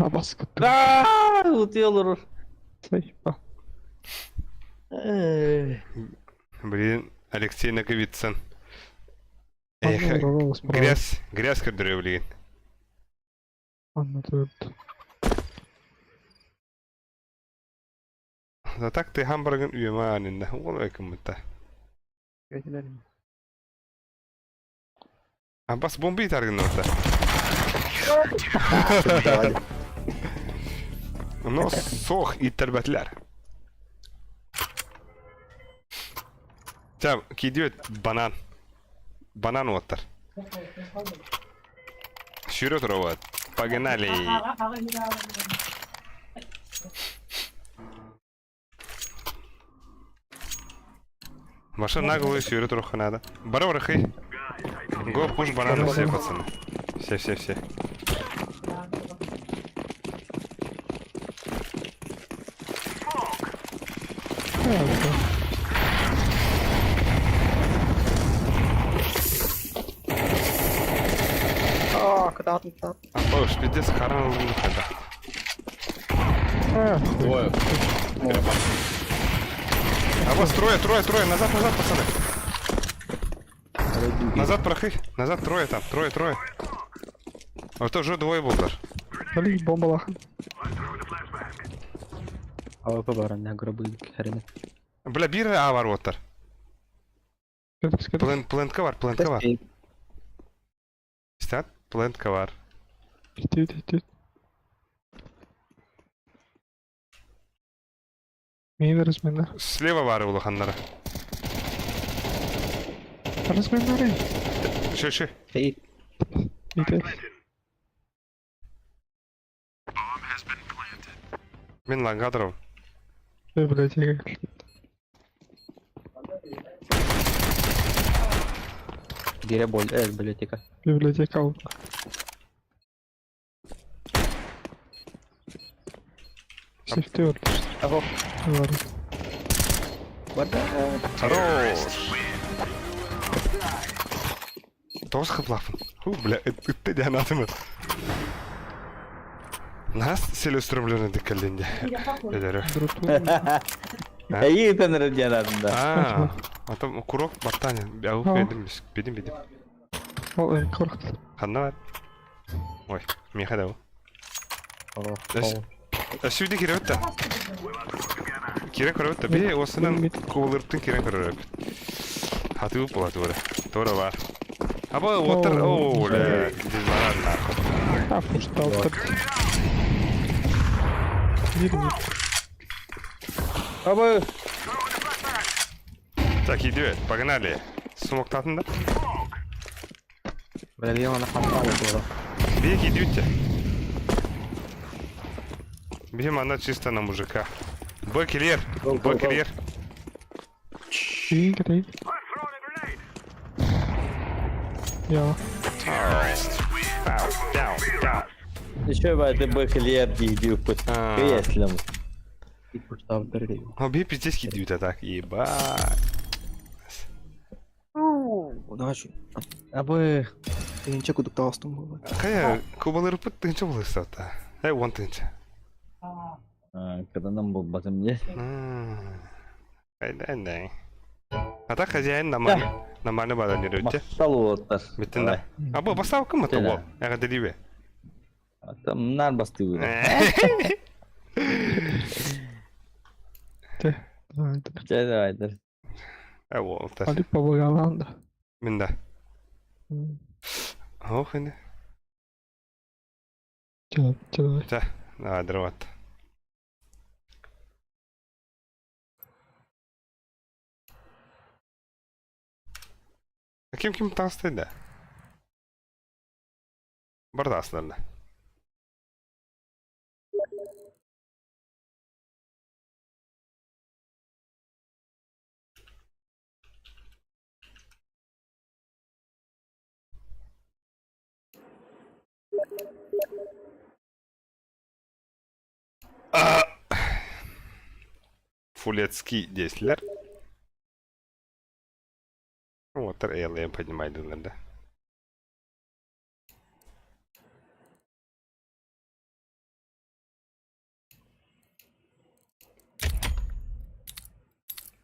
Абас кутtu. Да, утелор. Заеба. Блин, Алексей Наговицын. Эх, грязь, грязь көрдөрө блин. Анна тут. Да так ты хамбургер үйөмө анында. Ол экиммитта. Абас бомба итаргын орта. Но сох иттербәтләр. Тя, кидиот банан. Банан оттар. Сюрет роват. Погнали. Ваша наглую сюрет роха надо. Бары рахы. Го пуш бананы все, пацаны. Все, все, все. А, куда тут? А, ош, пиздец, харан хада. Двое. А вот трое, трое, трое, назад, назад, пацаны. Назад прохы, назад трое там, трое, трое. А то уже двое булдар. Блин, бомба лахан. АВП бар, не гробы херene. Бля, бир А бар оттар. Плен, плентка бар, плентка бар. Стат, плентка бар. Иди, иди. Мин разминар. Слева бар улаханнары. Разминары. Шö, шö. Эй, Иди. Мин лангатором. Библиотека. Бире бол библиотека. Библиотека ол. Шифте өлтүрдү. Аҕо. Бар. Барда. Хорош! Тоҕус хыплаахпын. Ху, бля, ытты диэн атым. Нас селестромлерин кэллин дии. Өлөрө. Эйи ытан эрэр диэн аатында. Аа, ата курок баттаан ауып бедим бедим бедим. Ол эн коркут. Ханна бар? Ой, миэхэ да О, Өссө киирэ битта. Киирэн көрөбүт да би осынан кубулыртын киирэн көрөрөбүт. Хатыы була туора. Туора бар. Аба отыр о бля, дизмаран нахуй. А, пуштал. Мир мир. Абы. Так, иди, погнали. Смоктатын да? Бля, Леона хаппала было. Бег идите. Бем она чисто на мужика. Б-киллер! Б-киллер! Киин кэтэй. Я. Пау, пяу, пяу. Еще бы это бы клиент дии пут. А. Креслом. Пуштал дыры. А би пиздец кидают а так, ебать. Удачи. Абы. Тыгынча кудук тастым было. Хая, кубалыр пыт тынча булырса та. Эй, вон тынча. Каданам болбатым не. Айда, айда. А так хозяин нормально. Нормально бадан жүрөттө. Мактал уоттар. Бүттүн да. А бу бастап кым это бол? Ага дедибе. Там нар басты ура. Давай. Давай, давай. А вот. Али побагаланда. Мен да. Ох, инде. Чэ, чэ. Давай, дрова. А ким ким таҥастай да? Бардаасларна. А! Фулецкий действиялар. Вот, я поднимай да.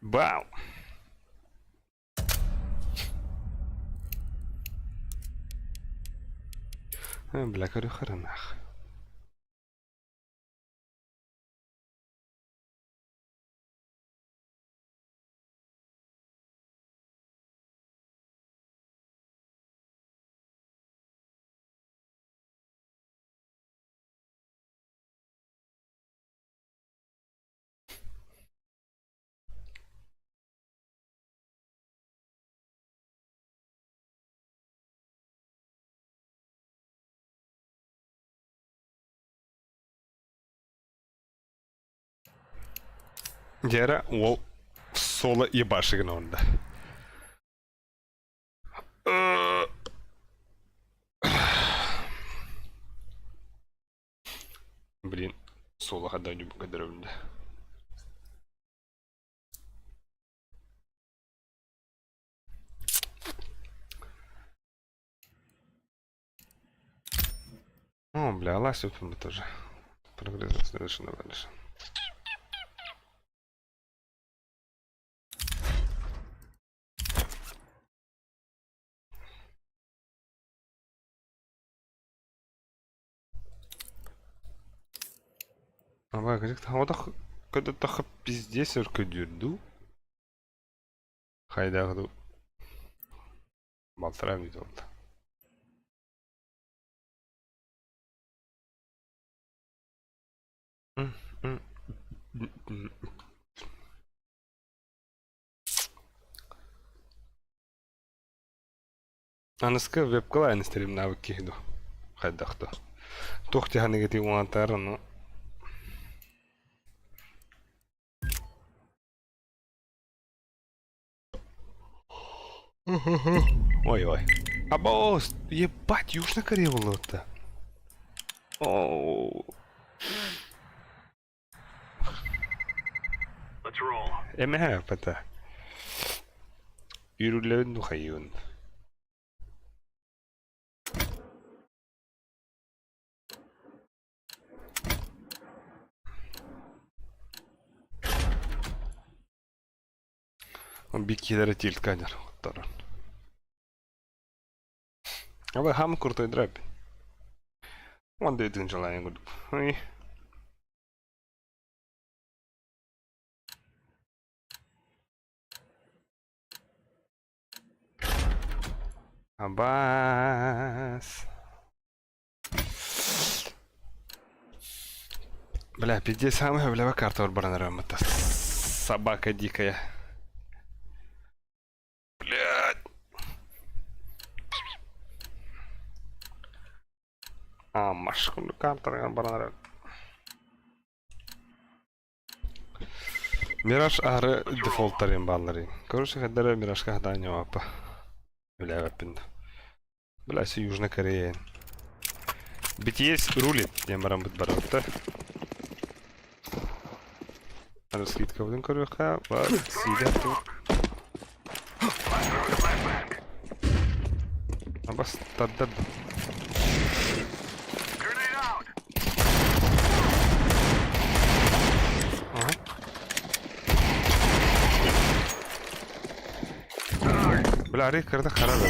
Бау! Бля, көрү харанах. Дьэ уол соло ебашигын онда. Блин, соло хада не благодарю. О, бля, лась тоже. Прогресс совершенно дальше. Абай, когда пиздец өркөдүрдү. Хайдагы балтырам дейді oldu. Аныска вебкала аныстерим навык киһиду. Хайдахту. Туох тиһаныгы ти уантар, ну. Ой-ой. Абоос, ебать, Южная Корея была-то. Оу. Эмэһэ пата. Үүрүллэбин духайыын. Бикилere тилт канер оттаран. Абы хам крутой драп. Он дает желание гуд. Ой. Абас. Бля, пиздец, самая бля, карта баран это собака дикая. Блядь. А, машку карта баран Мираж ары дефолттарын баллары. Короче, хаддара Миражка хадани апа. Бля, вапин. Бля, си Южная Корея. BTS рулит, диэн баран бут барабыта. Ары скидка будын көрүөххэ, бар сиидэ тут. Абас тардар. Ага. Бля, ары кырда харабы.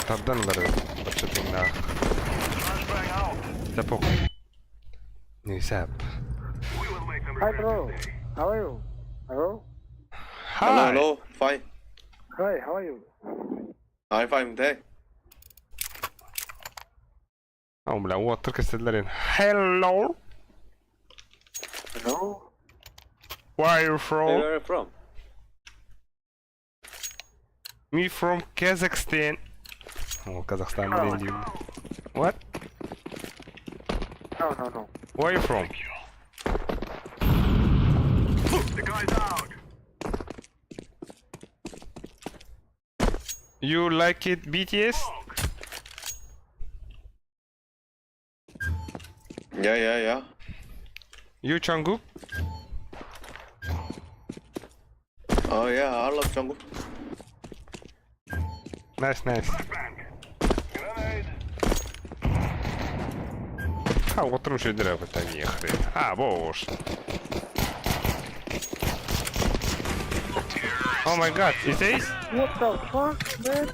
Тардан ылар баччатыҥнаах. Тапок. Не сап. Hi bro, how are you? Hello? Hello, Hi. hello, fine. Hi, how are you? I'm fine, day. О, бля, вот, только седларин. Hello. Hello? Where are you from? Where are you from? Me from Kazakhstan. О, Казахстан, блин, дивно. What? No, no, no. Where are you from? You like it BTS? Yeah. You Jungkook? Oh yeah, I love Jungkook. Nice, nice. А, вот там еще дыра, не хрен. А, боже. Oh my god, is this? What the fuck, man?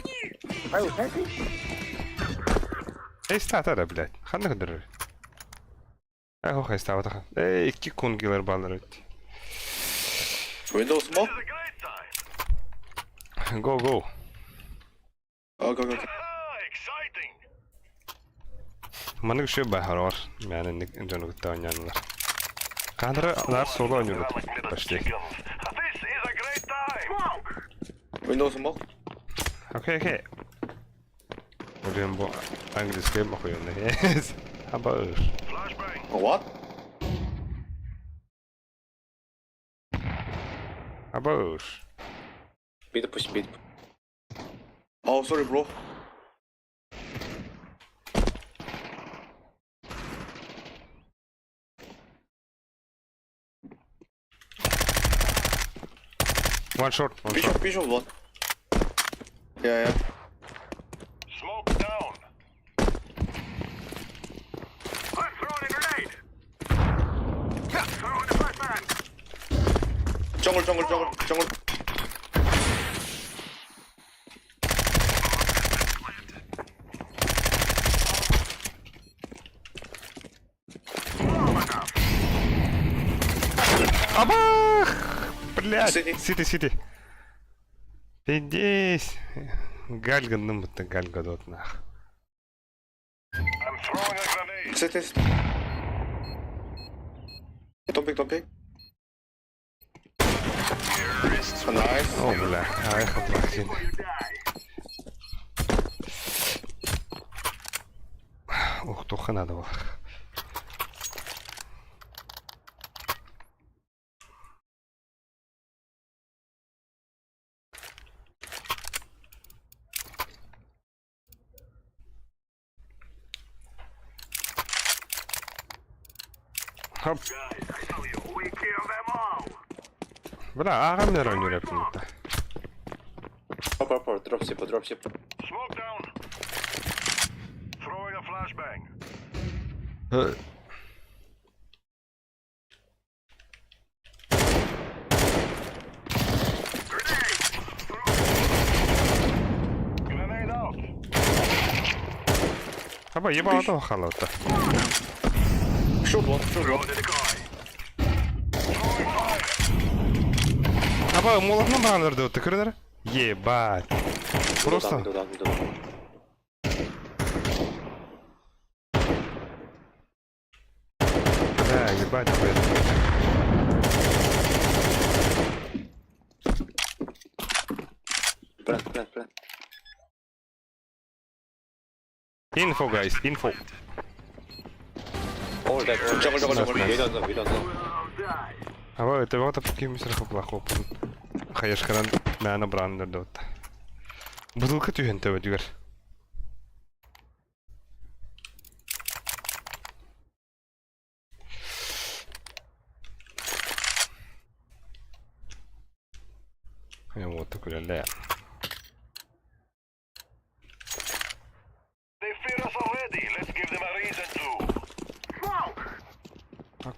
Are you happy? Эй, стата, блядь. Ханна дыры. Эх, ох, ставата. Эй, икки кунгилер баллар. Windows smoke? Go, go. Okay. Маннык үшө бахарор. Мяны дьону кытта оонньооннулар. Каандара наар соло оонньуур почти. Windows smoke? Окей. Блин, бу английский охуенный. Абаш. What? Абаш. Mid push mid. Oh, sorry, bro. One short, one short. Bishop, bishop one. Yeah. Jungle, jungle, jungle, jungle. Абах! Блядь! Сити. Сити, сити. Пиздец. Гальга, ну будто гальга дот нах. City. Don't pick, don't pick. Nice. О, бля, а эхо плохин. Ух, туха надо было. Хоп. Бля, ааҕан эрэ оонньуур эбиппин да. Upper, upper, drop ship, drop ship. Хаба ебало халата. Shoot one, shoot one. Хаба молотно бағанырды өтті көрдер? Ебать. Просто. Middle down, middle down. Да, ебать, блядь. Plant, plant, plant. Info, guys, info. All dead, all Jungle, jungle, jungle. We don't know, we don't know. Аба это вот таким мисер плохо. Хаешкаран на брандер дот. Бутылка түһэн төбөтүгэр. Вот такой ля. Так,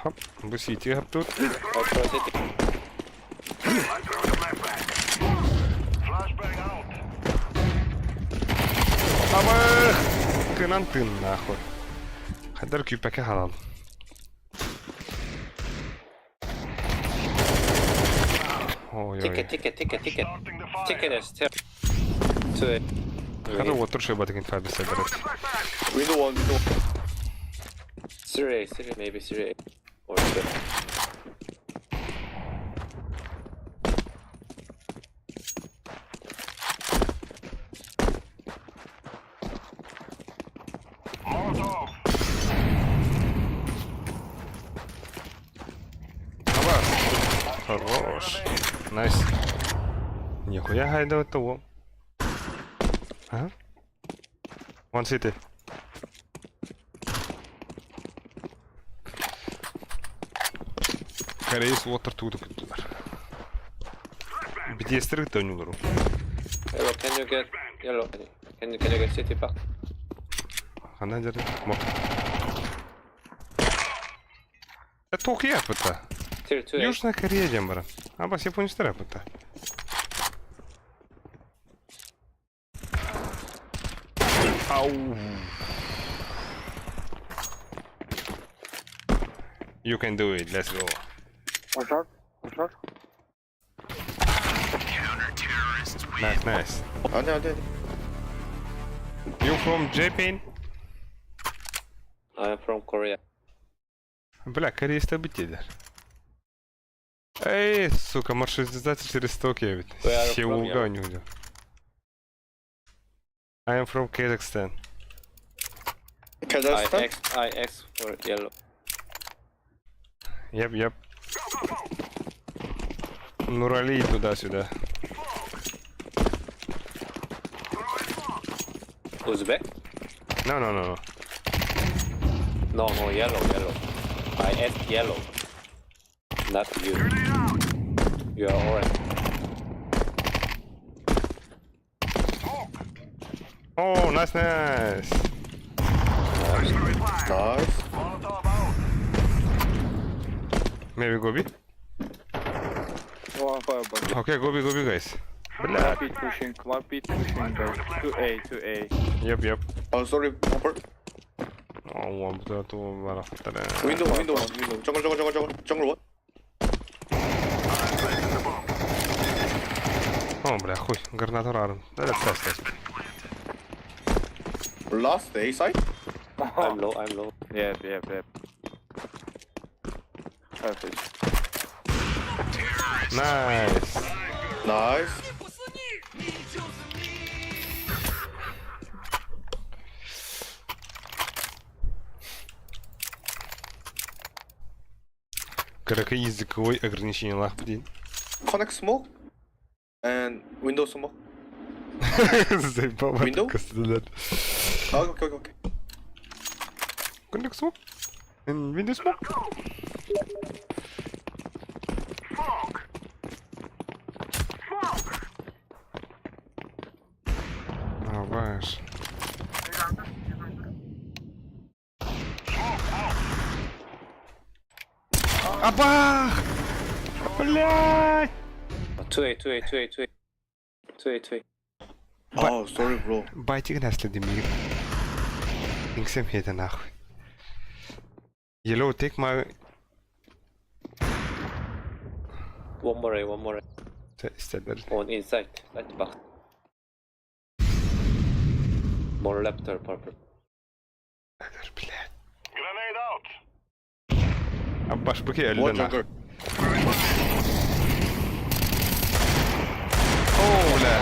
хоп, бусите хоп тут. Upper city. Абых! Кынан тын нахуй. Хадар күйпәкә халал. Ой, ой. Ticket, ticket, ticket, ticket. Ticket is two. Two. Хада отыр шөй батыгын фабис собирать. Window one, window one. Three, three, maybe three. Or two. Аба. Хорош. Nice. Нихуя гайда того. Ага. One city. Корейс water тугу күттүлэр. BTS-тер төнүлөр. Yellow, can you get yellow? Can you get city back? Хана жер. Мок. Токио апыта. Tier 2. Южная Корея диэн баран. Абас японецтар апыта. Ау. You can do it. Let's go. One shot, one shot. Nice, nice. Hadi hadi hadi. You from Japan? I am from Korea. Бля, корейцы битидер. Эй, сука, маршрутизация через Токио ведь. Where are you from, Сеулга не уйдет. I am from Kazakhstan. I Kazakhstan. X I X for yellow. Yep, yep. Нурали туда-сюда. Uzbek? No, no, no, no. No, no, yellow, yellow. I S yellow. Not you. You are orange. Oh, nice, nice. Nice. Maybe go B? One fire bug. Okay, go B, go B, guys. Бля. One pushing, one pit pushing, guys. 2A, 2A. Yep, yep. Oh sorry, upper. Oh, one, two, two, one, Window, window one, window. Jungle, jungle, jungle, jungle, jungle one. О, бля, хуй, гранату рарм. Да, да, стой, стой. Last A side. I'm low, I'm low. Yep. Perfect. Nice. Nice. Кыракый языковой ограничение лах блин. Connect smoke. And window smoke. Заебал. Window? Oh, okay, okay, okay. Connect smoke. Windows smoke. Абаш. Абах! Блядь! 2A, 2A, 2A, 2A. 2A, 2A. Oh, sorry, bro. Байтик наследимир. Инксем хета нахуй. Yellow, take my... One more A, one more A. Istediler. One inside, left box. More left or purple. Блядь. Абаш, буки One өлдө нахуй. jungle. О, бля.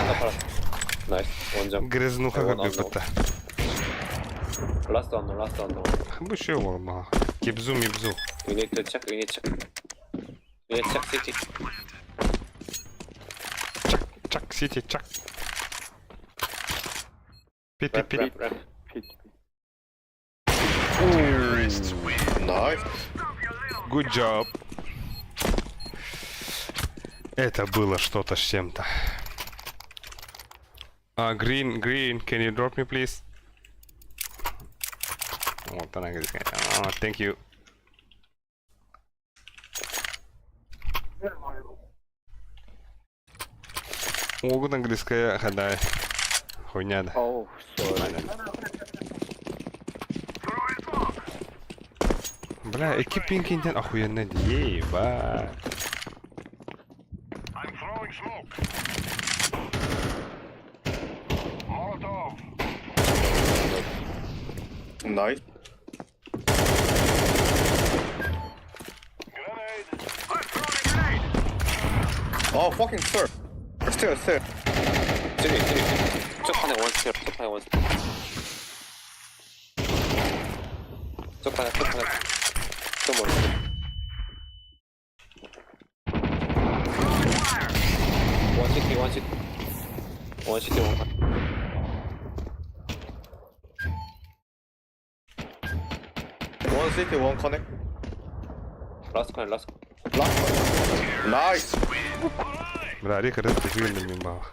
Nice. One jump. Грязнуха One как unknown. будто. Last one, last one. Бу еще olma. Кибзу мибзу. We need to check, we need to check. We need to check city. Чак, чак, сити, чак. Пит, пит, Ramp, пит. ramp, ramp. Nice. Good job. Это было что-то с чем-то. А, green, green, can you drop me, please? Вот она говорит. Oh, thank you. Могут английская хода. Хуйня, да. Oh, sorry. Бля, экипинг охуенно. Ебать. Nice. Oh, fucking sir. Still, still. Three, three. Two corner, one stair, two corner, one stair. Two corner, two corner. Two more. One city, one city. One city, one. One city, one connect. Last corner, last. Last one. Nice. Бля, Рика, это фильм не бал.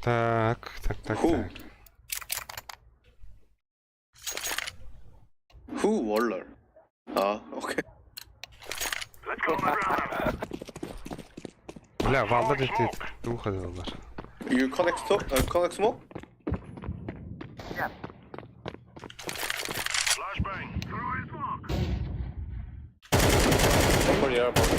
Так, так, так, Who? так. Who Waller? Ah, okay. Бля, Валдар ты уходил. You connect stop, connect smoke? Purple, yellow, purple.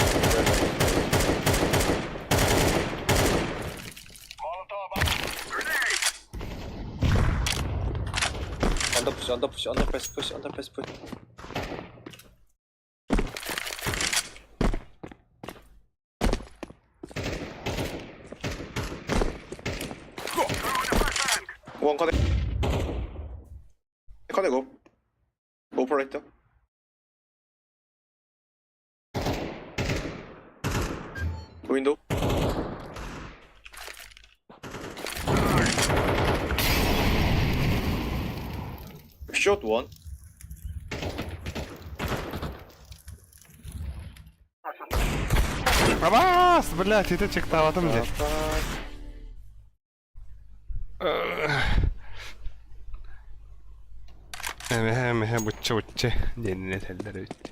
Under push, under push, under press push, under press push. One connect. Connect up. Operator. Window. Shot one. Абас, блядь, это чектаватым блядь. Эме эме бучча бучча. Денне теллер бит.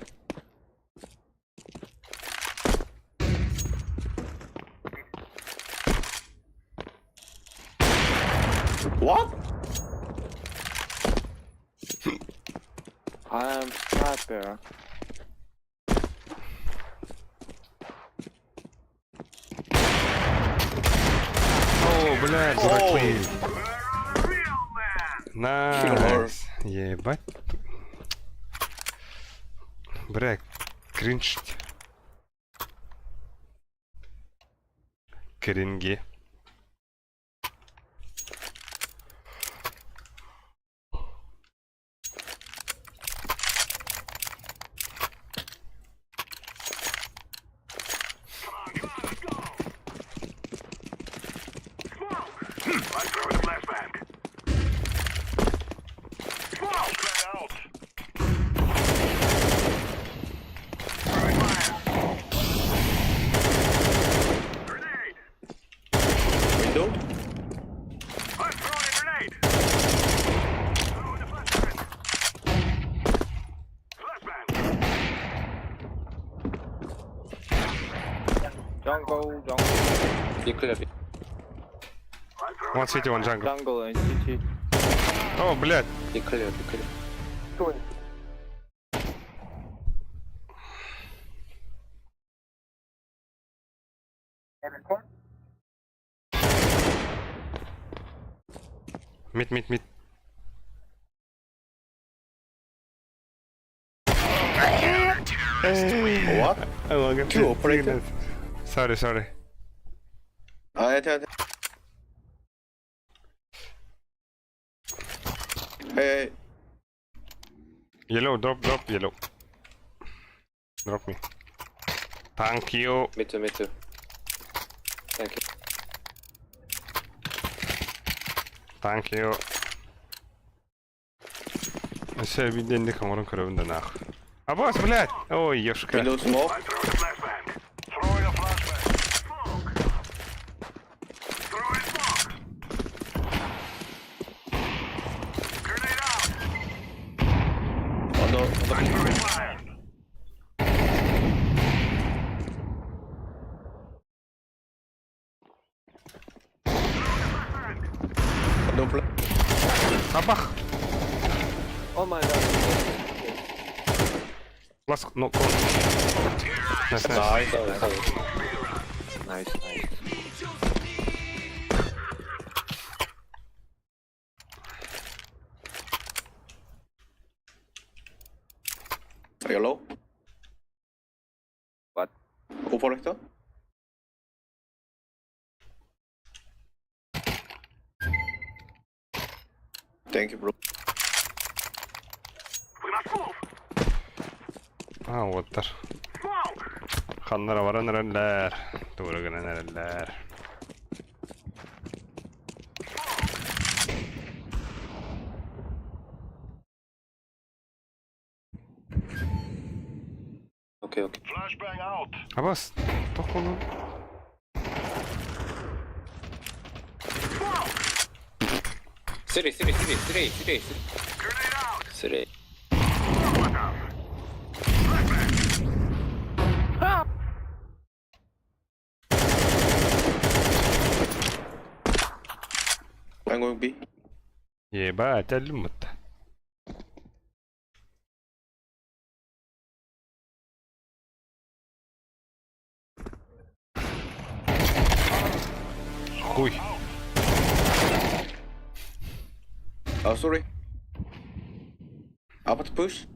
What? I am sniper. О, блядь, дураки. Nice. Ебать. Бля, кринж. Кринги. Window. Jungle, jungle, Be clear. B. One city, one jungle. jungle and CT. О, блядь. Be clear. Be clear. Mid, mid, mid. What? Two operator. Sorry, sorry. А, это. Hey, Yellow, drop, drop, yellow. Drop me. Thank you. Me too. Me too. Thank you. Thank you. Все, виден диком көрөбүн да нах. Абас, блядь! Ой, ешка. window smoke. On the, on the No flash. Абах! Oh my god. Last, no, go. Nice, nice. Sorry, sorry. Nice, nice. Yellow. What? Operator. Thank you, bro. А, вот тар. Ханнара баран эрэллэр. Тура гынан эрэллэр. Okay, okay. Абас, тохолу. Three, three, three, three, three, three. Three. I'm going B. Ебать, әлімміт. Хуй. Oh, sorry. Up to push.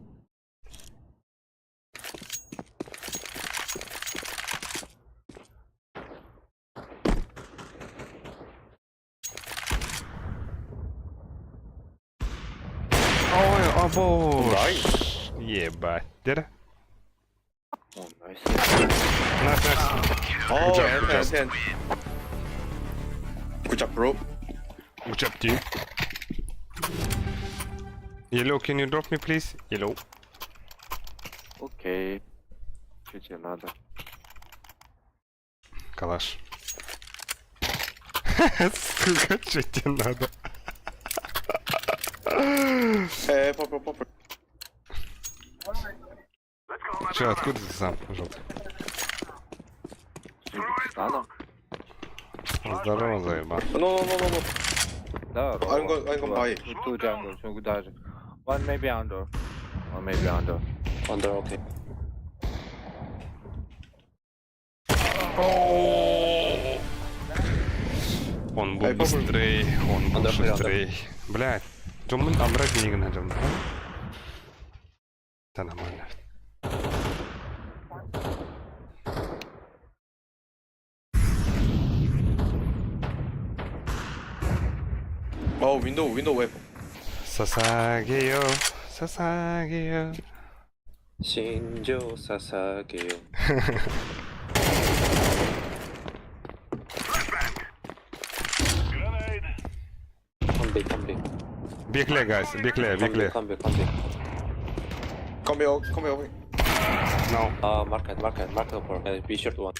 Ой, обож. Ебать. Дера? Oh, nice. Nice, nice. Oh, Good job, good and, and, and. Good job, bro. Good job, dude. Yellow, can you drop me, please? Yellow. Окей. Что тебе надо? Калаш. Сука, что тебе надо? Hey, purple, purple. Че, откуда ты сам, желтый? С Узбекистана? Здорово, заеба. No, no, no, no, no. Да, I'm gonna buy. Two jungle, two даже. One maybe under. One maybe under. Under, okay. Он был Ай, попробуй. быстрей, он был Андер, андер. шустрей. Блядь, Джомун амрак не джомун. Да нормально. Oh, window, window weapon. Сасагео, Сасагео. 心情捧げよ。Come B, come B. Be clear, guys. Be clear, be Come B, clear. come B, come B. Come B, come B, okay. No. Market, market, market for B short one.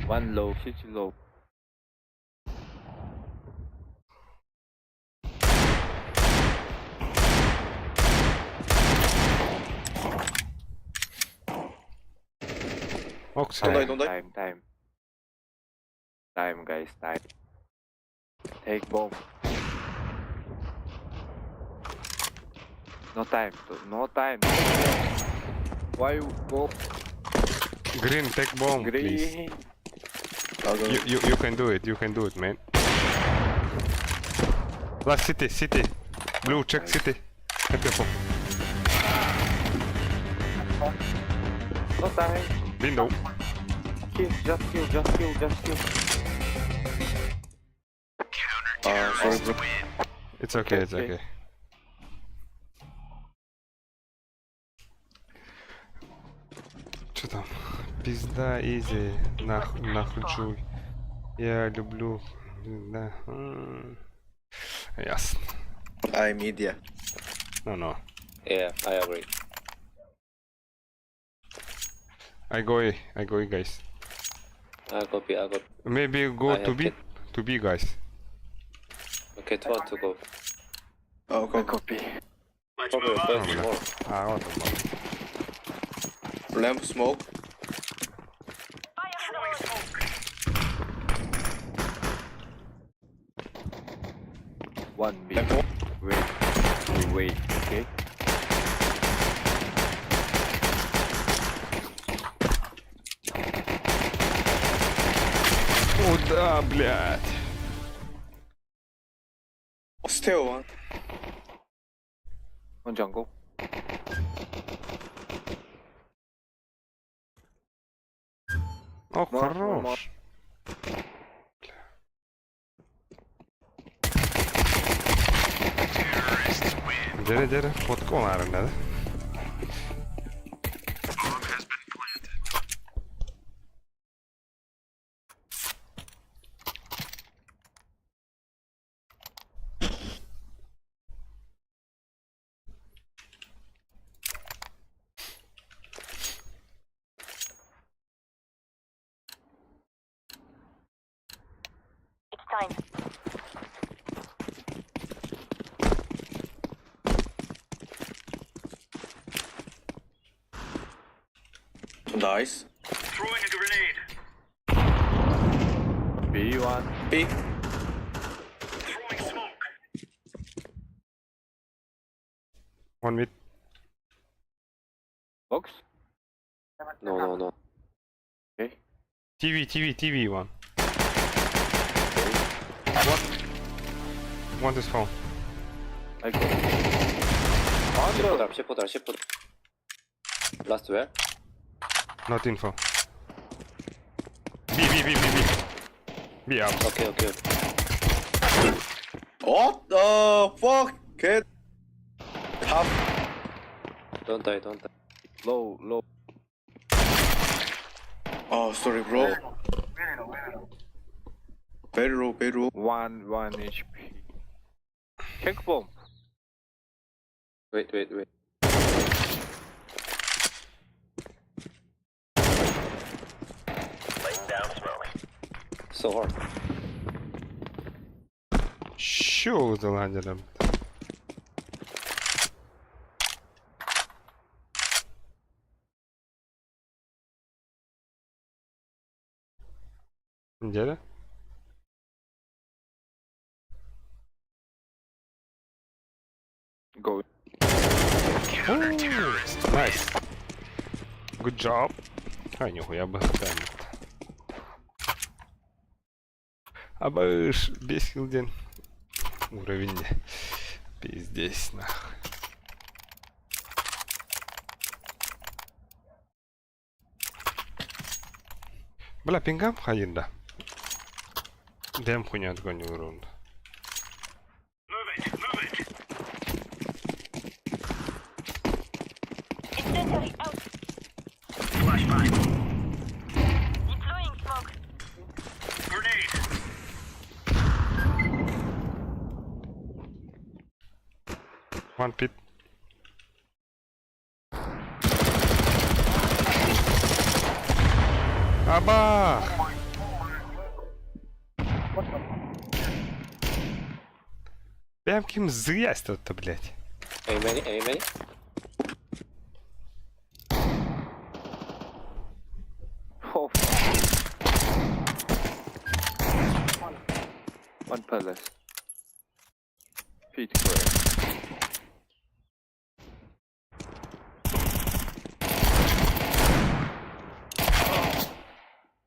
One low, city low. Ок, Don't die, don't die. Time, time. Time, guys, time. Take bomb. No time, no time. Why you go Green, take bomb, please. green? I'll go. You can do it, you can do it, man. Last city, city. Blue, check city. Be careful. No time. Window. Kill, just kill, just kill, just kill. Sorry, bro. It's okay, it's Okay. okay. Что там? Пизда, easy, нахуй, нахуй джуй. Я люблю, да. Ясно. I'm idiot. No. Yeah, I agree. I go A, I go A, guys. I go B, I go. Maybe go I to have B, kit. to B, guys. Okay, 2 to go. Oh, go. Copy. Probably first бля. more. А, вот он. Lamp smoke. One B. Lamp one. Wait, we wait, okay? Куда, блядь? Still one. One jungle. О, More, хорош. Дере, дере, фотку надо, да? It's time. Nice. B one. B. One mid. Box. No. Okay. TV, TV, TV one. What? One is phone. I go. 10 drop, 10 drop, 10 Last where? Not info. B, B, B, B, B. B up. Okay. What the fuck, kid? Half. Don't die, don't die. Low, low. Oh, sorry, bro. Very low, very low. One HP. Check bomb. Wait, wait, wait. So hard. Що заладили? Где? Go. Nice. Good job. А, нихуя бы Абыш, бесил день. Уровень. Пиздец, нахуй. Бля, пингам хайында. Дэм хуйня отгоню урон. Incendiary out. Deploying smoke. Grenade. One pit. Абаах! Бэйэм ким зря это, блядь. A many, A many. Oh, One palace. Pete square.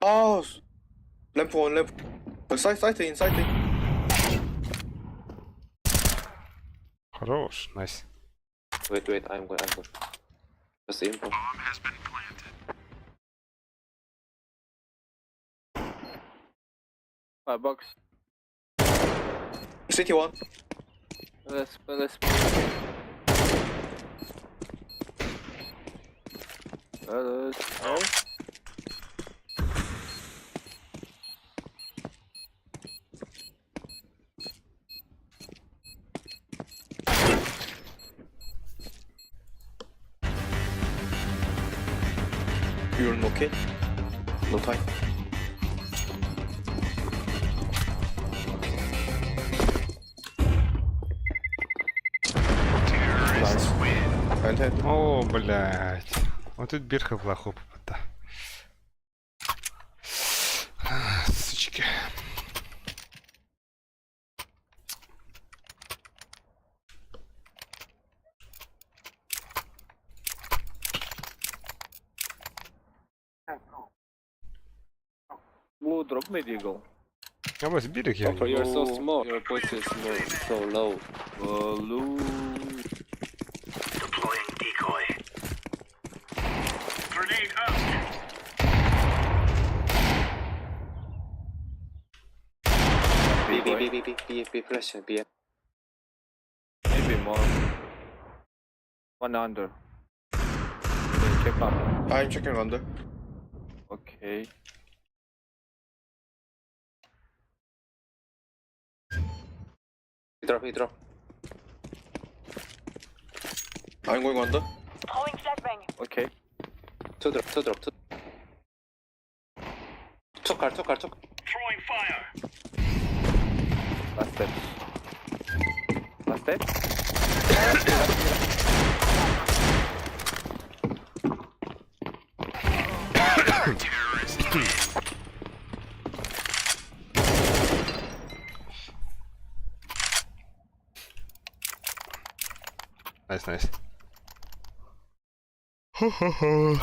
아, 램프 원 램프. 사이 사이트 인 사이트. 인. Хорош, nice. Wait, wait, I'm going, I'm going. Just info. My box. CT one. Palace, palace. Palace. Oh. You're okay? No time. Nice. And О, блядь. Вот тут бирка плохо попада. Сучки. Blue drop mid eagle. А вот берег я. Bro, you're so small. Your voice is so low. Blue. B, B, B, B, B, B, B, flash, B. Maybe more. One under. Okay, check up. I'm checking under. Okay. He drop, he drop. I'm going under. Throwing flashbang. Okay. Two drop, two drop, two. Two car, two car, two. Last step. Last step. Nice, nice. Хо-хо-хо.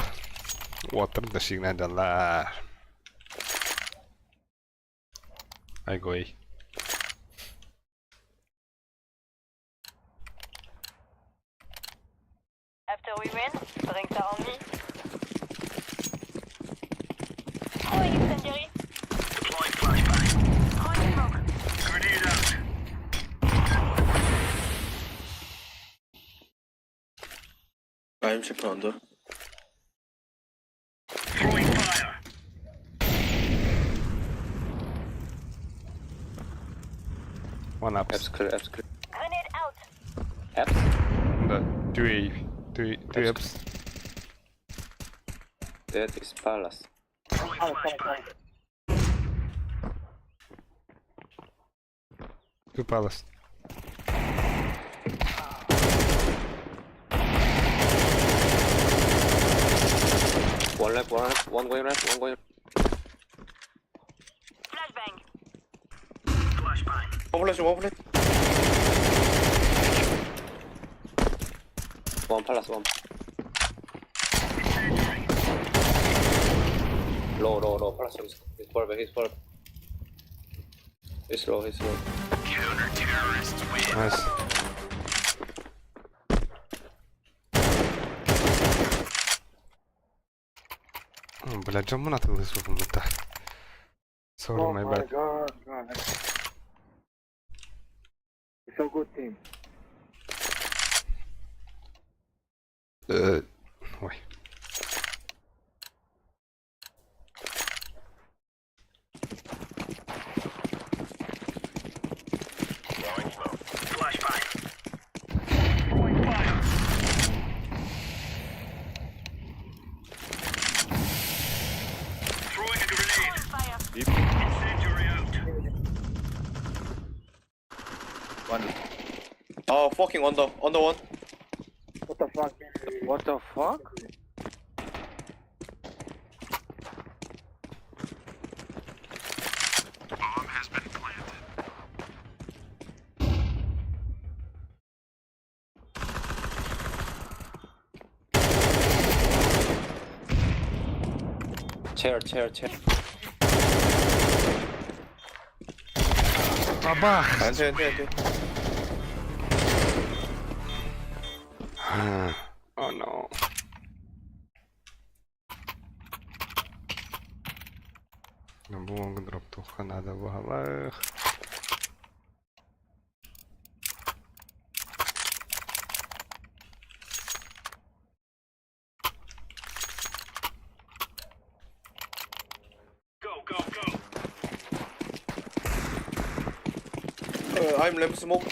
Water the signal. I go A. After we win, drinks are on me. Throwing incendiary. Deploying flashbang. Throwing smoke. I'm checking under. One up. Apps clear, apps clear. Grenade out. Apps. Да, two A. Two, two apps. That is palace. Two palace. One left, one left, one going left, one going. Flashbang. One flash, one flash. One palace, one. Low, low, low. Palace is he's far back, he's far. He's low, he's low. Nice. Бля, дьоммун атылыы суопуммута. Sorry, my bad. God, God. So good team. Ой. Deep. One. Oh, fucking under. Under one. What the fuck? What the fuck? Chair, chair, chair. Бабах! Ante, ante, ante. Oh no. Бу дроптуха надо было. I'm lamp smoke.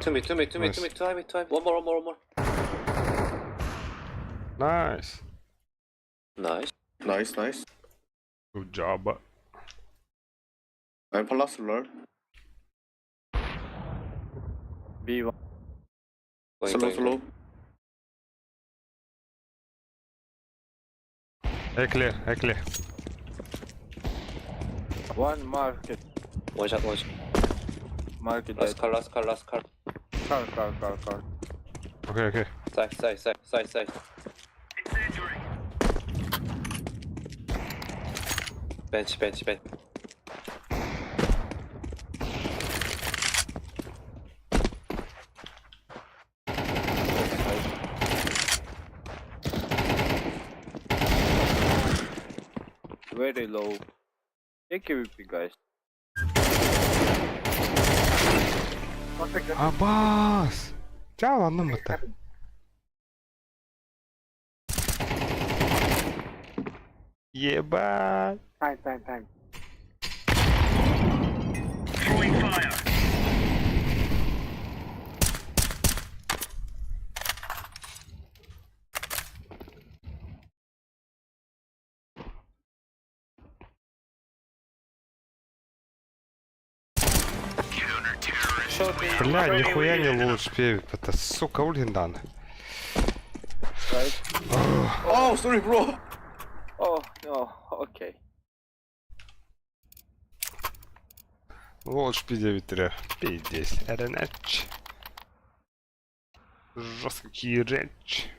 To me, to me, to me, Nice. to me, to me, to me. One more, one more, one more. Nice. Nice. Nice, nice. Good job. I'm palace lol. B1. Going, Slow, going, slow. A clear, A clear. One market. One shot, one shot. Market Last car, last car, last car. Car, car, car, car. Okay. Side, side, side, side, side. Bench, bench, bench. Very low. Take AWP, guys. Абас! Чао, анным это. Ебать! Time, time, time. Бля, нихуя не лучше певит, это сука Ульгиндан. Right? Oh, sorry, bro. Oh, no. Okay. Лучше P9 Пиздец. РНХ. Жесткий речь.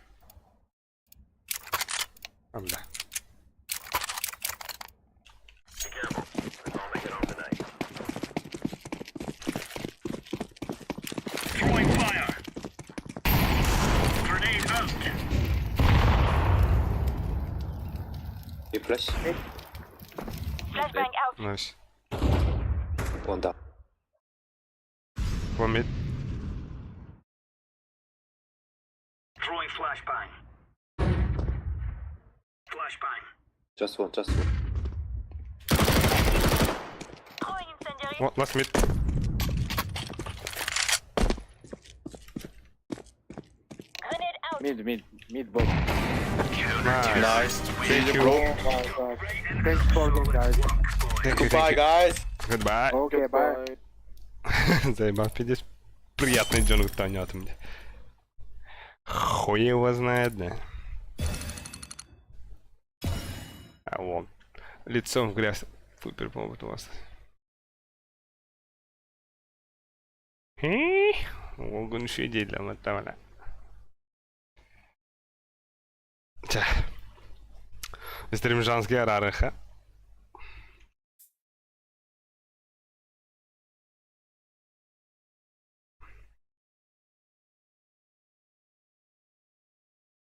А, бля. You flash. Flashbang out. Nice. One down. One mid. Just one, just one. Throwing incendiary. One, last mid. Grenade out. Mid, mid, mid box. Nice. Nice. Thank GG, you. bro. Oh my god. Thanks for game, guys. Thank you, Goodbye, thank you. guys. Goodbye. Okay, bye. Заебал, пиздец. Приятный день утонет мне. Хуй его знает, да. А вон. Лицом в грязь. Супер, по-моему, у вас. Огон шидели, Ча. Стрим женский арараха.